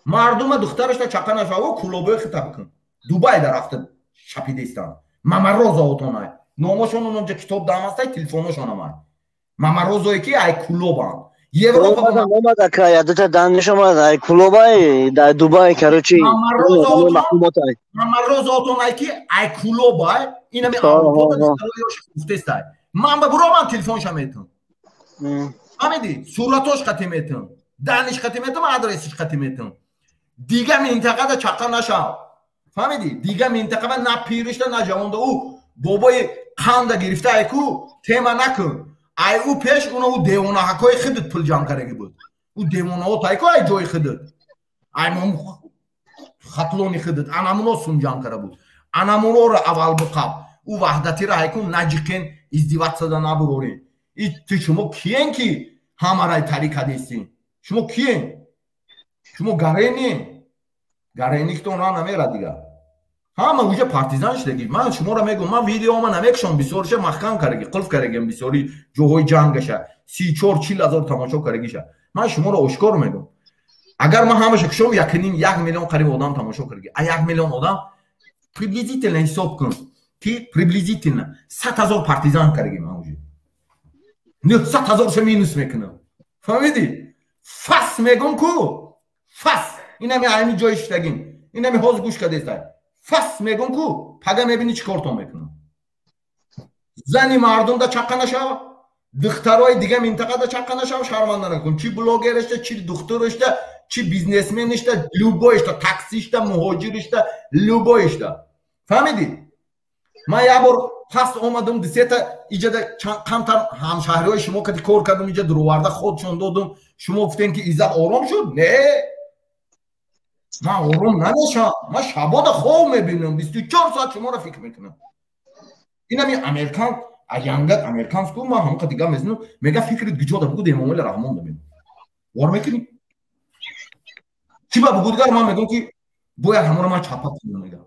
мардума духтарашта чақа нашавам. О кулобои хита бикун, Дубай да рафта шапидестан мамарозаотонай, номошон онҷа китоб дамастай, телефоношонамай, мамарозое ки ай кулобанд. Европа омад, ака, дута даниш омад, ай кулобай дар Дубай, короче. Мамарозаотон ай ки ай кулобай, инами гуфтестай. Ман ба буро, ман телефонша метам, фаҳмидӣ? Суратош қати метам, даниш қати метам, адресиш қати метам. Дига минтақада чақа нашав, фаҳмидӣ? Дига минтақа на пиришта, на ҷавонда. Ӯ бобои қанда гирифта ай ку, тема накун. Ай ӯ пеш уна ӯ девонаҳакҳои худат пул ҷамъ кардаги буд. Ӯ девонаҳо тайку ай ҷои худат, ай хатлони худат, анамуно сум ҷамъ карда буд. Анамуноро аввал биқаб. Ӯ ваҳдатира ҳайку наҷиқен, издеваться да набурорен. И ту шумо киен ки ҳамарай тари кадестин? Шумо киен? Шумо гаренен, гарениктон ра намера дига. Ҳама уҷа партизан шудаги. Ман шуморо мегӯм, ман видеома намекушам, бисёриша маҳкам кардаги, қулф кардагиам, бисёри ҷоҳои ҷангаша 34-40 ҳазор тамошо кардагиша. Ман шуморо ошкор мегӯм, агар ман ҳамаша кушом, якним як миллион қариб одам тамошо кардаги. А 1 миллион одам приблизительно ҳисоб кун ки приблизительно 100 ҳазор партизан кардаги. Ман уже 900 ҳазорша минус мекунам, фаҳмидӣ? Фас мегӯм ку, фас, инами ҳами ҷои шиштагим, инами ҳозир гӯш кардестай, фас мегӯм ку, пага мебинӣ чӣ кортон мекунам. Зани мардумда чаққа нашава, духтарои дига минтақада чаққа нашава, шарманда накун. Чи блогерашта, чи духтурашта, чи бизнесменишта, любойшта, таксишта, муҳоҷиришта, любойшта, фаҳмидӣ? Ман як бор паст омадам, дисета иҷада камтар ҳамшаҳриҳои шумо кати кор кардам, иҷа дуроварда ходшон додум. Шумо гуфтем, ки Иззат ором шуд. Не, ман ором намешавам. Ман шабода хоб мебинам, 24 соат шуморо фикр мекунам. Инами американ аянгат американску, ман ҳамқа дига мезанам, мега: «Фикрит гиҷода?» Бугуд, Эмомали Раҳмон мебинам, вор мекунӣ чӣ ба бугудгар. Ман мегӯям, ки бояд ҳаморо ман чапа кунам. Мега,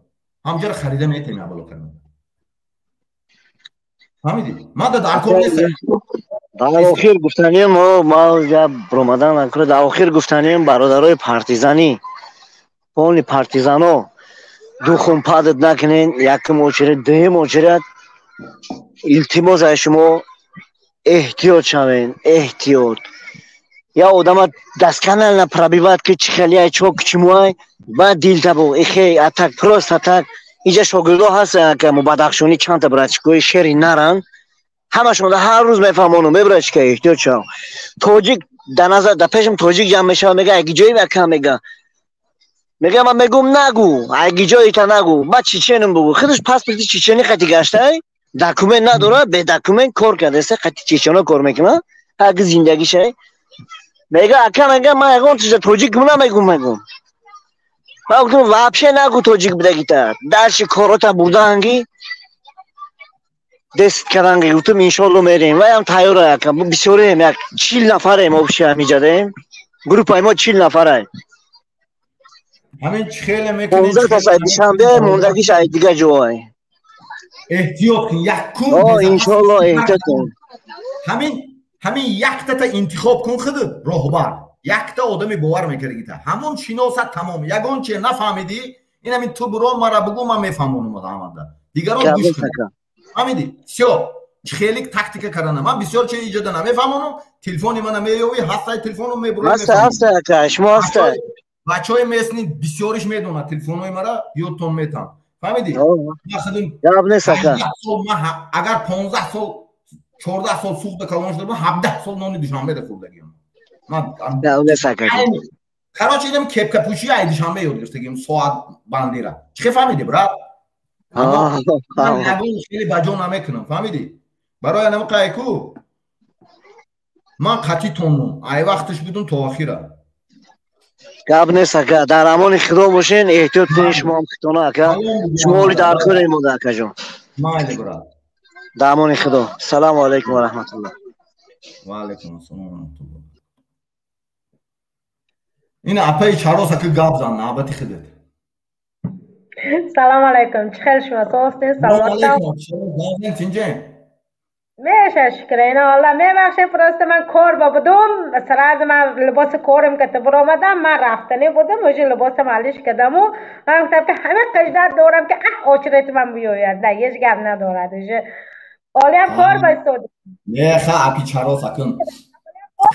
ҳамҷара харида метем, абало кардам. Фаҳмидӣ? Ман дар кор нест. Дар охир гуфтанием, ма ромадан, дар охир гуфтанием, бародарои партизанӣ, полный партизано, духом падать накунен, якум очередь. Дуюм очередь, илтимос аз шумо, эҳтиёт шавен, эҳтиёт. Я одама досконально пробивать, ки чӣ хелияй, чо кичимуай, баъд дилтабо эхе, а так просто так. Инҷа шогирдо ҳастанд, ки бадахшонӣ, чандта братчикои шери наранд, ҳамашон ҳар рӯз мефаҳмонам: «Е, братчика, эҳтиёт шав». Тоҷик дар назар, дар пешам тоҷик ҷамъ мешава, мега: «Айгиҷои ака?» Мега, ман мегум: «Нагу, айгиҷоита нагу, ба чеченум бугу». Худаш паспорти чечени қати гаштай, документ надора, бе документ кор кардаста, қати чечено кор мекуна, ҳаги зиндагишай. Мега: «Ака», мега, «ман ягон чиза тоҷик намегум». Мегум, ман гуфтам: «Вообще нагу тоҷик будагита, дальше корота бурдаанги, дест карданги». Гуфтам: «Иншолло, мерем». Ваям тайёра, ака, бисёрем, як 40 нафарем общий ҳамиҷадаем, группаи мо 40 нафарай. Ҳамин чӣ хеле мекунед? 15 кас ай Душанбе, мондагиш ай дигар ҷой. Эҳтиёт кун, якум. Иншолло, эҳтиёт кун. Ҳамин яктата интихоб кун худат роҳбар, якта одами бовар мекардагита, ҳамон шиносат, тамом. Ягон че нафаҳмидӣ, ин ҳамин ту буро, мара бугу, ман мефаҳмонам ҳамада. Дигарон гӯш кун, фаҳмидӣ? Всё, хеле тактика кардана ман бисёр че иҷода намефаҳмонам. Телефони мана меёвӣ, ҳастай телефоном мебурӣ. Шумо ҳаста. Бачаҳои местный бисёриш медонад телефонҳои мара, ёдтон метам, фаҳмидӣ? Агар 15 сол, 14 сол Суғда калон шуда, 17 сол нони Душанбеда хӯрдагиам. Короче, инам кепкапӯши ай Душанбе ёд гирифтагим, соат бандира чӣ, фаҳмидӣ, брат? Ягон хеле ба ҷо намекунам, фаҳмидӣ? Барои анам қайку ман қатъи тонум, ай вақташ будум то охира. Гап нест, ака, дар амони Худо бошен, эҳтиёт кунед шумоам хитона, ака. Шумо оли дар хӯрем мода, акаҷон. Майли, брат. Дар амони Худо, салому алайкум ва раҳматуллоҳ. Ва алайкум ассалом ва раҳматуллоҳ. Ин апаи чарос, ака, гап зан, навбати худат. Салом алайкум, чӣ хел шумо, соҳастин, саломатам? Тинҷем. Меша, шукр ина Аллоҳ. Мебахшед, просто ман кор ба будум, сразу ман либоси корим ки баромадам, ман рафтанӣ будум, уже либосам алиш кардаму ман гуфтам, ки ҳама қиждат дорам, ки ах, очерети ман биёяд. Да ҳеҷ гап надорад, уже олиам кор ба истода. Не, ха, апи чарос, акун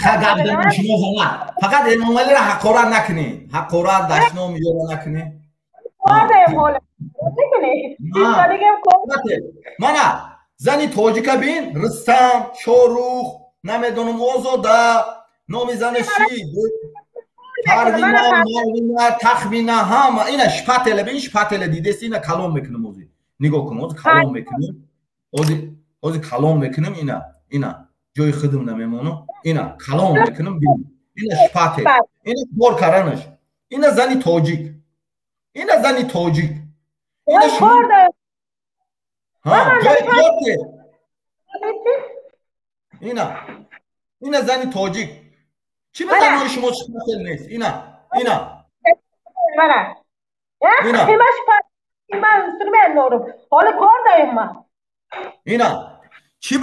ха гап занем, шумо зана фақат Эмомалиро ҳақорат накунед, ҳақорат, дашном ёро накунед. Кор даем ҳола мана зани тоҷика бин: Рустам, Шорух, намедонам, Озода, номи занаш чи, Парвина, Марвина, Тахмина, ҳама. Ина шпателя бин, шпателя дидеси? Ина калон мекунам ози, нигоҳ кун, ози калон мекунем, ози калон мекунем. Ина ҷои худам намемонам, ина калон мекунам, бин, ина шпатель, ина кор карданаш, ина зани тоҷик, ина зани тоҷик, ина шумо ҷои корте, ина зани тоҷик. Чӣ ба занои шумо шпатель нест? Ина. Ина ҳоли кор даем ман. Ина чӣ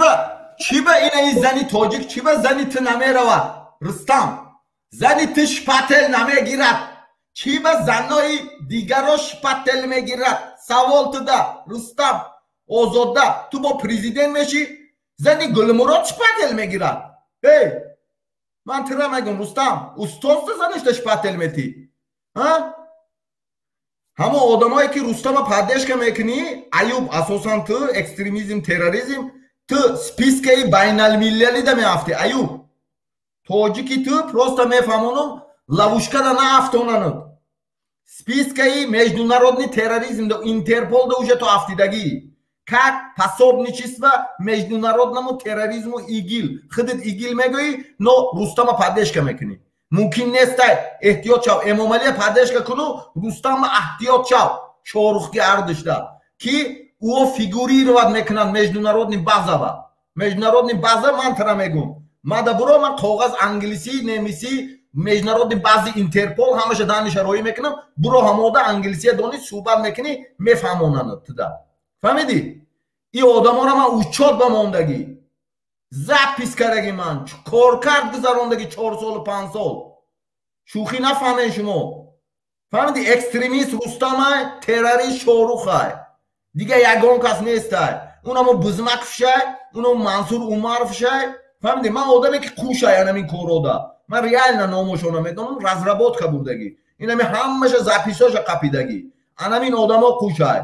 ба ина ин зани тоҷик, чӣ ба зани ту намеравад, Рустам? Зани ту шпатель намегирад, чӣ ба занои дигаро шпатель мегирад? Савол туда, Рустам, Озода. Ту бо президент мешӣ, зани Гулмурод шпатель мегирад. Эй, ман тира мегум, Рустам, устозта заништа шпатель метӣ. Ҳамон одамое ки Рустама поддержка мекунӣ, Аюб, асосан ту, экстремизм, терроризм, ту спискаи байналмилалида меафтӣ. Аюб, тоҷики, ту просто мефаҳмонам, ловушкада наафтонанад. Спискаи международный терроризм, Интерполда уже ту афтидагӣ. Как пособничество международному терроризму ИГИЛ. Худат ИГИЛ мегӯӣ, но Рустама поддержка мекунӣ. Мумкин нестай, эҳтиёт шав. Эмомалия поддержка куну, Рустама эҳтиёт шав. Шорухки ардишда. Ки ӯ фигурировать мекунад международный базава. Международный база ман тара мегум. Мада буро ман коғаз англисӣ, немисӣ, международный бази Интерпол ҳамаша даниша роӣ мекунам. Буро ҳамода англисия донӣ, суҳбат мекунӣ, мефаҳмонанд туда. Фаҳмидӣ? И одаморо ман учёт ба мондагӣ, запись кардаги, ман коркард гузарондагӣ 4 солу 5 сол. Шӯхӣ нафаҳмед шумо. Фаҳмидӣ? Экстремист Рустамай, террорист Шорухай, дига ягон кас нестай. Унамо Бузмакфшай, унамо Мансур Умаровшай. Фаҳмидӣ? Ман одаме ки қушай анамин коррода, ман реально номошона медонам, разработка бурдагӣ, инами ҳамаша записоша қапидагӣ, анамин одамо қушай.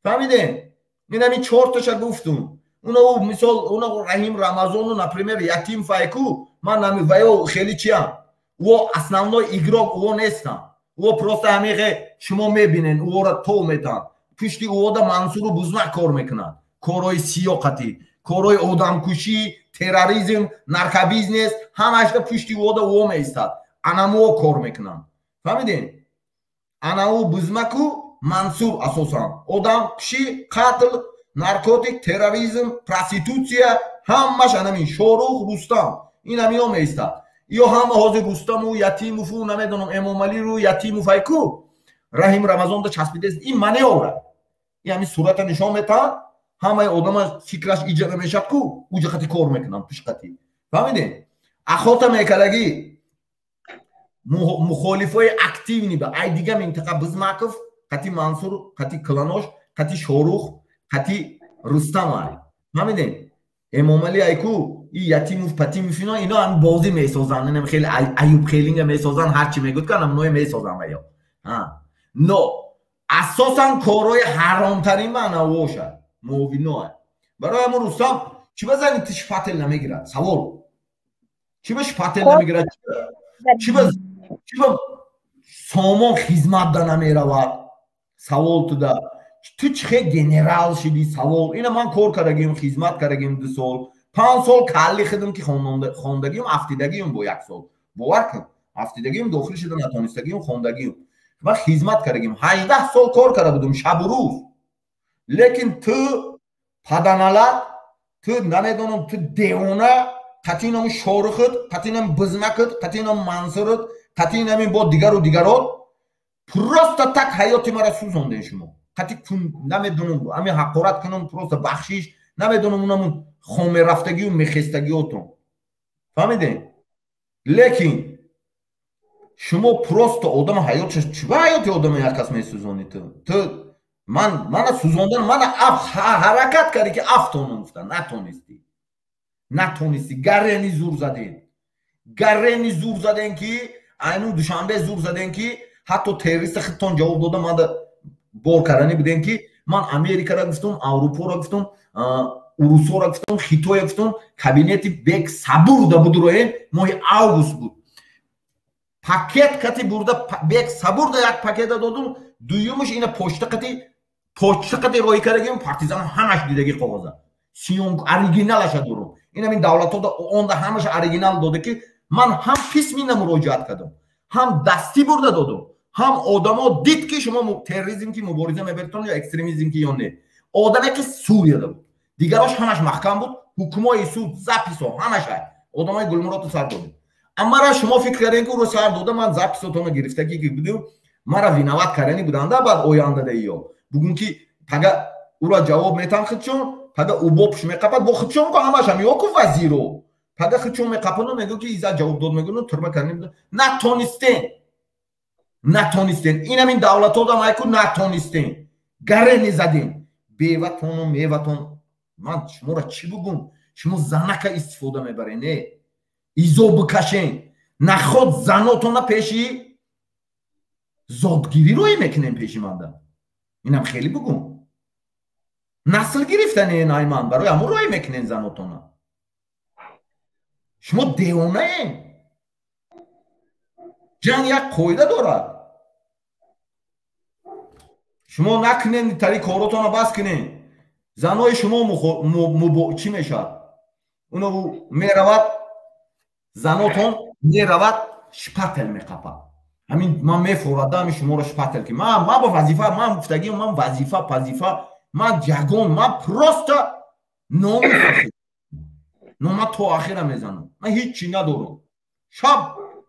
Фаҳмидем? Инами чорташа гуфтум. Уно мисол, уно Раҳим Рамазону, например, Ятим Файку, ман нами ваё хеле чиям, ӯ основной игрок ӯ нестам. Ӯ просто ҳамиғе шумо мебинен, ӯро тов метан. Пушти ӯода Мансуру Бузмак кор мекунад, корҳои сиёқатӣ, корҳои одамкушӣ, терроризм, наркобизнес, ҳамаашда пушти ӯода ӯ меистад. Анамо кор мекунанд. Фаҳмидем? Ана ӯ Бузмаку Мансур асосан одамкушӣ, қатл, наркотик, терроризм, проститутсия, ҳамаш анамин Шорух, Рустам, ин ҳамино меистад. Ё ҳама ҳозир Рустаму Ятимову, намедонам, Эмомалиру Ятимов айку Раҳим Рамазонда часпидест. Ин маневра, ин ҳамин сурата нишон метаҳад, ҳамаи одама фикраш иҷа мешавад ку, уҷа қати кор мекунанд пушқати. Фаҳмидем? Ахота мекардагӣ мухолифои активный ба ай дига минтақа Бизмаков қати Мансур, қати кланош, қати Шорух, қати Рустам ай. Фаҳмидем? Эмомалӣ айку и Ятимов, Патимов, ино ҳам бозӣ месозанд, инам хеле Аюб хелинга месозанд, ҳарчи мегӯд ка намуное месозанд ваё. Но асосан корҳои ҳаромтарин маънавоша муовиноа. Барои ҳамун Рустам чӣ ба зани ти шпатель намегирад? Савол: чӣ ба шпатель намегирад? Чӣ ба сомон хизматда намеравад? Савол туда: ту чӣ хел генерал шидӣ? Савол. Ина ман кор кардагим, хизмат кардагим 2 сол, 5 сол калли хидм ки хондагиюм, афтидагиюм бо як сол, бовар кун, афтидагиюм, дохил шида натонистагиюм, хондагиюм. Ман хизмат кардагим, 18 сол кор карда будум шабу рӯз. Лекин ту паданалат, ту намедонам, ту девона, қатъи нами Шорухат, қатъи нами Бизмакат, қатъи нами Мансурат, қатъи нами бо дигару дигарот, просто так ҳаёти мара сӯзонден шумо. Қатъи кун, намедонам, ҳамин ҳақорат кунам, просто бахшиш, намедонам, унамун хомерафтагию мехестагиотон. Фаҳмидем? Лекин шумо просто одама ҳаётша, чӣ ба ҳаёти одама як кас месӯзонӣ ту? Ту ман мана сӯзондан, мана ҳаракат кардӣ ки афтонам гуфта, натонистӣ, натонистӣ. Гарени зур заден, гарени зур заден, ки айну Душанбе зур заден, ки ҳатто террориста худтон ҷавоб дода манда бор кардани будем, ки ман Америкара гуфтум, Аврупоро гуфтум, урусоро гуфтум, Хитоя гуфтум. Кабинети Бек Сабурда будуроем, моҳи август буд, пакет кати бурда Бек Сабурда як пакета додум, дуюмаш ина почта қати роҳӣ кардагим. Партизан ҳамаш дидаги коғоза сиён оригиналаша дорум. Инамин давлатҳо онда ҳамаша оригинал дода, ки ман ҳам письменно муроҷиат кардам, ҳам дастӣ бурда додум, ҳам одамо дид, ки шумо терроризм ки мубориза мебаритон ё экстремизм ки ё не. Одаме ки Сурияда буд, дигарош ҳамаш маҳкам буд, ҳукмҳои суд, записо ҳамаша одамои Гулмуродро сар додем. Аммара шумо фикр кардем, ки ӯро сар дода, ман записотонро гирифтагӣ ки будем, мара виноват кардани буданда. Баъд ояндада ё бугун ки пага ӯро ҷавоб метан худшон, пага ӯ бо пуш меқапад бо худшон ку, ҳамашам ё ку вазиро пага худшон меқапану мегӯ, ки Иззат ҷавоб дод, мегӯ, турма кардани. Натонистен, натонистен. Инамин давлатодам айку натонистен, гаре задем беватону меватон. Ман шуморо чӣ бугум? Шумо занака истифода мебарен, не изо бикашен, наход занотона пеши зодгирӣ рӯй мекунем пеши манда. Инам хеле бугум, насл гирифтане найман, барои ҳамон рӯй мекунен занотона. Шумо девонаем. Ҷанг як қоида дорад. Шумо накунен тари коротона, бас кунен. Занои шумо чӣ мешавад? Уно меравад, занотон меравад, шпатель меқапад. Ҳамин ман мефорада, ҳамин шуморо шпатель ки ман ба вазифа, ман гуфтагиам, ман вазифа пазифа, ман ягон, ман просто номи, но ман то ахира мезанам, ман ҳеҷ чӣ надорам. Шаб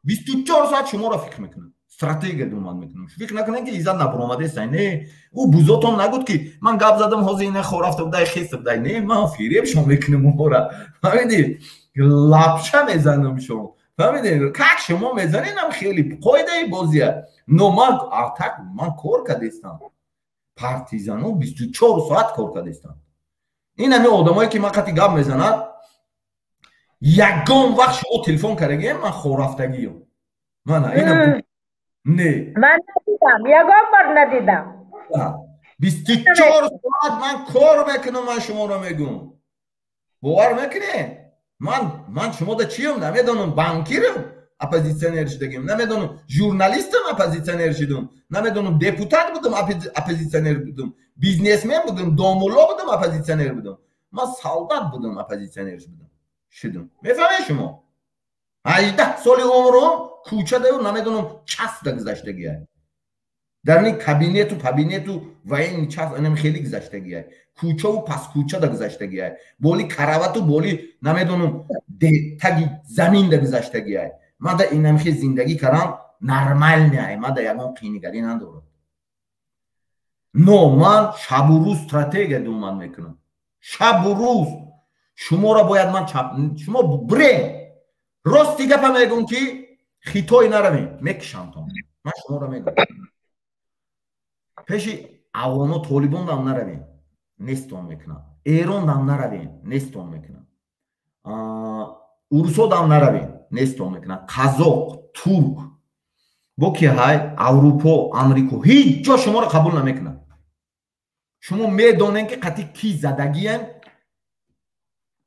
24 соат шуморо фикр мекунам, стратегия думат мекунам. Фикр накунем, ки иззат набуромадестай. Не, ӯ бузотон нагуд, ки ман гап задам, ҳозир ина хорафта будай, хеста будай. Не, ман фиребшон мекунам ора, фаҳмидӣ? Лапша мезанам шон, фаҳмидӣ? Как шумо мезаненам, хеле қоидаи бозия. Но ман атак, ман кор кардестам, партизано 24 соат кор кардестам. Ин ҳами одамое, ки ман қати гап мезанад, ягон вақт шумо телефон кардагием, ман хорафтагиём, мана ина не. Ман надидам, ягон бор надидам. 24 соат ман кор мекунам, ман шуморо мегӯм, бовар мекунед? Ман шумода чиём, намедонам, банкирам, оппозитсионер шудагим, намедонам, журналистам, оппозитсионер шудум, намедонам, депутат будам, оппозитсионер будум, бизнесмен будам, домулло будам, оппозитсионер будам, ман солдат будам, оппозитсионер шудум. Мефаҳмед шумо? 18 соли умрум кӯчадаю, намедонам, часта гузаштагия, дар ин кабинету кабинету ва ин час анам хеле гузаштагия, кӯчаву паскӯчада гузаштагия, боли каравату боли, намедонам, таги заминда гузаштагия. Мада инамхе зиндагӣ карам нормальный, мада ягон қийнигарӣ надорам. Но ман шабу рӯз стратегия думат мекунам, шабу рӯз. Шуморо бояд ман, шумо бирем. Рости гапа мегӯм, ки Хитой наравем, мекишамтон. Ман шуморо мегӯм, пеши афғоно, толибондам наравем, нестон мекунам, эрондам наравем, нестон мекунам, урусодам наравем, нестон мекунам, қазоқ, турк, бо ки ҳай, Аврупо, Амрико, ҳеҷ ҷо шуморо қабул намекунад. Шумо медонем, ки қатъи ки задагиян,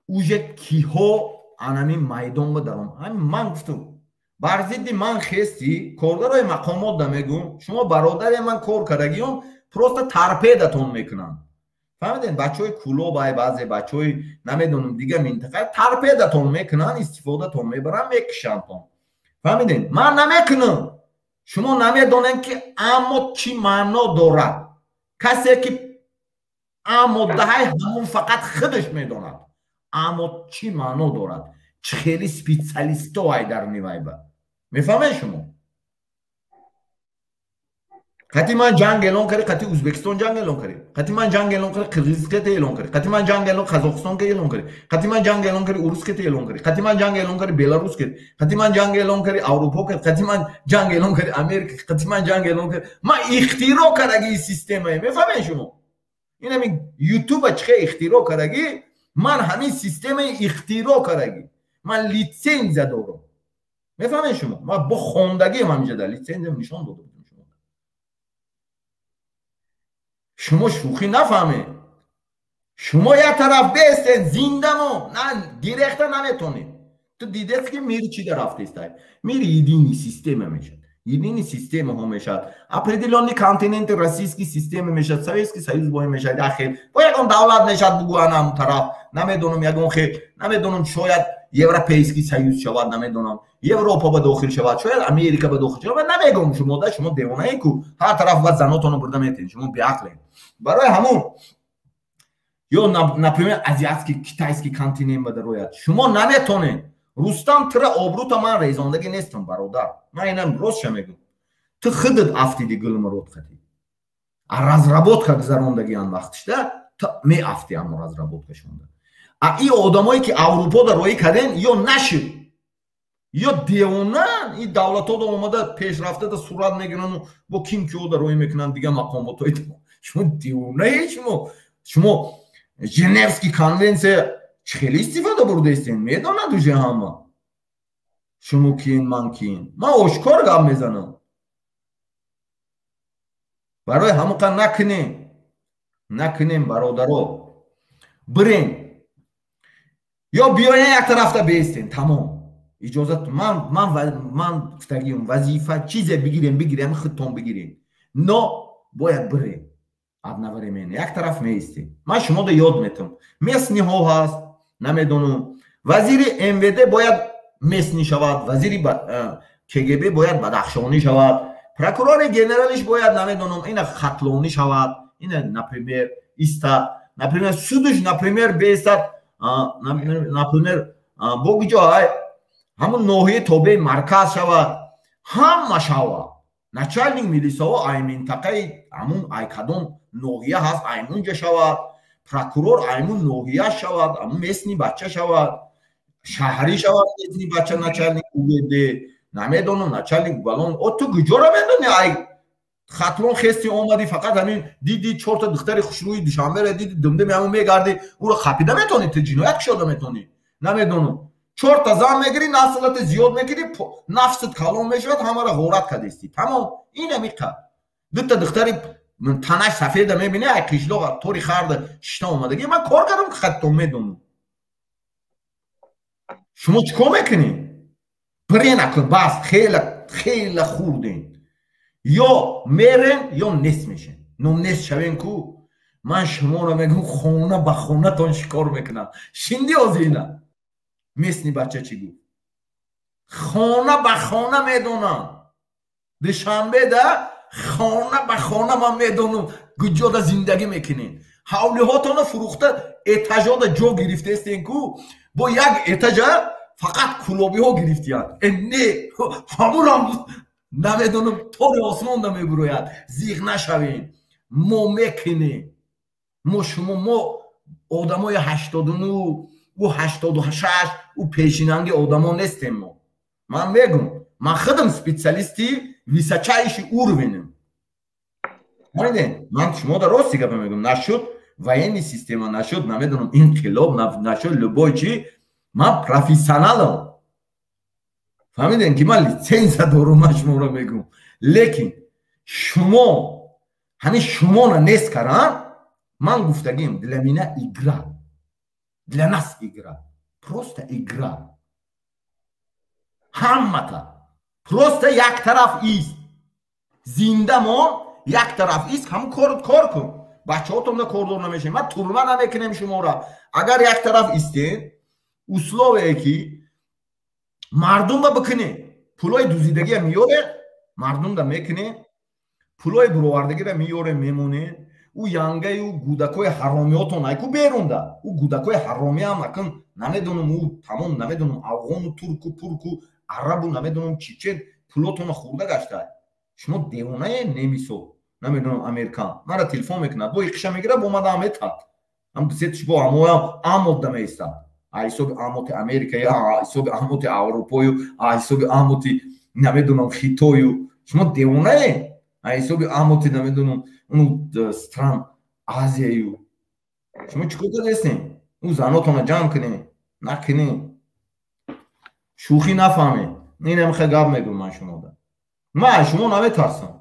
уже киҳо анами майдон ба даром. Ҳамин ман гуфтам, бар зидди ман хести коргарои мақомот да мегӯм, шумо бародаре ман кор кардагиём, просто торпедатон мекунанд, фаҳмидем? Бачаҳои Кулобай, баъзе бачаҳои, намедонам, дига минтақа торпедатон мекунанд, истифодатон мебаранд, мекушандтон, фаҳмидем? Ман намекунам. Шумо намедонем, ки аммо чӣ маъно дорад. Касе ки аммо даҳай, ҳамон фақат худаш медонад, аммо чӣ маъно дорад, чӣ хели специалисто ай дар нивайба. Мефаҳмед шумо? Қати ман ҷанг эълон карди, қати Ӯзбекистон ҷанг эълон карди, қати ман ҷанг эълон карди, Қирғизистон эълон карди, қати ман ҷанг эълон, Қазоқистон эълон карди, қати ман ҷанг эълон карди, урус эълон карди, қати ман ҷанг эълон карди, Беларус карди, қати ман ҷанг эълон карди, Аврупо карди, қати ман ҷанг эълон карди, Америка, қати ман ҷанг эълон карди. Ман ихтироъ кардагии системае, мефаҳмед шумо? Ин ҳамин Ютуба чӣ хел ихтироъ кардагӣ, ман ҳамин системаи ихтироъ кардагӣ, ман литсензия дорам, мефаҳмед шумо? Ман бо хондагиам ҳаминҷа дар литсензиям нишон дода будам шумо. Шумо шӯхӣ нафаҳмед. Шумо як тараф бестед, зиндамо на гирехта наметонед. Ту дидест, ки мир чӣ да рафтестай? Мир единый система мешавад, единый системаҳо мешавад, определённый континенти российский система мешавад, Советский Союз бо мешавад, яхел бо ягон давлат мешавад, бугӯ анам тараф, намедонам, ягон хел, намедонам, шояд Европейский Союз шавад, намедонам, Европа ба дохил шавад, шояд Америка ба дохил шавад. Намегӯм шумо да, шумо девонае ку, ҳар тараф ба занотонро бурда метавед, шумо беақлед. Барои ҳамун ё, например, азиатский, китайский континент ба дарояд, шумо наметонед. Рустам, тира обрӯта ман резондагӣ нестам, бародар, ман инам ростша мегӯм. Ту худат афтиди гулмурод қатӣ, а разработка гузарондагиан вақтишда ту меафти, аммо разработка шонда, а и одамое, ки Аврупода роӣ карден, ё нашид, ё девонан. И давлатҳода омада, пешрафтада сурат мегирану бо ким киода роӣ мекунанд, дига мақомотҳои. Шумо девонаи, шумо Женевский конвенсия чӣ хеле истифода бурдаистен, медонад уже ҳама шумо киен, ман киен. Ман ошкор гап мезанам. Барои ҳамоқа накунем, накунем, бародаро. Бирем ё биёен, як тарафта беистен, тамом. Иҷозат ман гуфтагиам, вазифа чизе бигирем, бигирем, худтон бигирем, но бояд бирем. Одновременно як тараф меистем. Ман шумода ёд метам, местный ҳо ҳаст, намедонам, вазири МВД бояд местный шавад, вазири КГБ бояд бадахшонӣ шавад, прокурори генералиш бояд, намедонам, ина хатлонӣ шавад, ина, например, истад, например, судуш, например, беистад, например, бо куҷо ай, ҳамун ноҳияи тобеи марказ шавад, ҳама шавад. Начальник милисаҳо ай минтақаи ҳамун, ай кадом ноҳия ҳаст, аймунҷа шавад, прокурор аймун ноҳия шавад, ҳамун местный бача шавад, шаҳрӣ шавад, местный бача начальник УВД, намедонам, начальник балон. О, ту куҷоро медони? Ай Хатлон хести омадӣ, фақат ҳамин диди чорта духтари хушрӯи Душанберо диди, думдуми ҳамун мегардӣ, ӯро хапида метавонӣ, ту ҷиноят кушода метавонӣ, намедонам, чорта зан мегирӣ, наслата зиёд мегирӣ, нафсат калон мешавад, ҳамаро ғорат кардистӣ, тамом. Ин амиқа дута духтари танаш сафеда мебинӣ, ай қишлоқ тори харда шишта омадагӣ. Ман кор кардам, хаттон медонам. Шумо чӣ кор мекунӣ? Бирен акун, бас, хела хела хурден. Ё мерен, ё нест мешен. Но нест шавен ку, ман шуморо мегӯм, хона ба хонатон шикор мекунам. Шинди озина местный бача чӣ гуфт? Хона ба хона медонам, Душанбеда хона ба хона ман медонам, куҷода зиндагӣ мекунем. Ҳавлиҳотонро фурӯхта, этажода ҷо гирифтаестен ку, бо як этажа фақат кулобиҳо гирифтиянд. Э, не, ҳамурам намедонам, тори осмонда мебурояд. Зиғ нашавем, мо мекунем. Мо шумо, мо одамои 89 ӯ 86 ӯ пешинанги одамо нестем мо. Ман мегум, ман худам специалисти высочайший уровень ем. Ман шумода рости гапа мегум, нашуд военный система, нашуд, намедонам, инқилоб нашуд, любой чи, ман профессионалам. Фаҳмидем, ки ман литсензия дорум. Ман шуморо мегӯм, лекин шумо ҳамин шуморо нест карам, ман гуфтагим, для меня игра, для нас игра, просто игра. Ҳаммата просто як тараф ист, зинда мон, як тараф ист, ҳамн кор кор кун, бачаҳотонда кордор намешавем, ман турма намекунем шуморо, агар як тараф истен. Условие ки мардумба бикунем, пулои дузидагия меёре, мардумда мекунем, пулои буровардагиро меёре, мемонем. Ӯ янгаю гудакои ҳаромиётон айку берунда, ӯ гудакои ҳаромиам акн, намедонам, ӯ тамом, намедонам, афғону турку пурку арабу, намедонам, чечен пулотонро хӯрда гашта. Шумо девонае, немисо, намедонам, американ мара телефон мекунад, бо иқиша мегирад, бо мада метад, ам сетиш бо ҳамоям амотда меистад, ҳисоби амоти Америка, ҳисоби амоти Аврупою, ҳисоби амоти, намедонам, Хитою. Шумо девонае, ҳисоби амоти, намедонам, уну стран Азияю. Шумо чӣ кор кардастем? Ӯ занотона ҷамъ кунем, накунем, шӯхӣ нафаҳмем. Инам хе гап мегӯм ман шумода. Ман шумо наметарсам.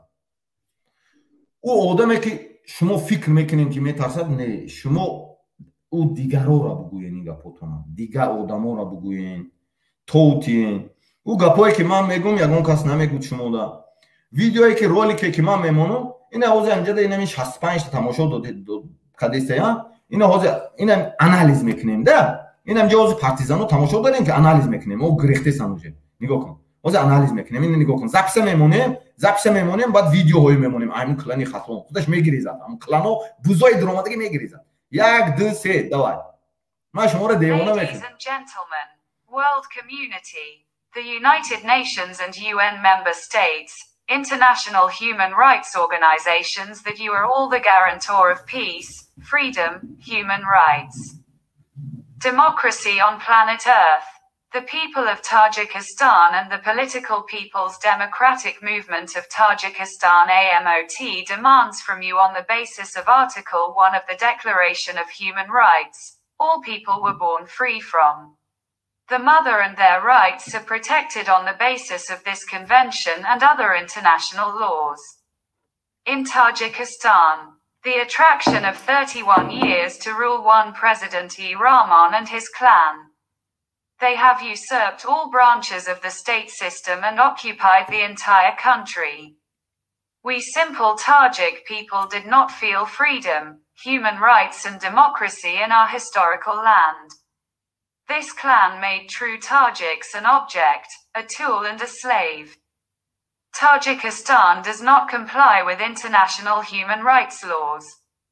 Ӯ одаме ки шумо фикр мекунем, ки метарсад, не, шумо ӯ дигарора бугӯен, ин гапотона дигар одаморо бугӯен, товтиен. Ӯ гапое ки ман мегӯм, ягон кас намегӯд шумода. Видеое ки, ролике ки ман мемонам, ина ҳозир инҷада инами 65та тамошо кадестая. Ина ҳозир инам анализ мекунем да, инам ҷо ҳозир партизано тамошо дорем, ки анализ мекунем. О, гирехтесан уже, нигоҳ кун, ҳозир анализ мекунем. Ина нигоҳ кун, запись а мемонем, запись а мемонем, баъд видеоҳое мемонем. Аймун клани Хатлон худаш мегирезад, ҳамун клано бузои дуромадагӣ мегирезад. Як, ду, се, давай, ман шуморо девона мекунам. World community, the United Nations and UN member states, international human rights organizations, that you are all the guarantor of peace, freedom, human rights, democracy on planet Earth. The people of Tajikistan and the political People's Democratic Movement of Tajikistan AMOT demands from you, on the basis of Article 1 of the Declaration of Human Rights, all people were born free from the mother and their rights are protected on the basis of this convention and other international laws. In Tajikistan, the attraction of 31 years to rule one President E. Rahman and his clan. They have usurped all branches of the state system and occupied the entire country. We simple Tajik people did not feel freedom, human rights and democracy in our historical land. This clan made true Tajiks an object, a tool and a slave. Tajikistan does not comply with international human rights laws.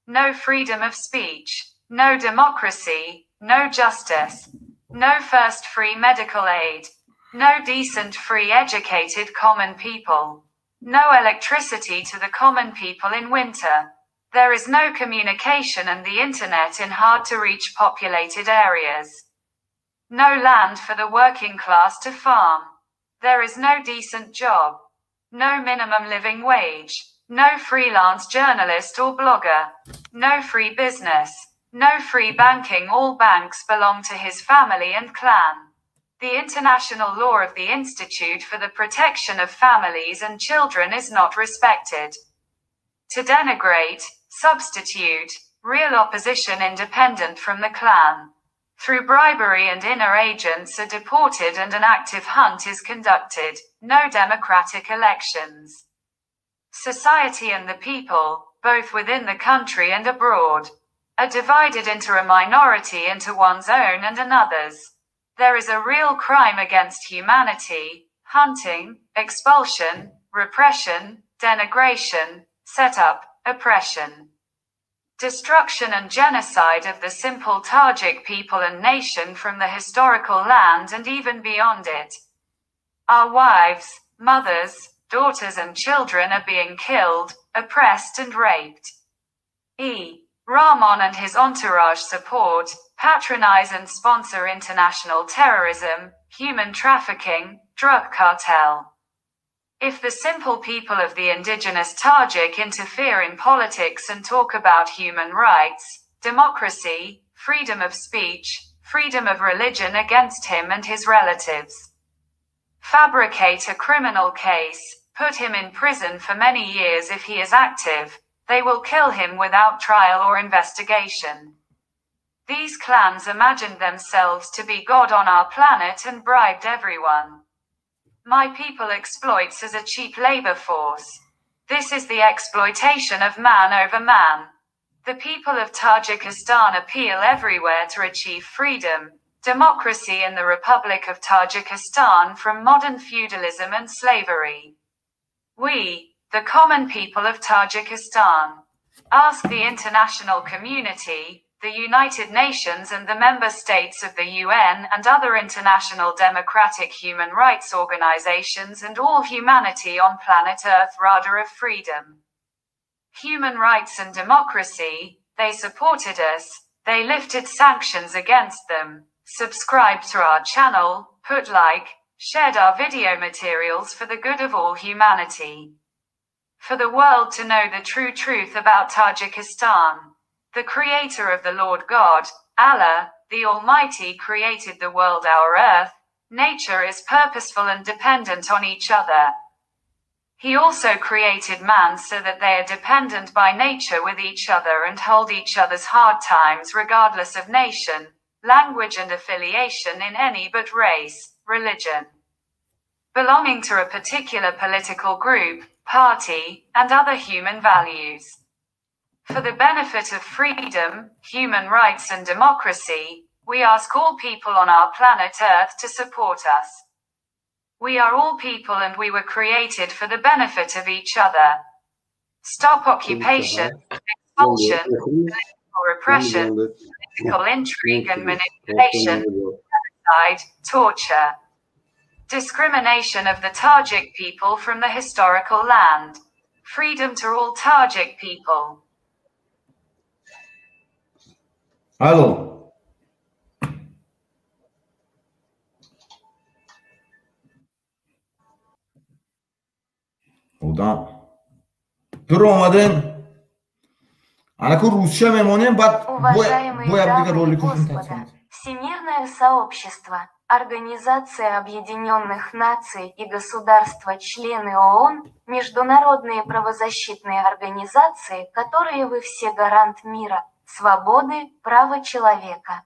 No freedom of speech, no democracy, no justice, no first free medical aid, no decent free educated common people, no electricity to the common people in winter. There is no communication and the internet in hard to reach populated areas. No land for the working class to farm. There is no decent job. No minimum living wage. No freelance journalist or blogger. No free business. No free banking. All banks belong to his family and clan. The international law of the Institute for the Protection of Families and Children is not respected. To denigrate, substitute, real opposition independent from the clan. Through bribery and inner agents are deported and an active hunt is conducted. No democratic elections. Society and the people, both within the country and abroad, are divided into a minority into one's own and another's. There is a real crime against humanity, hunting, expulsion, repression, denigration, setup, oppression. Destruction and genocide of the simple Tajik people and nation from the historical land and even beyond it. Our wives, mothers, daughters and children are being killed, oppressed and raped. E. Rahmon and his entourage support, patronize and sponsor international terrorism, human trafficking, drug cartel. If the simple people of the indigenous Tajik interfere in politics and talk about human rights, democracy, freedom of speech, freedom of religion against him and his relatives, fabricate a criminal case, put him in prison for many years if he is active, they will kill him without trial or investigation. These clans imagined themselves to be God on our planet and bribed everyone. My people exploits as a cheap labor force. This is the exploitation of man over man. The people of Tajikistan appeal everywhere to achieve freedom, democracy in the Republic of Tajikistan from modern feudalism and slavery. We, the common people of Tajikistan, ask the international community, the United Nations and the member states of the UN and other international democratic human rights organizations and all humanity on planet Earth rather of freedom, human rights and democracy. They supported us, they lifted sanctions against them, subscribed to our channel, put like, shared our video materials for the good of all humanity. For the world to know the true truth about Tajikistan. The creator of the Lord God, Allah, the Almighty created the world, our earth. Nature is purposeful and dependent on each other. He also created man so that they are dependent by nature with each other and hold each other's hard times regardless of nation, language and affiliation in any but race, religion, belonging to a particular political group, party, and other human values. For the benefit of freedom, human rights and democracy, we ask all people on our planet Earth to support us. We are all people and we were created for the benefit of each other. Stop occupation, expulsion, political repression, political intrigue and manipulation, genocide, torture, discrimination of the Tajik people from the historical land. Freedom to all Tajik people. Алло. Одам. Дуромадем. Анаку русча мемонем, баъд Уважаемые бояд дигар дамы и роликошон господа, тақсим. Всемирное сообщество, Организация Объединенных Наций и государства-члены ООН, международные правозащитные организации, которые вы все гарант мира, свободы, права человека,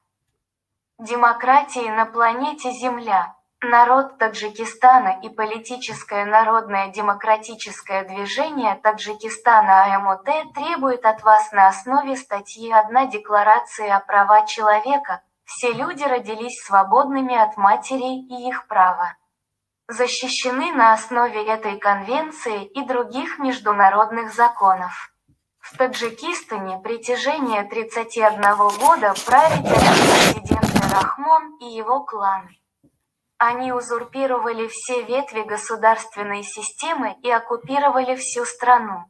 демократии на планете Земля. Народ Таджикистана и политическое народное демократическое движение Таджикистана АМОТ требует от вас на основе статьи 1 Декларации о правах человека: все люди родились свободными от матери и их права защищены на основе этой конвенции и других международных законов. В Таджикистане притяжение 31 года правит президент Рахмон и его клан. Они узурпировали все ветви государственной системы и оккупировали всю страну.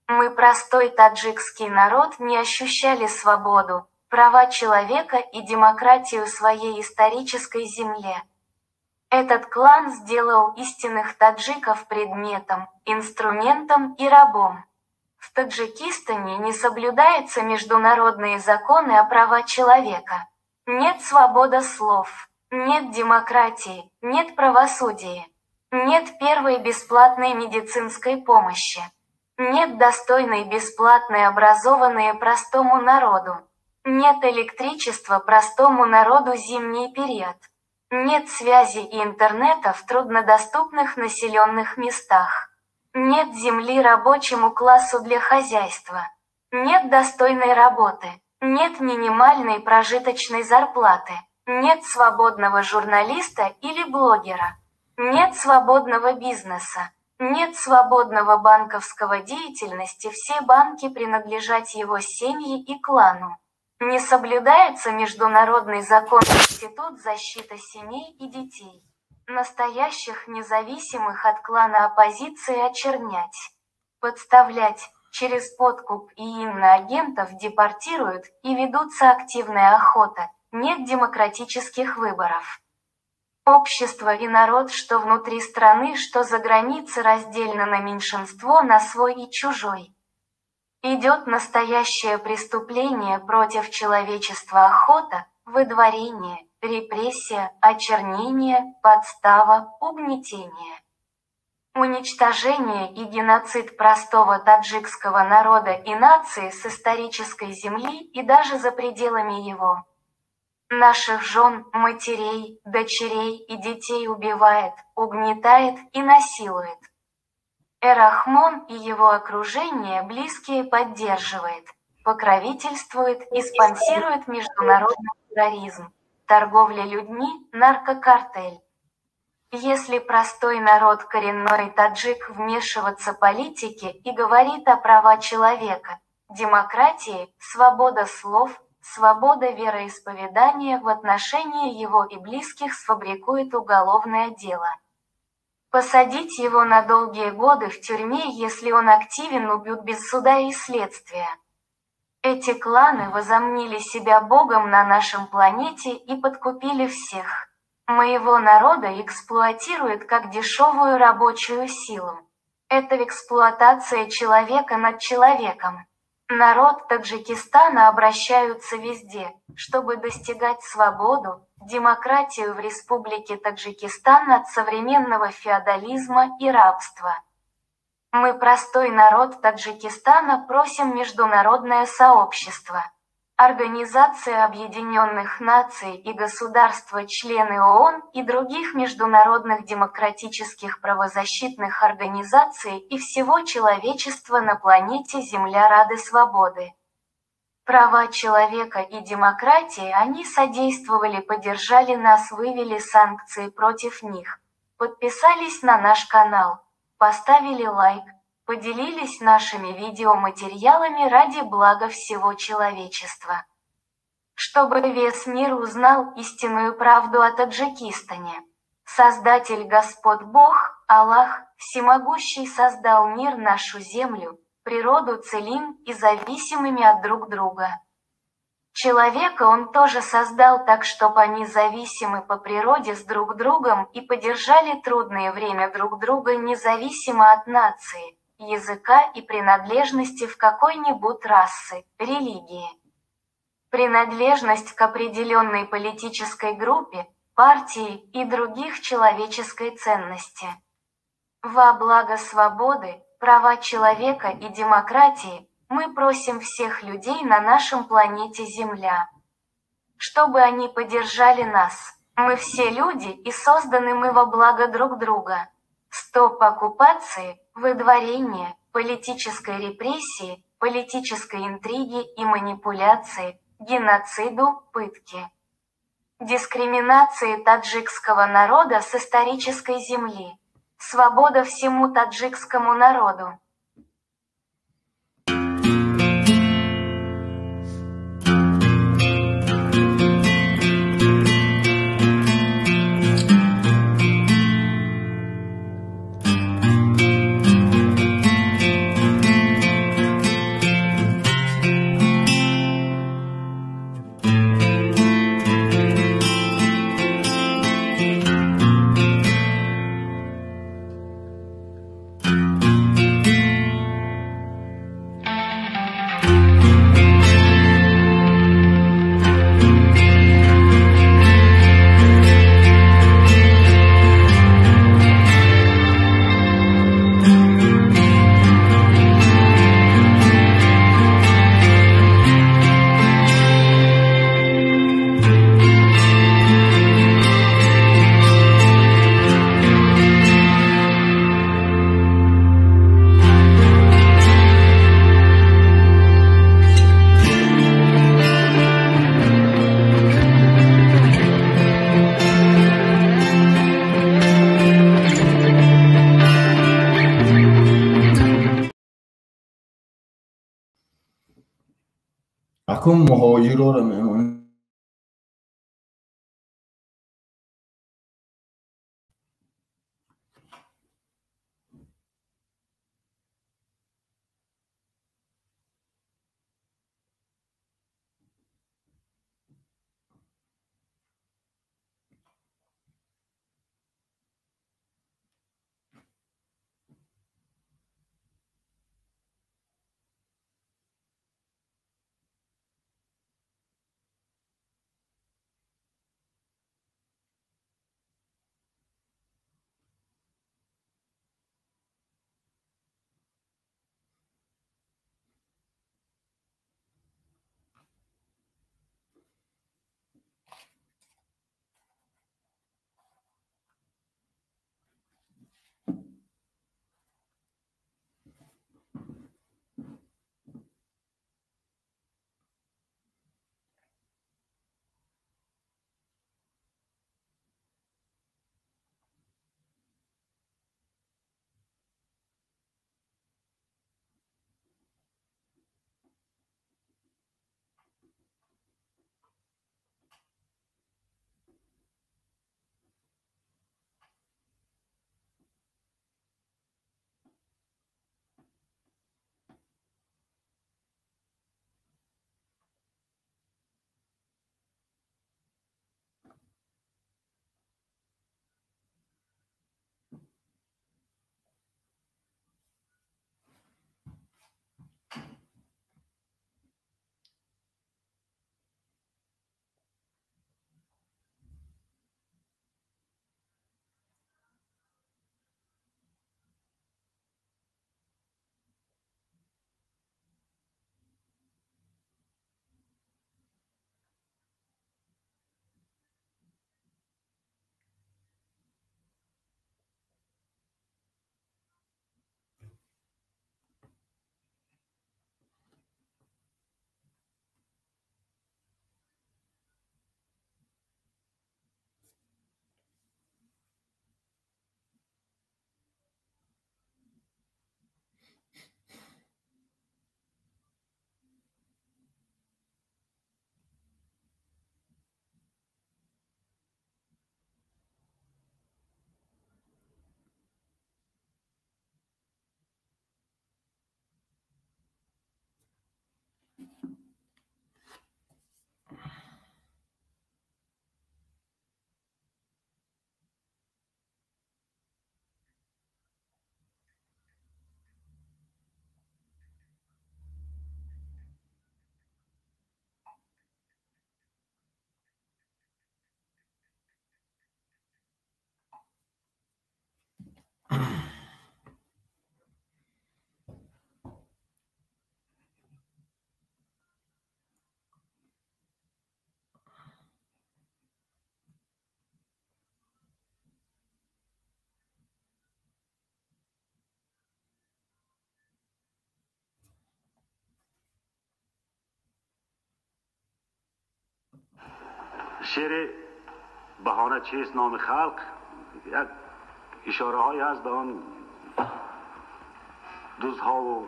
Мы, простой таджикский народ, не ощущали свободу, права человека и демократию своей исторической земле. Этот клан сделал истинных таджиков предметом, инструментом и рабом. В Таджикистане не соблюдаются международные законы о правах человека. Нет свободы слов, нет демократии, нет правосудия, нет первой бесплатной медицинской помощи, нет достойной бесплатной образованной простому народу, нет электричества простому народу зимний период, нет связи и интернета в труднодоступных населенных местах. Нет земли рабочему классу для хозяйства. Нет достойной работы. Нет минимальной прожиточной зарплаты. Нет свободного журналиста или блогера. Нет свободного бизнеса. Нет свободного банковского деятельности, все банки принадлежат его семье и клану. Не соблюдается международный закон Институт защиты семей и детей. Настоящих независимых от клана оппозиции очернять, подставлять, через подкуп и иноагентов депортируют и ведутся активная охота, нет демократических выборов. Общество и народ, что внутри страны, что за границей, раздельно на меньшинство, на свой и чужой. Идет настоящее преступление против человечества: охота, выдворение, репрессия, очернение, подстава, угнетение. Уничтожение и геноцид простого таджикского народа и нации с исторической земли и даже за пределами его. Наших жен, матерей, дочерей и детей убивает, угнетает и насилует. Эрахмон и его окружение близкие поддерживает, покровительствует и спонсирует международный терроризм, торговля людьми, наркокартель. Если простой народ, коренной таджик, вмешиваться в политики и говорит о правах человека, демократии, свобода слов, свобода вероисповедания, в отношении его и близких сфабрикует уголовное дело. Посадить его на долгие годы в тюрьме, если он активен, убьют без суда и следствия. Эти кланы возомнили себя богом на нашем планете и подкупили всех. Моего народа эксплуатируют как дешевую рабочую силу. Это эксплуатация человека над человеком. Народ Таджикистана обращаются везде, чтобы достигать свободу, демократию в Республике Таджикистан от современного феодализма и рабства. Мы, простой народ Таджикистана, просим международное сообщество, Организация Объединенных Наций и государства-члены ООН и других международных демократических правозащитных организаций и всего человечества на планете Земля ради свободы, права человека и демократии. Они содействовали, поддержали нас, вывели санкции против них, подписались на наш канал, поставили лайк, поделились нашими видеоматериалами ради блага всего человечества. Чтобы весь мир узнал истинную правду о Таджикистане. Создатель Господь Бог, Аллах, Всемогущий, создал мир, нашу землю, природу целым и зависимыми от друг друга. Человека он тоже создал так, чтобы они зависимы по природе с друг другом и поддержали трудное время друг друга независимо от нации, языка и принадлежности в какой-нибудь расы, религии. Принадлежность к определенной политической группе, партии и других человеческой ценности. Во благо свободы, права человека и демократии мы просим всех людей на нашем планете Земля, чтобы они поддержали нас. Мы все люди, и созданы мы во благо друг друга. Стоп оккупации, выдворения, политической репрессии, политической интриги и манипуляции, геноциду, пытки. Дискриминации таджикского народа с исторической земли. Свобода всему таджикскому народу. Акун муҳоҷироро мемонем. شعر بهانه چیست نام خلق یک اشاره هایی هست به آن دوزها و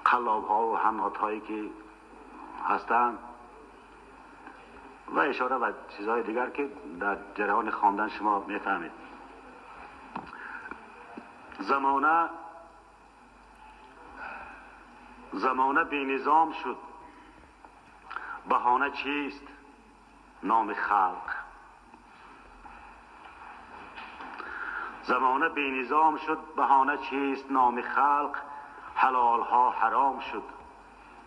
قلاب ها و حنات هایی که هستند و اشاره به چیزهای دیگر که در جریان خواندن شما میفهمید. زمانه بی نظام شد، بهانه چیست نام خلق. زمانه بی نظام شد، بهانه چیست نام خلق. حلال ها حرام شد،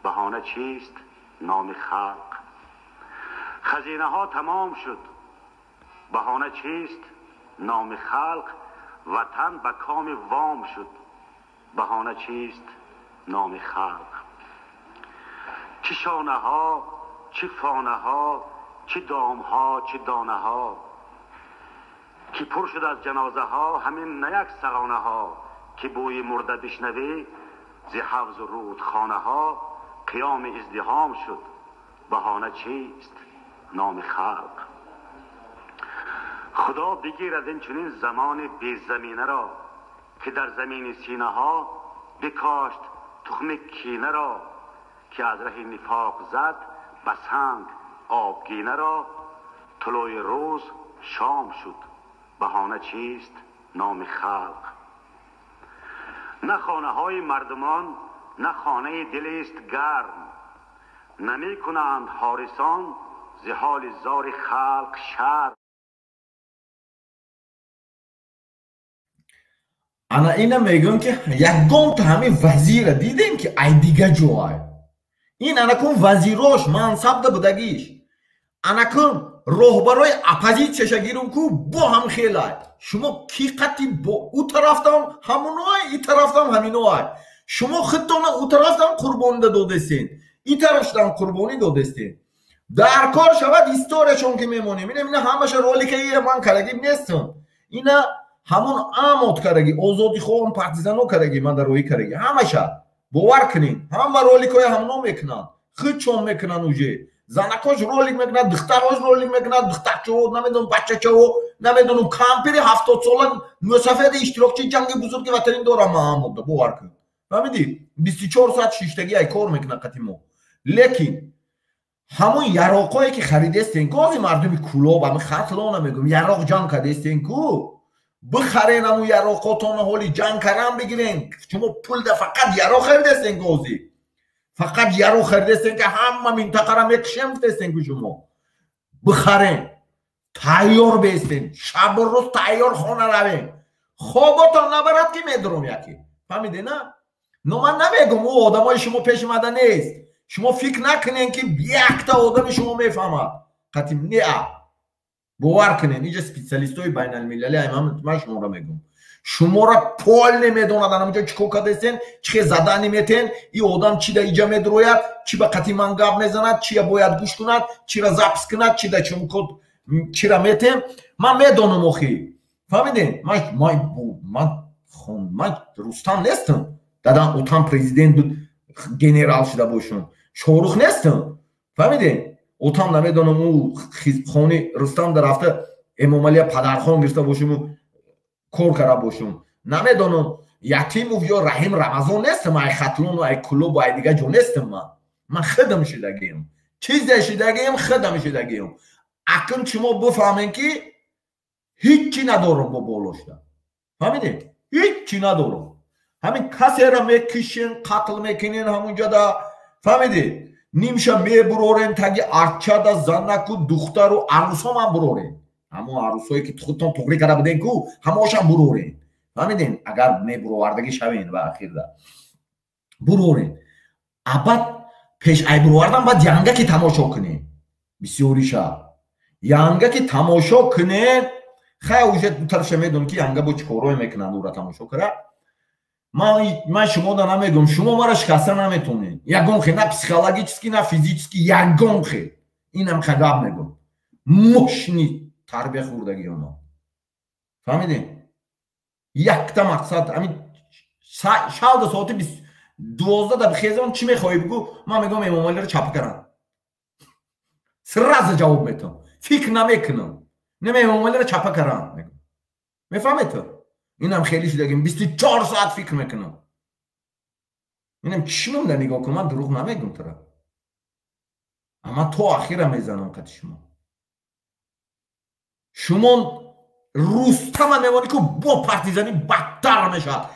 بهانه چیست نام خلق. خزینه ها تمام شد، بهانه چیست نام خلق. وطن به کام وام شد، بهانه چیست نام خلق. چه شانه ها، چه فانه ها، چه دام ها، چه دانه ها، که پر شد از جنازه ها همین نه یک سغانه ها. که بوی مرده بشنوی ز حوض و رودخانه ها، قیام ازدحام شد، بهانه چیست نام خلق. خدا بگیرد این چنین زمان بی زمینه را، که در زمین سینه ها بکاشت تخم کینه را. که از ره نفاق زد به سنگ آبگینه را، طلوع روز شام شد، بهانه چیست نام خلق. نه خانه های مردمان نه خانه دل است گرم، نمی کنند حارسان ز حال زار خلق شرم. ана ина мегӯям ки ягонта ҳамин вазира дидем ки ай дига ҷой ин анакун вазирош мансабда будагиш анакун роҳбарои оппозитсияша гирум ку бо ҳам хелай шумо ки қати бо ӯ тарафтам ҳамоной и тарафтам ҳаминой шумо худтона ӯ тарафтам қурбонида додестен и тарафтам қурбонӣ додестен дар кор шавад историашон ки мемонем ина ҳамаша роликаи ман карагим нестам ина ҳамон амод караги озодихоҳон партизано караги ман дар роҳӣ караги ҳамаша бовар кунед ҳама роликҳои ҳамно мекунанд худчон мекунанд уже занакош ролик мекунад духтарош ролик мекунад духтарчаҳо намедонам бачачаҳо намедонам кампири 70-сола мусафеди иштирокчии ҷанги бузурги ватанӣ дорам ман ҳамонда бовар кунед фаҳмидӣ 24 соат шиштагӣ ай кор мекунад қати мо лекин ҳамон яроқҳое ки харидестен ку ози мардуми кулоб ҳами хатлона мегӯям яроқ ҷамъ кардестен ку бихарен ҳамун яроқотона ҳоли ҷанг кардан бигирен шумо пул да фақат яроқ харидестен ку ози фақат яроқ харидестен ки ҳама минтақара мекушем гуфтестен ку шумо бихарен тайёр бестен шабу рӯз тайёр хона равен хоботон набарад ки медурам яке фаҳмиде на но ман намегум ӯ одамои шумо пеш омада нест шумо фикр накунен ки якта одами шумо мефаҳмад қатим неа бовар кунед инҷа специалистҳои байналмилалӣ ман шуморо мегӯм шуморо пол намедонад анамҷо чӣ кор кардастен чӣ хел задани метен и одам чи да иҷа медрояд чӣ ба қати ман гап мезанад чия бояд гӯш кунад чира запис кунад чи да чункод чира метем ман медонам охи фаҳмиден ман рустам нестам дадам отам президент буд генерал шуда бошум шорух нестам фаҳмиден отам намедонам ӯ хони рустам да рафта эмомалия падархон гирифта бошуму кор карда бошум намедонам ятимов ё раҳим рамазон нестам ай хатлону ай кулобу ай дига ҷо нестам ман худам шидагиам чизе шидагиам худам шидагиам акн шумо бифаҳмем ки ҳиччи надорам бо болошда фаҳмидед ҳиччи надорам ҳамин касеро мекишен қатл мекунен ҳамунҷода фаҳмидед нимша мебурорем таги арчада занаку духтару арӯсҳомам бурорем ҳамон арӯсҳое ки худтон туғрӣ карда будем ку ҳамаошам бурорем фаҳмидем агар мебуровардагӣ шавем ба ахирда бурорем абад пеш ай буровардан баъд янга ки тамошо кунем бисёриша янга ки тамошо кунем хай уже дутараша медонем ки янга бо чӣ корое мекунанд ӯра тамошо кара ман шумода намегӯм шумо маро шикаста наметонед ягон хел на психологически на физически ягон хел инам хагап мегӯм мошни тарбия хӯрдагӣ оно фаҳмидем якта мақсад ҳамин шавда соати 12 да бихезам чӣ мехоҳӣ бигӯ ман мегӯям эмомалиро чапа карам Сразу ҷавоб метам, фикр намекунам. Нема, Эмомалиро чапа карам, мефаҳмед ту? Инам хеле шудагим, 24 соат фикр мекунам. Инам чишмам да нигоҳ кун, ман дурӯғ намегум тура. Ама то ахира мезанам қати шумо. Шумо Рустама мемонӣ ку, бо партизанӣ бадтар мешавад,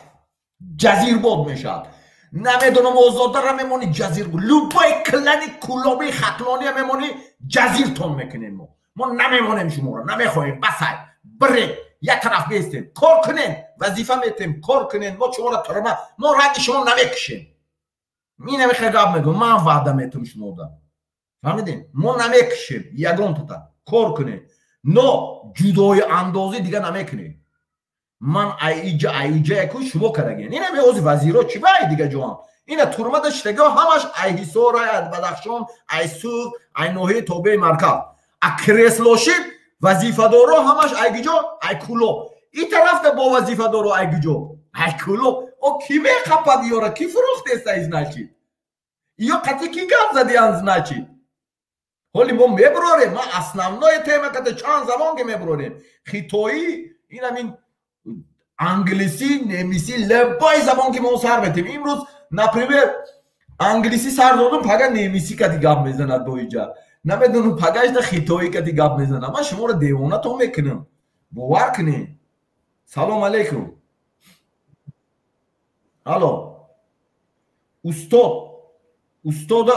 ҷазирбод мешавад. Намедонам, Озодара мемонӣ, ҷазир, любой клани Кулоби, Хатлония мемонӣ, ҷазиртон мекунем. Мо намемонем, шуморо намехоҳем. Басай, бирем, як тараф бестем, кор кунем, вазифа метем, кор кунем. Мо шуморо турма, мо ранги шумо намекушем. Инамихе гап мегӯм, ман ваъда метам шумода, фаҳмидем? Мо намекушем ягонтата, кор кунем, но ҷудои андозӣ дига намекунем. Ман аиҷа, аиҷа яку шумо кардаген. Ина меози вазиро чӣ ба ай дига ҷоам, ина турмада шитаго ҳамаш ай Ҳисор, ай Бадахшон, ай Суғд, ай ноҳияи тобеи марказ. А креслошид вазифадоро ҳамаш ай гиҷо? Ай Кулоб. И тарафта бо вазифадоро ай гиҷо? Ай Кулоб. О, ки меқапад ёра? Ки фурӯхтеста? Значит, ё қати ки гап задиан? Значит, ҳоли мо мебурорем. Ма основное тема ката чанд забон ки мебурорем: хитоӣ, инамин англисӣ, немисӣ, любой забон ки мо сар метем. Имрӯз, например, англисӣ сар додум, пага немисӣ кати гап мезанад бо иҷа, намедонам, пагашда хитоӣ кати гап мезанад. Ман шуморо девонатон мекунам, бовар кунед. Салом алейкум. Алло, устод, устода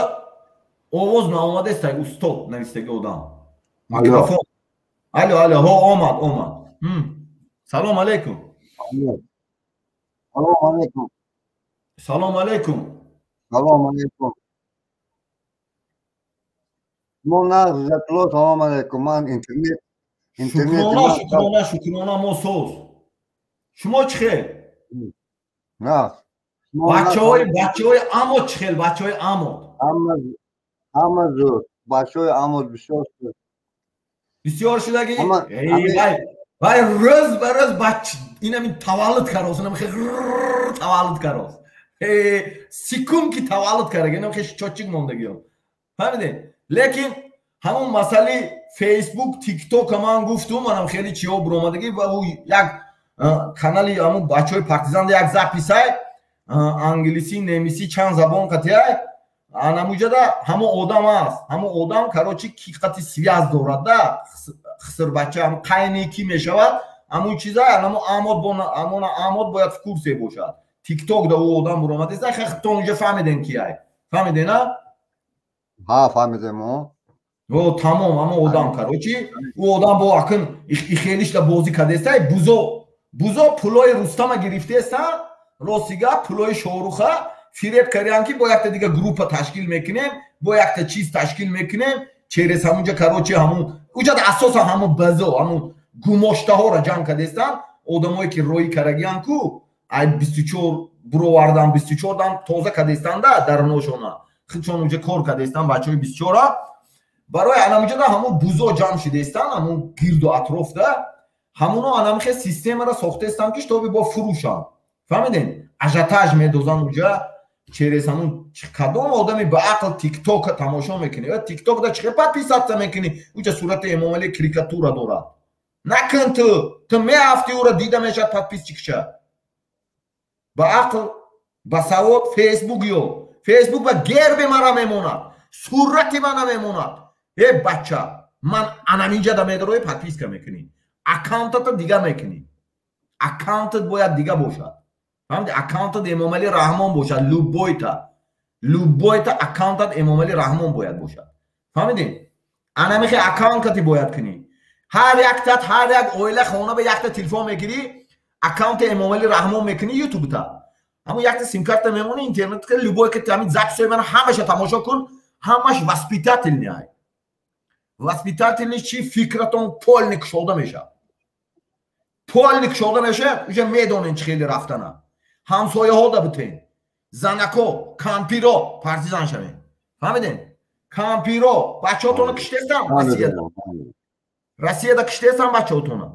овоз наомадестай. Устод навистаги одам, микрофон. Алло, алло, ҳо, омад, омад. Салом алейкум. Салом алейкум. Салом алейкум. Салом алейкум. Мо нағз, салом алейкум. Ман интернет. Шукрона, шукрона, шукрона, мо соз. Шумо чӣ хел? Нағз. Бачаҳои Амод чӣ хел? Бачаҳои Амод? Ҳама зуд. Бачаҳои Амод бисёр шуд. Бисёр шудаги? Вай, рӯз ба рӯз бач инами таваллуд кароз, инами хе таваллуд кароз. Секунд ки таваллуд кардаги, инам хе чочик мондагиён. Фаҳмидед? Лекин ҳамон масъалаи Фейсбук, Тиктока ман гуфтум, манам хеле чиҳо буромадагӣ ва ӯ як канали ҳамон бачаҳои партизанда як записай англисӣ, немисӣ, чанд забон қатиай. Анамуҷада ҳамон одам аст. Ҳамон одам, короче, ки қати связь дорад да, хисрбача қайни ки мешавад, ҳамон чиза, анамо Амод, амона Амод бояд в курсе бошад. Тикток да ӯ одам буромадеста, хто унҷа фаҳмиден ки ай, фаҳмиден, а? Ҳа, фаҳмидем. О, тамом, ҳамон одам, короче, ӯ одам бо акн ихелишда бозӣ кардеста. Бузо, бузо пулои Рустама гирифтеста. Рости гап, пулои Шоруха фиреб кардиам, ки бо якта дига группа ташкил мекунем, бо якта чиз ташкил мекунем через ҳамунҷа. Короче, ҳамун уҷад асосан ҳамун базо, ҳамун гумоштаҳоро ҷамъ кардестан, одамое ки роӣ карагиян ку, ай 24 буровардан, 24 дам тоза кардестанда даруношона, худшон уҷа кор кардестан. Бачаҳои 24-а барои анамуҷада ҳамун бузо ҷамъ шидестан, ҳамун гирду атрофда ҳамуно анамихе системаро сохтестан, ки шитоби бо фурӯшанд. Фаҳмидем? Ажиотаж медозанд уҷа через ҳамун. Кадом одами ба ақл Тиктока тамошо мекунӣ? Тикток да чихе подписаться мекунӣ? Уҷа сурати Эмомалӣ карикатура дорад. Накун, ту меафти, ӯро дида мешавад подписчикша. Ба ақл, ба савод Фейсбук ё Фейсбук ба герби мара мемонад, сурати мана мемонад. Э, бача, ман анаминҷада медарои, подписка мекунӣ, аккаунтата дига мекунӣ. Аккаунтат бояд дига бошад, фаҳмиди? Аккаунтат Эмомалӣ Раҳмон бошад. Любойта аккаунтат Эмомалӣ Раҳмон бояд бошад, фаҳмидӣ? Анамихе аккаунт кати бояд кунӣ. Ҳар яктат, ҳар як оила хона ба якта телефон мегирӣ, аккаунти Эмомалӣ Раҳмон мекунӣ ютубта, ҳамон якта симкарта мемонӣ, интернет, любой ки ҳамин записҳои мана ҳамаша тамошо кун. Ҳамаш воспитательный ай. Воспитательный чи? Фикратон полный кушода мешавад, полный кушода мешавад. Уже медонен чӣ хеле рафтана. Ҳамсояҳо да бутен, занако, кампиро партизан шавен, фаҳмиден? Кампиро бачаҳотонро киштестан Россияда, Россияда киштестан бачаҳотона,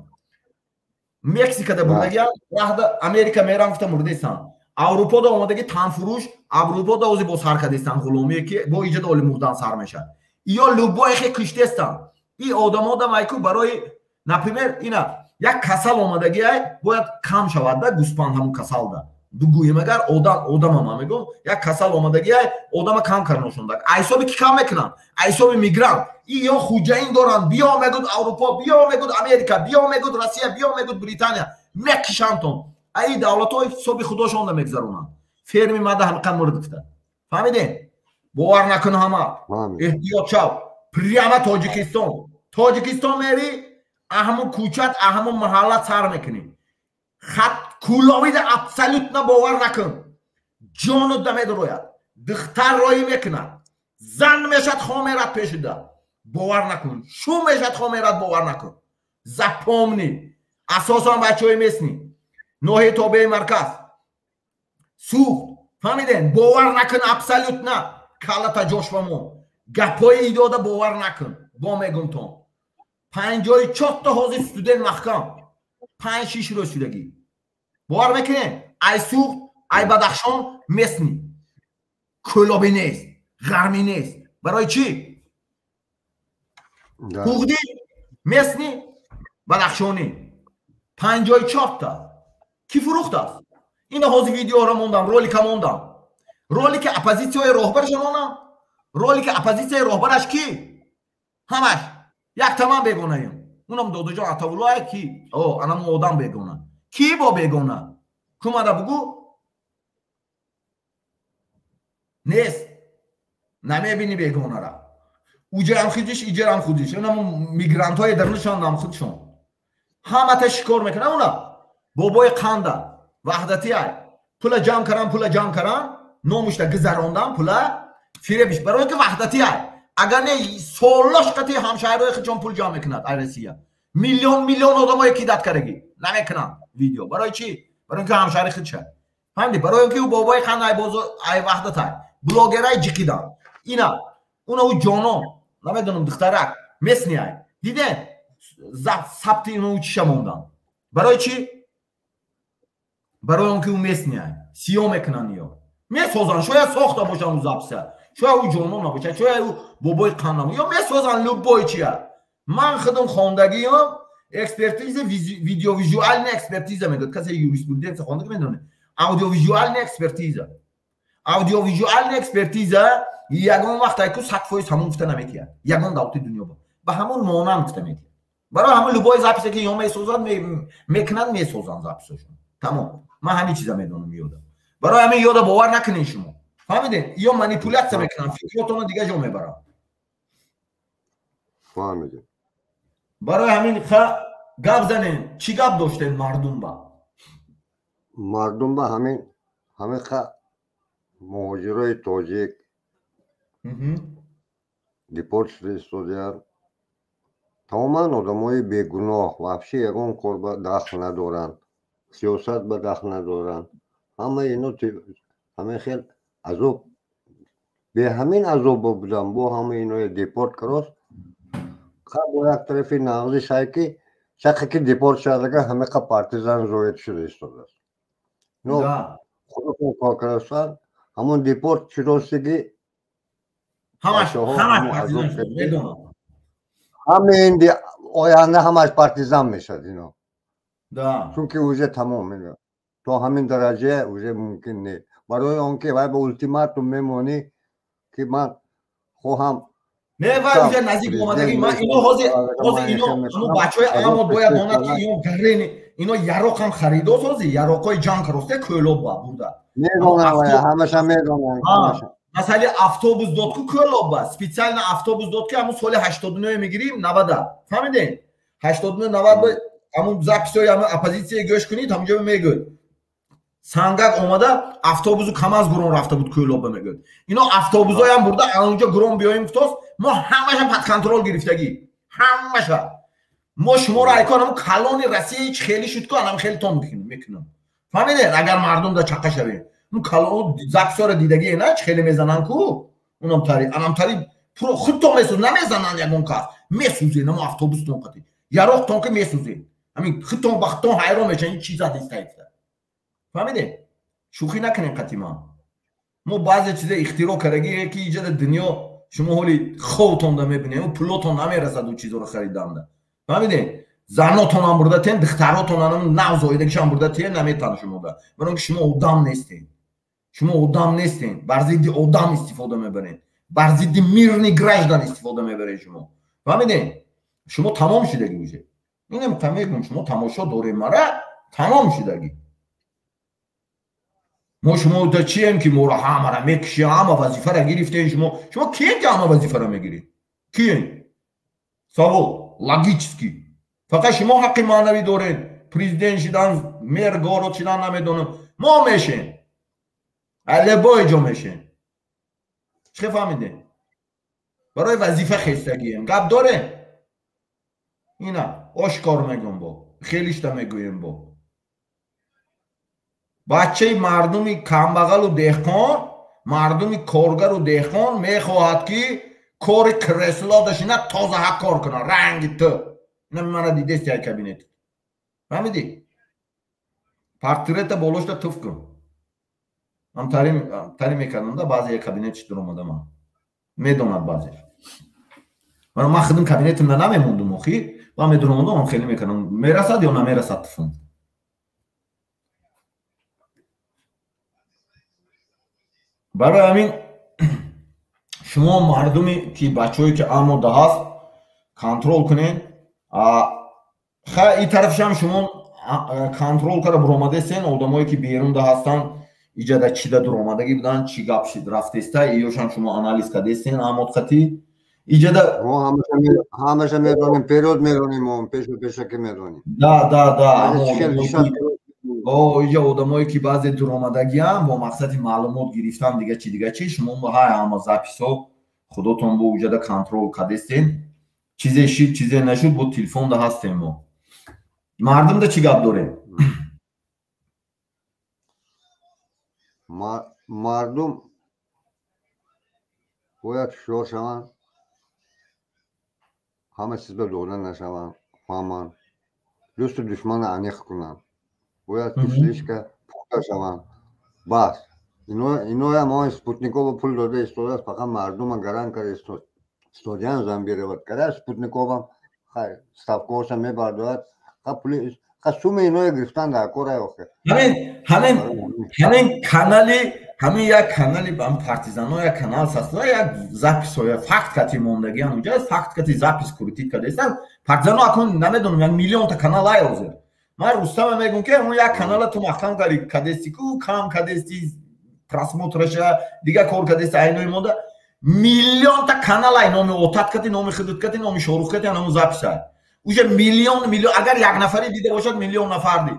Мексикада бурдагиан, раҳда Америка мерам гуфта мурдестан, Аврупода омадаги танфурӯш, Аврупода ози бо сар кардестан ғуломие, ки бо иҷада оли мурдан сар мешавад. Ё любой хе киштестан. И одамо дамайку барои, например, ина як касал омадагиай, бояд кам шавад да гӯспанд ҳамун касалда. Дугӯем, агар одам одама ман мегӯм, як касал омадагиай, одама кам карношондаг. Айсоби ки кам мекунанд? Айсоби мигрант. И ё хуҷаин доранд, биё мегӯд Аврупо, биё мегӯд Америка, биё мегӯд Россия, биё мегӯд Британия, мекишандтон. Аи давлатҳо ҳисоби худошонда мегзаронанд. Ферми мада ҳамиқа мурд гуфта. Фаҳмидем? Бовар накун ҳама. Эҳтиёт шав. Прямо Тоҷикистон. Тоҷикистон мери, аҳамун кӯчат, аҳамун маҳалла сар мекунӣ. Хат кӯловида абсолютно бовар накун. Ҷонут намедрояд. Духтар роӣ мекунад. Зан мешад, хо мерад пешида. Бовар накун. Шу мешад, хо мерад, бовар накун. Запомни. Асосан бачаҳои местный. Ноҳияи тобеи марказ. Суғд. Фаҳмидем? Бовар накун абсолютно. Калата ҷошвамо. Гапҳои идода бовар накун. Бо мегумтон. 54 та ҳозир студент маҳкам. 5-6 рӯз шудагӣ. Бовар мекунем? Ай Суғд, ай Бадахшон местный. Кӯлобӣ нест, ғармӣ нест. Барои чӣ? Суғдӣ, местный, Бадахшонӣ. 54 та. Кӣ фурӯхтааст? Ина ҳозир видеоро мондам, ролика мондам. Ролики оппозитсияи роҳбараша монам. Ролики оппозитсияи роҳбараш кӣ? Ҳамаш як тамам бегонаем. Унам Додоҷон Атавуллоя ки? О, анамун одам бегона. Кӣ бо бегона? Кумада бугӯ? Нест. Намебини бегонара. Уҷарам худиш, иҷарам худиш. Унам мигрантҳои дарунашон худшон. Ҳамата шикор мекунад уна. Бобои қанда, ваҳдати ай. Пула ҷамъ каран, пула ҷамъ каран, номушта гузарондан пула фиребиш. Барои ки ваҳдати ай. Агар не, солош қати ҳамшаҳрҳои худшон пул ҷамъ мекунад ай Россия. Миллион миллион одамое ки дат карагӣ намекунанд видео. Барои чӣ? Барои ки ҳамшаҳри худша. Фаҳмидӣ? Барои ки ӯ бобои қанд ай бозор ай ваҳдат ай. Блогерай ҷиқидан. Ина уна ӯ ҷонон, намедонам, духтарак, местный ай. Дидем? Сабти ина ӯ чиша мондан. Барои чӣ? Барои он ки ӯ местный ай. Сиё мекунанд ё. Месозанд, шояд сохта бошанд ӯ записа. Шояд ӯ ҷонон набошад, шояд ӯ бобои қанд набошад. Ё месозанд любой чия. Ман худам хондагиам экспертиза, видеовизуальная экспертиза мегӯяд. Касе юриспруденция хондаги медонад. Аудиовизуальная экспертиза. Аудиовизуальная экспертиза ягон вақт айку 100% ҳамон гуфта наметиҳад. Ягон давлати дунё ба. Ба ҳамон монанд гуфта метиҳад. Барои ҳамон любой записе ки ё месозад, мекунанд, месозанд записошон. Тамом. Ман ҳамин чиза медонам ёда. Барои ҳамин ёда бовар накунед шумо. Фаҳмидед? Ё манипулятсия мекунанд, фикротонро дигар ҷо мебаранд. Фаҳмидем. Барои ҳамин ха гап занем. Чӣ гап доштем мардум ба? Мардум ба ҳамин ха муҳоҷирои тоҷик депорт шуда истодиянд. Тамоман одамои бегуноҳ, вообще ягон кор ба дахл надоранд, сиёсат ба дахл надоранд. Ҳамаи ино ҳамин хел азоб, бе ҳамин азобо будан, бо ҳамаи иное депорт карост. Ха бо як тарафи нағзи шай ки шақе ки депорт шудага ҳамиқа партизан зоид шуда истодааст. Но худашон кор кардастанд, ҳамон депорт шудостиги. Ҳамаш партизан шуд, медонам. Ҳамин оянда ҳамаш партизан мешавад ино. Чунки уже тамом, то ҳамин дараҷа уже мумкин не. Барои он ки вай ба ултиматум мемонӣ ки ман хоҳам. Не, вай уже наздик омадагӣ. Ман ино ҳозир ино ҳамун бачаҳои амод бояд донад, ки ино гарени ино яроқам харидос, ҳозир яроқҳои ҷанг росте Кӯлоб ба бурда. Медонам, ҳамаша медонам. Масали автобус дод ку Кӯлоб ба, специально автобус дод, ки ҳамун соли 89 мегирим, 90, фаҳмидем, 89, 90 ҳамун записҳои ҳамун оппозитсия гӯш кунед, ҳамунҷо мегӯяд, сангак омада автобусу КамАЗ гурон рафта буд Кӯлоба, мегӯяд. Ино автобусҳоям бурда анҷо гурон биёем гуфтост. Мо ҳамаша под контроль гирифтагӣ, ҳамаша. Мо шуморо айкон ҳамун калони Россия ҳеч хеле шуд ку, анам хеле тон мекунам, фаҳмидед? Агар мардум да чақа шавем, он калон записҳоро дидагие на, ч хеле мезананд ку, унам тари анам тари худтон месӯз, намезананд ягон кас, месӯзед намо автобустон қати яроқтон ки месӯзед, ҳамин худтон ба худтон ҳайрон мешавед, ин чиза дистаиста, фаҳмидед? Шӯхӣ накунем қати ман. Мо баъзе чиза ихтироъ кардагие, ки иҷода дунё. Шумо ҳоли хобтонда мебинед, пулотон намерасад ӯ чизоро хариданда. Фаҳмидед? Занотонам бурда тен, духтаротонам нав зоидагишам бурда тен, наметан шумода. Барои ки шумо одам нестед. Шумо одам нестед. Бар зидди одам истифода мебаред. Бар зидди мирный граждан истифода мебаред шумо. Фаҳмидед? Шумо тамом шудагӣ уже. Инам мегӯм, шумо тамошо дорем мара, тамом шудагӣ. Мо шумо та чием ки моро ҳамара мекуши, ҳама вазифара гирифтем шумо. Шумо кием ки ҳама вазифара мегиред? Кием? Савол логический. Фақат шумо ҳаққи маънавӣ доред. Президент шидан, мэр город шидан намедонам. Мо мешем. Алебой ҷо мешем. Чӣ фаҳмидем? Барои вазифа хестагием. Гап дорем? Ина ошкор мегӯм бо. Хелишта мегӯем бо. Бачаи мардуми камбағалу деҳқон, мардуми коргару деҳқон мехоҳад ки кори кресло дошина тоза ҳақ кор кунад. Ранги ту. Ина мана дидести ай кабинет. Фаҳмидӣ? Портрета болошта туф кун. Ман тари мекардам да баъзе як кабинетиш дуромада ман. Медонад баъзеш. Ман худам кабинетимда намемондум охир. Ман медуромадам, хеле мекардам. Мерасад ё намерасад туфун? Барои ҳамин шумо мардуме ки бачаҳое ки амода ҳаст контрол кунед. Ха ин тарафшам шумо контрол карда буромадестен, одамое ки берунда ҳастанд, иҷада чида дуромадагӣ буданд, чӣ гап шид рафтеста, иёшам шумо анализ кардестен амод қатӣ. Иҷада ҳамаша медонем, период медонем, пешу пешаки медонем. Да, да, да. Иҷа одамое ки баъзе дуромадагиам бо мақсади маълумот гирифтан дига чи дига чи, шумо ҳай ҳама записҳо худотон бо уҷада контрол кардестен. Чизе шид, чизе нашуд, бо телефонда ҳастем мо. Мардумда чӣ гап дорем? Мардум бояд ҳушёр шаванд, ҳама чиз ба дода нашаванд, фаҳманд, дӯсту душмана аниқ кунанд. Бояд ки слишка пухта шаванд. Бас. Иноям он Спутникова пул дода истодааст, фақат мардума гарант карда истодиян зомбировать карда. Спутниковам ставкаҳоша мебардорад, ха суми иное гирифтан дар кор охир. Ҳамин канали, ҳамин як канали партизано як канал саста, як записҳоя факт кати мондагиан уҷа, факт кати запис крутит кардаистанд. Партизано акун намедонам, як миллионта канал ай ҳозир. Ман Рустама мегӯм ки ҳамон як канала ту маҳкам карди, кадести ку кам кадести просмотраша, дига кор кадести айнои монда. Миллионта канал ай номи Отат кати, номи Худут кати, номи Шорух кати, ҳамон запис ай. Уже миллион миллион, агар як нафари дида бошад, миллион нафар дид.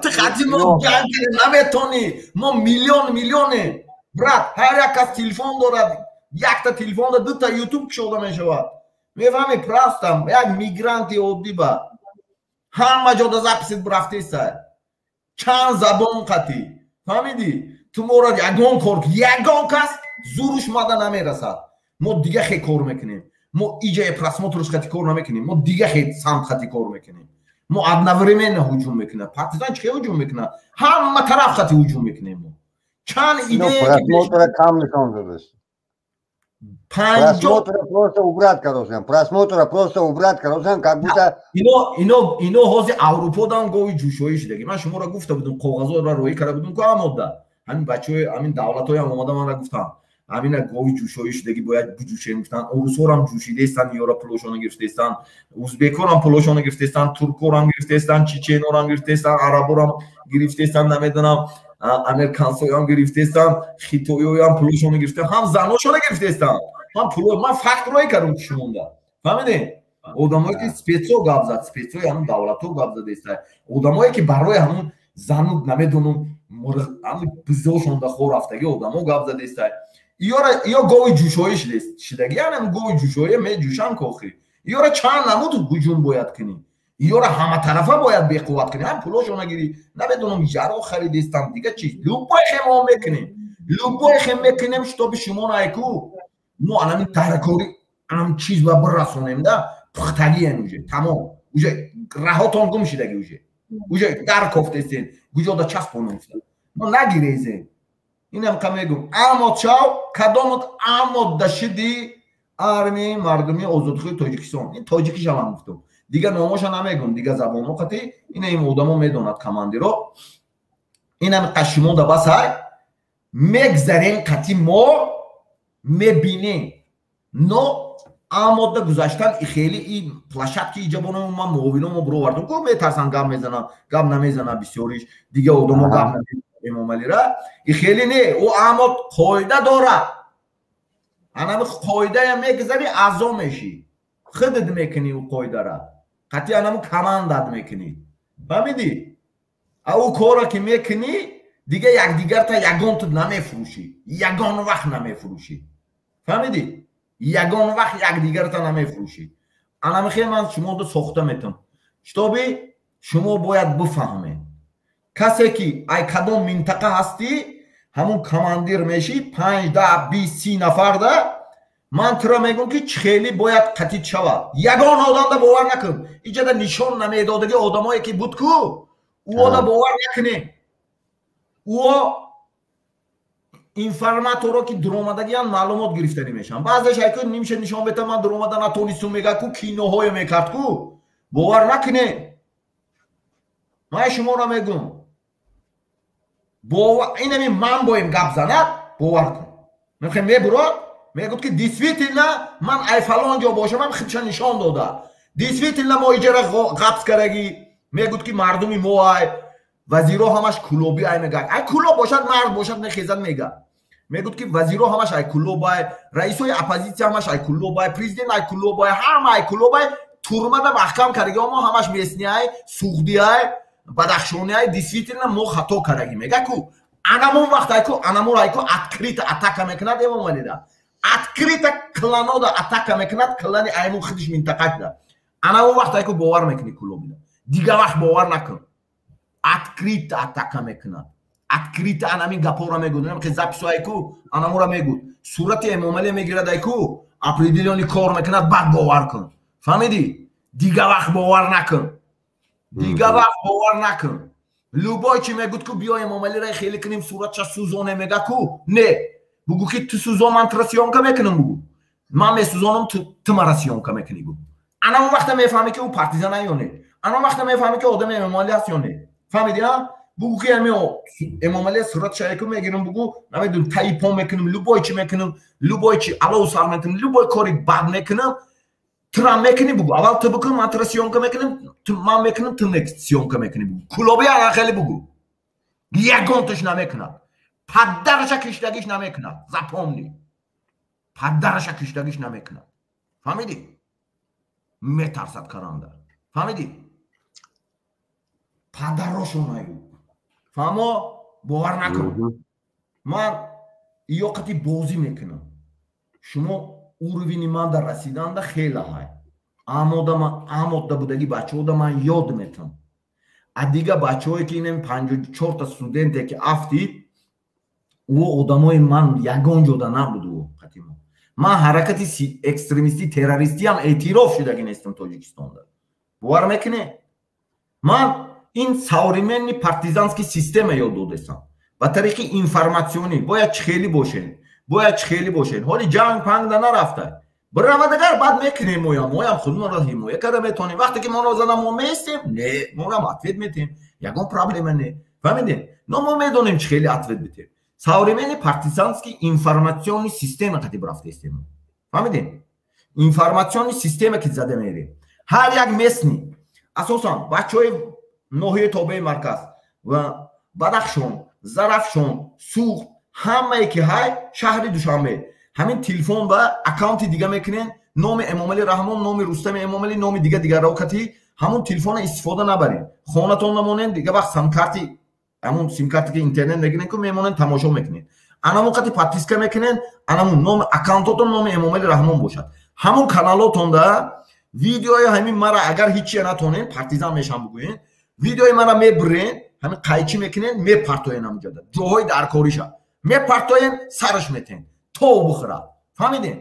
Ту хати мо ҷанг кардем, наметонӣ. Мо миллион миллионе. Брат, ҳар як кас телефон дорад, якта телефонда дута ютуб кушода мешавад. Мефаҳмӣ? Просто як мигранти оддӣ ба ҳама ҷода записит бурафтеста. Чанд забон қатӣ. Фаҳмидӣ? Ту моро ягон кор, ягон кас зуруш мада намерасад. Мо дига хе кор мекунем. Мо иҷае просмотрш қати кор намекунем. Мо дига хе самт қати кор мекунем. Мо одновременно ҳуҷум мекунем. Партизан чӣ ҳуҷум мекунад? Ҳама тараф қати ҳуҷум мекунем мо. Чанд идея просмотра кам нишон додааст. Просмотра просто убрать кардан. Просмотра просто убрать кардан, как будто ино ҳозир Аврупо дан гови ҷӯшоӣ шудагӣ. Ман шуморо гуфта будам, коғазҳоро роҳӣ карда будам ку амода. Ҳамин бачаҳои ҳамин давлатҳоям омада манро гуфтанд. Ҳамина гови ҷӯшоӣ шудагӣ бояд буҷӯшем гуфтанд. Урусҳорам ҷӯшидаестанд, ёра пулошонро гирифтаестанд, узбекҳорам пулошонро гирифтаестанд, туркҳорам гирифтаестанд, чеченҳорам гирифтаестанд, арабҳорам гирифтаестанд, намедонам, американсоям гирифтаестанд, хитоиёям пулошонро гирифтаанд, ҳам заношонро гирифтаестанд, ҳам пуло. Ман факт роҳӣ кардам ки шумонда. Фаҳмидед? Одамое ки спецо гап зад, спецои ҳамун давлатҳо гап задаестанд, одамое ки барои ҳамун зану намедонам ҳамун бизошонда хор рафтагӣ одамо гап задаестанд. Иё гови ҷӯшоӣ шидагӣ, янам гови ҷӯшоӣ меҷӯшанд охир. Иёра чанд намуд ҳуҷум бояд кунӣ. Иёра ҳаматарафа бояд беқувват кунӣ. Ҳам пулошона гирӣ, намедонам яро харидистанд, дига чиз. Любой хем мо мекунем. Любой хем мекунем, шитоби шумо найку. Мо анами таракори ам чиз ба бирасонем да, пухтагиен уже, тамом. Уже раҳотон гум шидагӣ уже. Уже дар кофтестен, гуҷода часпонум. Мо нагирезем. Инам қа мегум. Амод шав, кадомот амод дашиди армияи мардумии озодихоҳи Тоҷикистон. Ин тоҷикиша ман гуфтам. Дигар номоша намегум, дигар забонҳо қати ина ин одамо медонад командиро. Инам қа шумо да басай мегзарем қати мо мебинем. Но амода гузаштан и хеле и площадки иҷабоно ман муовиномо бировардам ку метарсан гап мезанам, гап намезанам бисёриш, дига одамо гап намезанам Эмомалира. И хеле не, ӯ амод қоида дорад. Анами қоидая мегузари аъзо мешӣ. Худат мекунӣ ӯ қоидара. Қатъи анаму командат мекунӣ. Фаҳмидӣ? А ӯ корро ки мекунӣ, дига якдигарта ягон ту намефурӯшӣ. Ягон вақт намефурӯшӣ. Фаҳмидӣ? Ягон вақт якдигарта намефурӯшӣ. Анамихел ман шуморо сохта метам. Шитоби шумо бояд бифаҳмед. Касе ки ай кадом минтақа ҳастӣ, ҳамун командир мешӣ, 5, 10, 20, 30 нафарда ман туро мегӯм ки хеле бояд қатид шавад. Ягон одамда бовар накун. Иҷада нишон намедодаги одамое ки буд ку, ӯода бовар накунем. Ӯо информаторо ки дуромадагиан маълумот гирифтанӣ мешаванд. Баъзеш айку нимша нишон бета ман дуромада натонистум мега ку киноҳое мекард ку. Бовар накунем. Ман шуморо мегӯм. Инами ман боем гап занад, бовар кун. Мехоҳем мебурад, мегӯд ки действительно ман ай фалон ҷо бошам, худша нишон дода. Действительно мо иҷара ғабз кардаги, мегӯд ки мардуми мо ай вазиро ҳамаш кулоби ай мега. Ай кулоб бошад, мард бошад, мехезад мега. Мегӯд ки вазиро ҳамаш ай кулоб ай, раисои оппозитсия ҳамаш ай кулоб ай, президент ай кулоб ай, ҳама ай кулоб ай, турмада маҳкам кардаги мо ҳамаш местни ай, суғди ай, бадахшони ай, действительно мо хато кардаги мега ку. Анамон вақт ай ку, анамон ай ку открыто атака мекунад Эмомалида. Открыто кланода атака мекунад, клани аймон худиш минтақашда. Анамон вақт ай ку бовар мекунӣ кулобида. Дигар вақт бовар накун. Открыто атака мекунад. Открыто анамин гапора мегӯд. Инам ки записо ай ку, анамора мегӯд. Сурати Эмомалӣ мегирад ай ку, определённый кор мекунад, баъд бовар кун. Фаҳмидӣ? Дигар вақт бовар накун. Дигар вақт бовар накун. Любой чи мегӯд ку биё Эмомалиро хеле кунем, суратша сӯзоне мега ку. Не. Бугӯ ки ту сӯзон, ман туро съёмка мекунам бугӯ. Ман месӯзонам, ту мара съёмка мекунӣ бугӯ. Ана он вақта мефаҳмӣ ки ӯ партизан ё не. Ана он вақта мефаҳмӣ ки одами Эмомалӣ ҳаст ё не. Фаҳмидӣ, а? Бугӯ ки ами Эмомалӣ суратша яку мегирам бугӯ, намедонам таи по мекунам, любой чи мекунам, любой чи алов сар мекунам, любой кори бад мекунам, тура мекунӣ бугӯ. Аввал ту бикун, ман тура съёмка мекунам, ман мекунам, ту съёмка мекунӣ бугӯ. Кулоби ана хеле бугӯ. Ягонташ намекунад. Падараша киштагиш намекунад. Запомни. Падараша киштагиш намекунад. Фаҳмидӣ? Метарсад каранда. Фаҳмидӣ? Падарошон аю. Фаҳмо? Бовар накун. Ман иёқати бозӣ мекунам. Шумо уровени ман дар расиданда хеле ҳай. Амода будаги бачаҳода ман ёд метам. А дига бачаҳое ки инам 54 та студенте ки афтид, ӯ одамои ман ягон ҷода набуд ӯ қатимо. Ман ҳаракати экстремистӣ, террористиам эътироф шудаги нестам Тоҷикистонда. Бовар мекунед? Ман ин современный партизанский система ёд додестам. Ба тариқи информатсионӣ бояд чӣ хеле бошем, бояд чӣ хеле бошем. Ҳоли ҷанг пангда нарафта. Биравадагар баъд мекунем моям, моям худмонро ҳимоя карда метавонем. Вақте ки моро зада мо меистем, не, морам ответ метем. Ягон проблема не. Фаҳмидем? Но мо медонем чӣ хеле ответ битем. Современный партизанский информационный система қати бирафтаистем. Фаҳмидем? Информационный система ки зада мерем. Ҳар як местный, асосан бачаҳои ноҳияи тобеи марказ ва Бадахшон, Зарафшон, Суғд, ҳамае ки ҳай шаҳри Душанбе, ҳамин телефон ва аккаунти дига мекунен, номи Эмомалӣ Раҳмон, номи Рустами Эмомалӣ, номи дига дигарро кати ҳамун телефона истифода набарен. Хонатон намонен, дига вақт симкарти, ҳамун симкарти ки интернет мегирен ку мемонен тамошо мекунен. Анамун қати подписка мекунен, анамун номи аккаунтотон номи Эмомалӣ Раҳмон бошад. Ҳамун каналотонда видеои ҳамин мара агар ҳичия натонен, партизан мешам бугӯен, видеои мара мебурен, ҳамин қайчӣ мекунен, мепартоен ҳамуҷода. Ҷоҳои даркориша мепартоен, сараш метен. То бухӯрад. Фаҳмидем?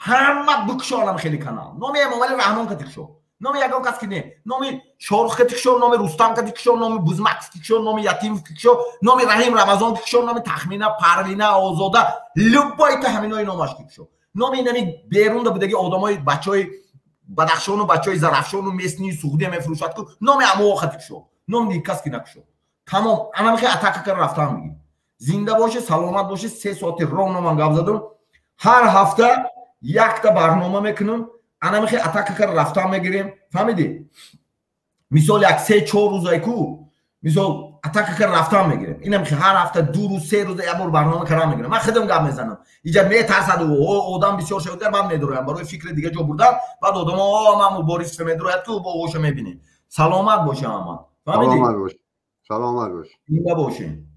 Ҳама бикушонам хеле канал. Номи Эмомалӣ Раҳмон кати кушо. Номи ягон кас ки не, номи Шорух ки кишо, номи Рустам ки кишо, номи Бузмак ки кишо, номи Ятимов ки кишо, номи Раҳим Рамазон ки кишо, номи Тахмина, Парвина, Озода, любой та ҳаминои номаш ки кишо, номи инами берунда будаги одамои, бачаҳои Бадахшону бачаҳои Зарафшону местни Суғдия мефурӯшад ку, номи амоо хати кишо, номи дигар кас ки накишо. Тамом, анамихе атака кара рафтан мегӣ. Зинда боше, саломат боше. 3 соати ровно ман гап задам. Ҳар ҳафта якта барнома мекунам, анамихе атака кара рафтан мегирем. Фаҳмидӣ? Мисол, як 3-4 рӯзае ку, мисол, атака кара рафтан мегирем. Инамихе ҳар ҳафта 2 рӯз, 3 рӯза як бор барнома кара мегирем. Ман худам гап мезанам. Иҷа метарсаду одам бисёр шавад, баъд медороям барои фикри дига ҷо бурдан. Баъд одамо: «О, ман Муборис медорояд ку», бо оша мебинем. Саломат боша, ҳама. Фаҳмидӣ? Саломат бош. Зинда бошем.